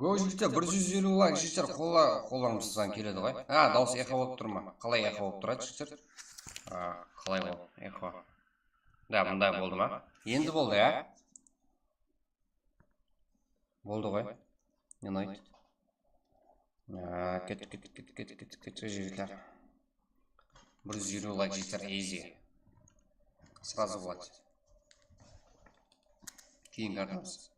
Go, jigitler, bir júz eliw layk, jigitler, qolla-, qollarımızdan keledi ǵoy. Ha, dawıs eho bolıp tur ma? Qalay eho bolıp turadı, jigitler? Ha, qalay ol, eho? Da, mınday boldı ma? Endi boldı, ya? Boldı ǵoy. Unaydı. Ha, kettik, kettik, kettik, kettik, kettik, kettik, jigitler. Bir júz eliw layk, jigitler, easy. Сразу boladı. Keyin kartamız.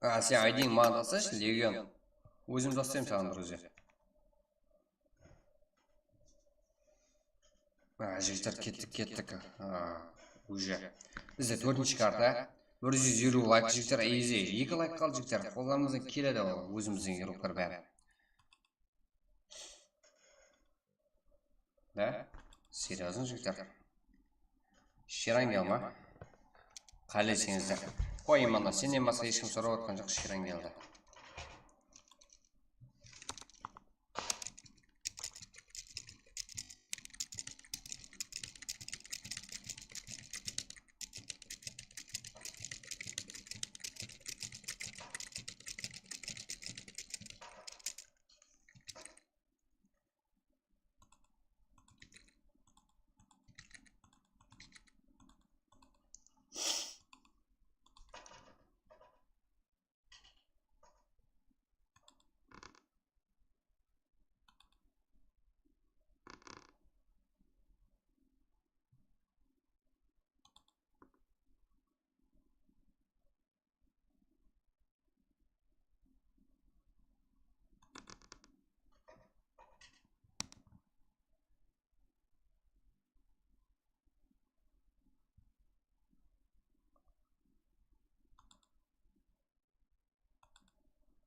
A, sen aydıń, maǵan taslayshı, Legion. Ózim taslay berem saǵan, друзья. A, jigitler, kettik, kettik. A, уже. Bizde tórtinshi karta. Bir júz eliw layk, jigitler, easy. Eki layk qaldı, jigitler. Qollarımızdan keledi ol, ózimizdiń игрокlar bári. Da? Серьёзно, jigitler. Shirangel ma? Qáleseńizler. Qoy, mana, sennen basqa hesh kim sorap atqan joq Shirangeldi.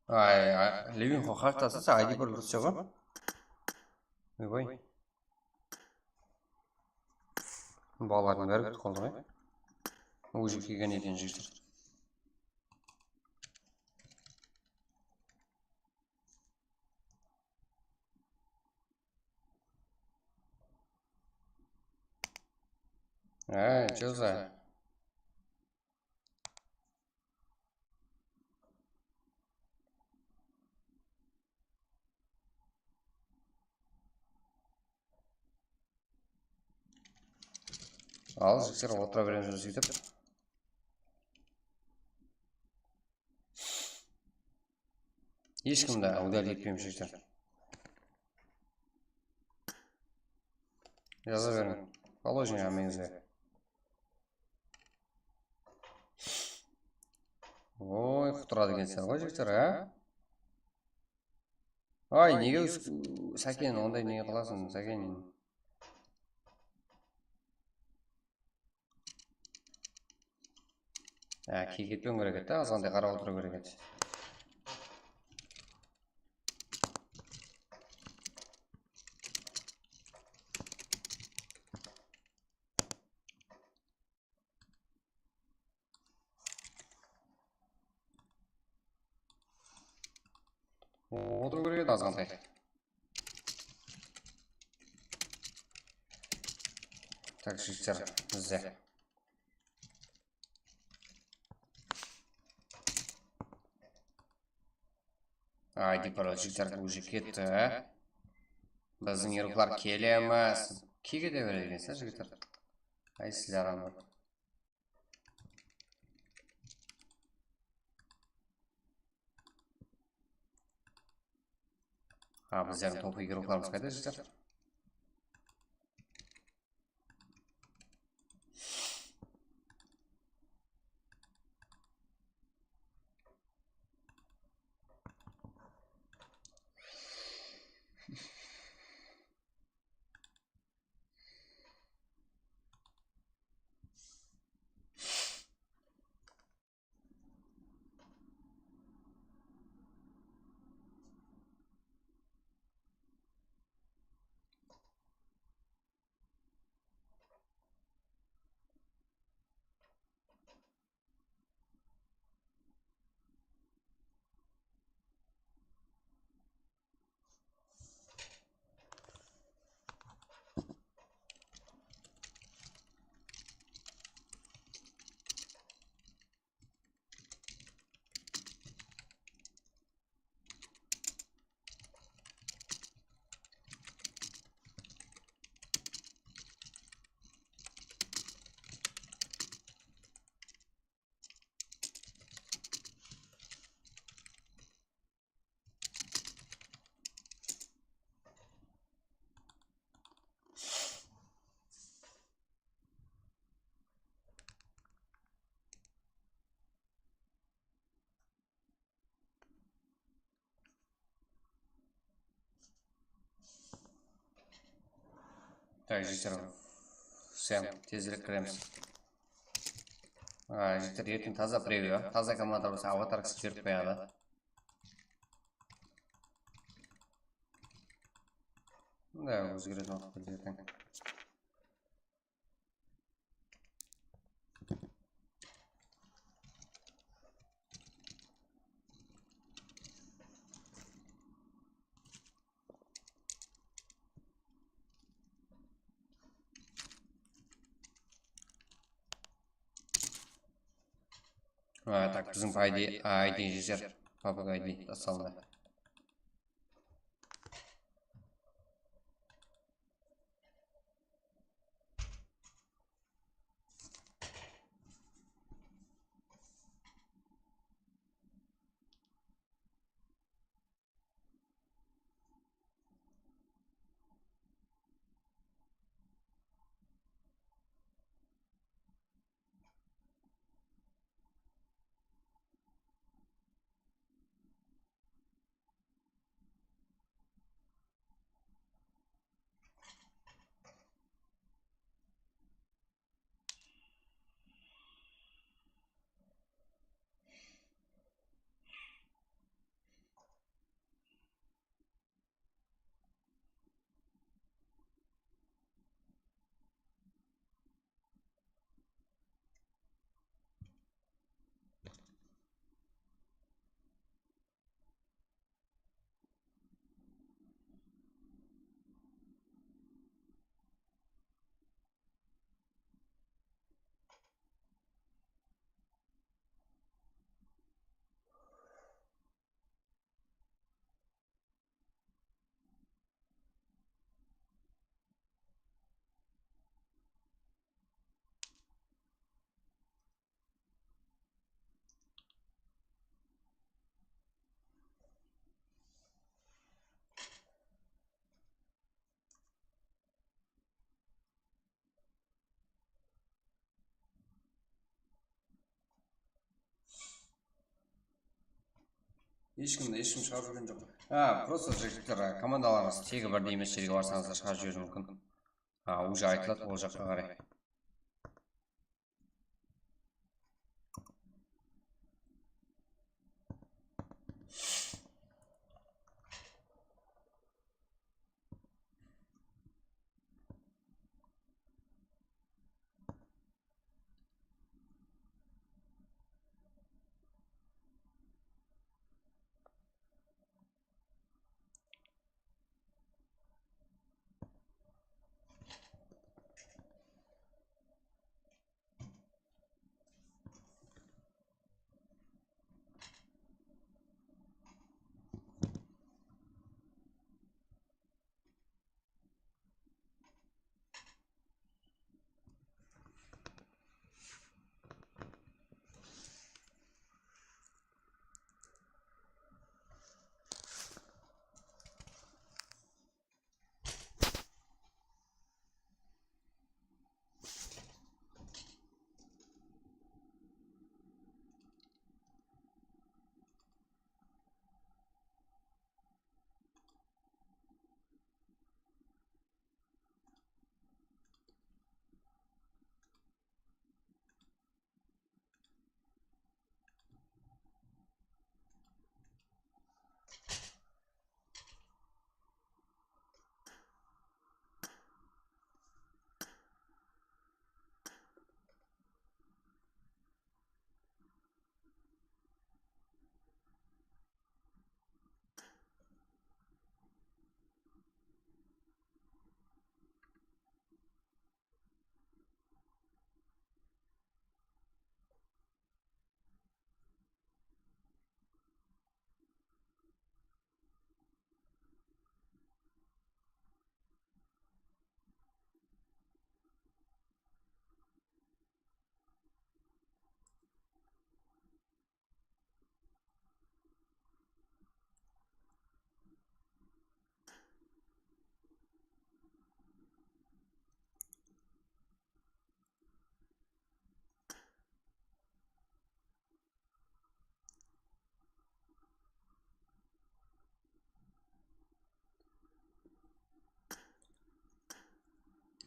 Ay, ay, Levinxo qartası, sen aydı bir durıs joq. Oybay. Balalardıń bári ketip qaldı ǵoy. Ózi kelgen eken, jigitler. Ay, чё за? Al, jigitler, otıra beremiz sóytip. Hesh kimdi udalить etpeymiz, jigitler. Jaza beriń. Положение hámmeńizge. Oy, qutaradı ekensizler ǵoy, jigitler, á? Ay, nege, Sáken, onday ne qılasıń, Sáken? Á, ke-, ketpew kerek edi, azǵantay qarap otırıw kerek edi. Otırıw kerek edi azǵantay. Tak, jigitler, bizde. Ay, dep baradı, jigitler, уже ketti. Biziń yaruqlar kelemiz. Kege de beredi ekensizler, jigitler. Ay, sizler anı. Ha, bizlerdiń topiy yaruqlarımız qayda, jigitler? Tak, jigitler, всем tezirek kiremiz. A, jigitler, erteń taza preview, taza komanda bolsa avatarkasın jiberip qoyadı. Da, ózgeretin waqıt erteń. Ha, tak, biziń I D, I D jezer, public I D tasalındı. Hesh kimdi, hesh kim shıǵarıp júrgen joq. Ha, prosto jigitler, komandalarıńız tegi birdey emes jerge barsańız da shıǵarıp jiberiwi múmkin. Ha, уже aytıladı ol jaqqa qaray.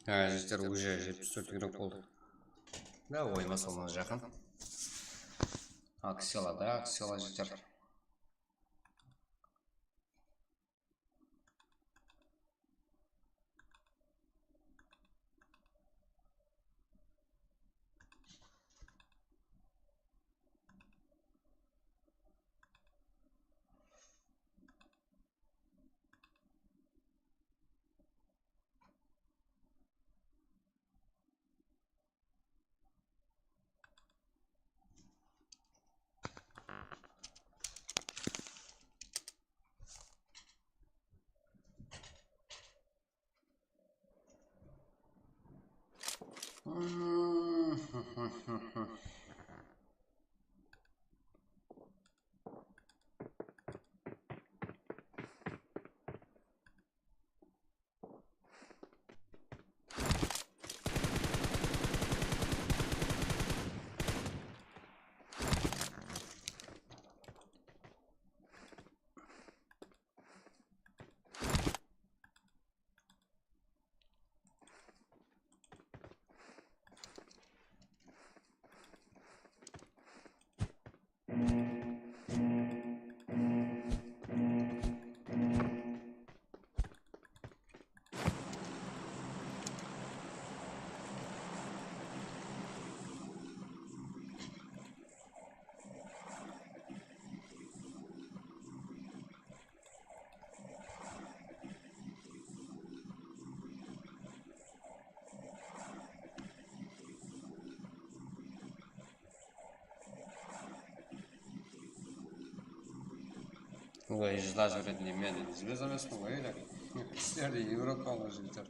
Há, jigitler, уже jetpis tórt minut boldı. Da, oyınǵa sonnan jaqın. Aksiyala da, aksiyala, jigitler. Oy, jızlap júretin men izlep emespen ǵoy ele. Sizler de evropalı jigitler.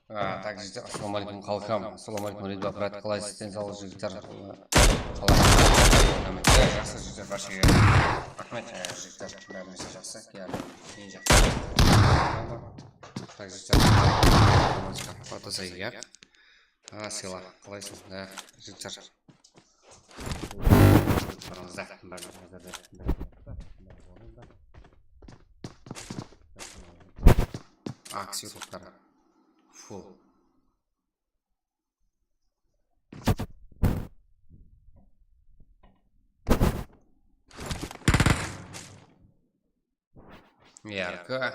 A, tak, jigitler, assalawma aleykum, qalqam. Assalawma aleykum, Ridva, brat, qalaysız, densawlıq, jigitler? Qalay? Jaqsı, jigitler, bárshege raxmet, e, jigitler, bárine jaqsı, ya, eń jaqsı. Tak, jigitler, foto sayıq, ya. A, sıyla, qalaysız, e, jigitler? Qarańızda, bárine házirde. Aksiya toplari. Full. Yarkı.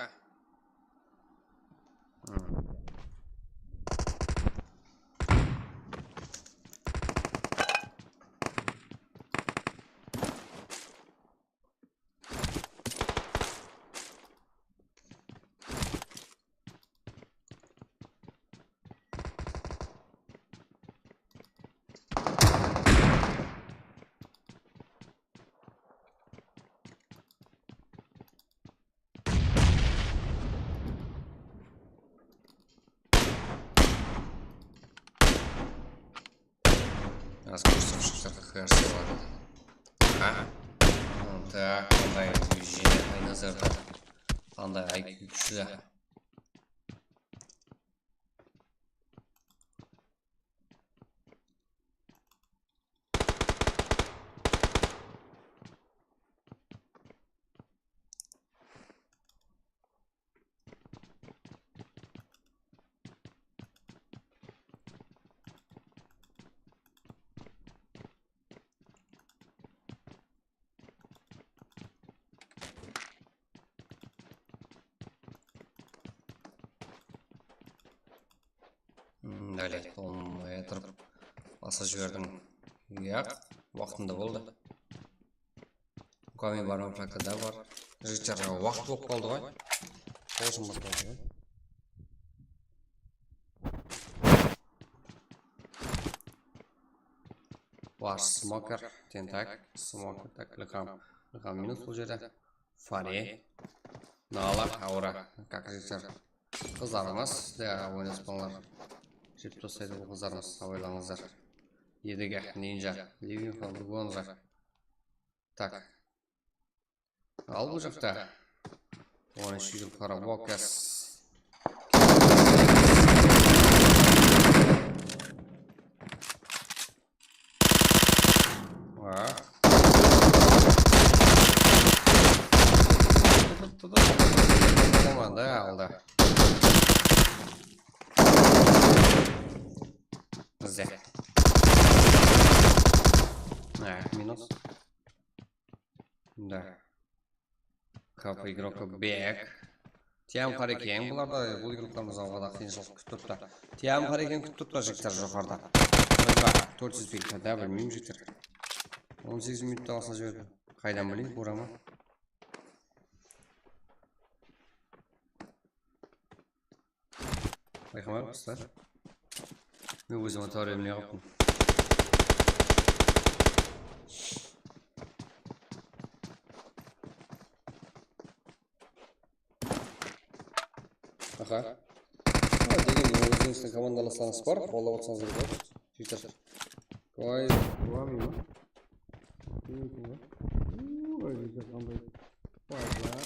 Biraz kórsem shıqtı, hársi bar. Ha? Tak, qanday jene Aynazarda. Qanday I Q kúshli. Aylet, bolmay atırıp, basıp jiberdiń. Yaq, waqtında boldı. Ukam men barman, frakta da bar. Jigitler, waqıt bolıp qaldı ǵoy. Bolsın, bolıp qaldı ǵoy. Bar smoker, tentak, smoker, tak, Ilham. Ilham minus bul jerde. Fare. Nala, Aura. Kak, jigitler. Qızlarımız da oynaspańlar. Jep taslaydı bul qızlarımız, abaylańızlar. Edege, Ninja, Living Hell, Gonza. Tak. Al bul jaqta. On úsh yıl qara Walkers. Wa. Komanda aldı. Bizde. Ha, minus. Da. Kapı igroka bek. Tiyam qara eken, bularda bul igroklarımız alǵada qıyınshılıq kútip turıptı. Tiyam qara eken, kútip turıptı jigitler joqarıda. Tórt júz belki da bilmeymen jigitler. On segiz minutta alsa jiberdi. Qaydan bileyim, ura ma? Bayqamay qıslar. Men ózim atawar edim, ne qılıptım? Aha. Ha, degen, ózińizdiń komandalaslarıńız bar, qollap atsańız da boladı. Jigitler. Qoy, qoymayman. Oy, jigitler, qanday faytlar.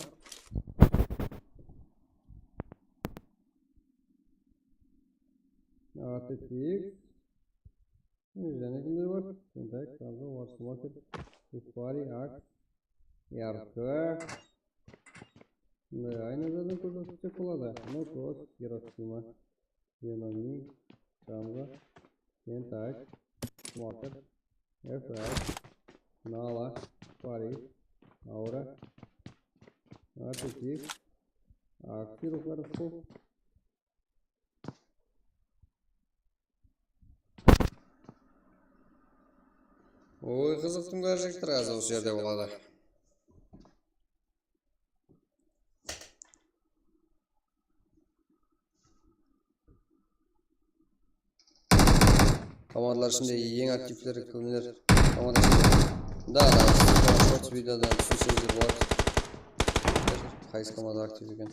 Atı Fix. Jáne kimler bar? Tentak, Kanzo, Warsaw Market, Bufari, Aks, Yarkı. Mına aynı zaten kórsetkensek boladı. Nokos, Hiroshima, Venomni, Kanzo, Tentak, Market, F F, Nala, Bufari, Aura, Atı Fix, Aks, Hiroshima, Oy, qızıqtıń bári jigitler, házir usı jerde boladı. Komandalar ishinde eń aktivleri kimler? Komanda ishinde. Da, da, short videoda túsinseńizler boladı. Qaysı komanda aktiv eken?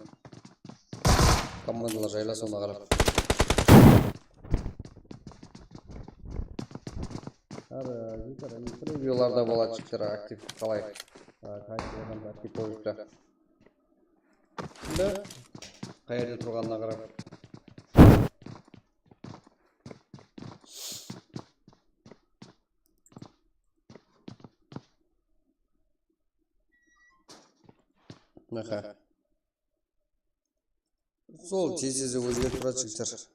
Komandalar jaylasıwına qarap. Hár, e, jigitler, endi previewlarda boladı, jigitler, aktiv qalay, e, qaysı adam aktiv bolıp júrdi. Endi qayerde turǵanına qarap. Aha. Sol tez-tez ózgerip turadı, jigitler.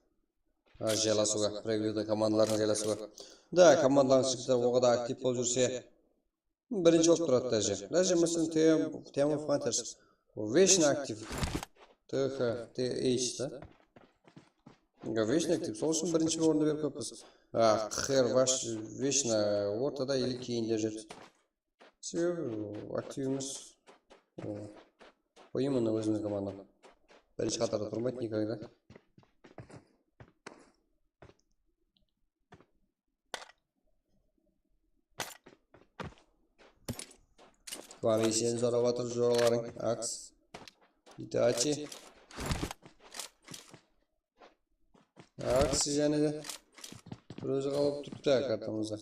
Ha, jaylasıwǵa, previewda komandalardıń jaylasıwı. Da, komandalarıńız, jigitler, oǵada aktiv bolıp júrse, birinshi bolıp turadı daje. Daje, máselen, T M, T M Hunters. Vecho aktiv. T H, T H da. Vecho aktiv. Sol ushın birinshi orındı berip qoyıppız. A, Q R vecho ortada ele keyinde júrdi. Sebebi aktiv emes. O, именно ózimniń komandam. Birinshi qatarda turmaydı никогда. Vami, seni sorap atır joralarıń. Aks. Itachi. Aks jáne de. Bir ózi qalıp turıptı kartamızda.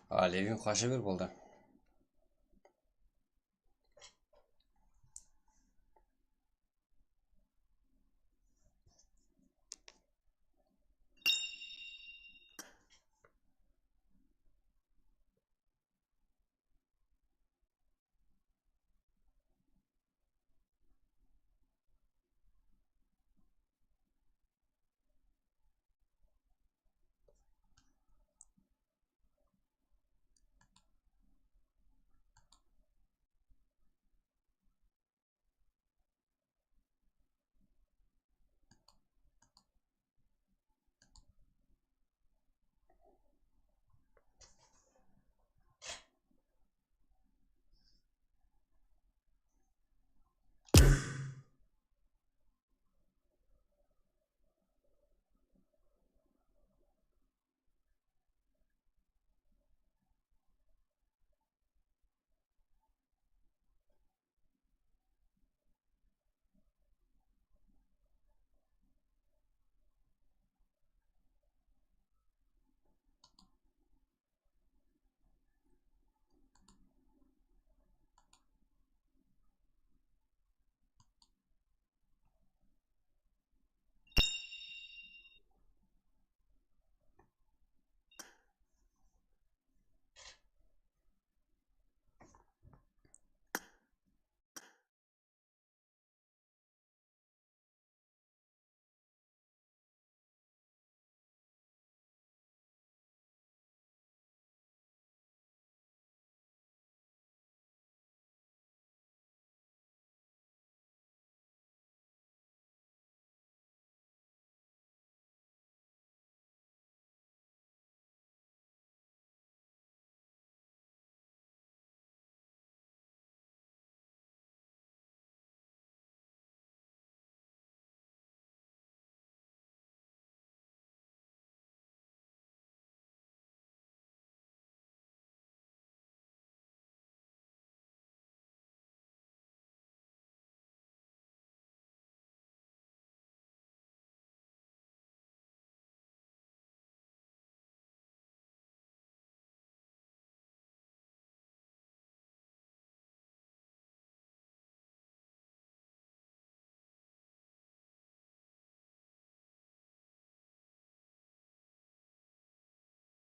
A, Levin, qasha ber, boldı.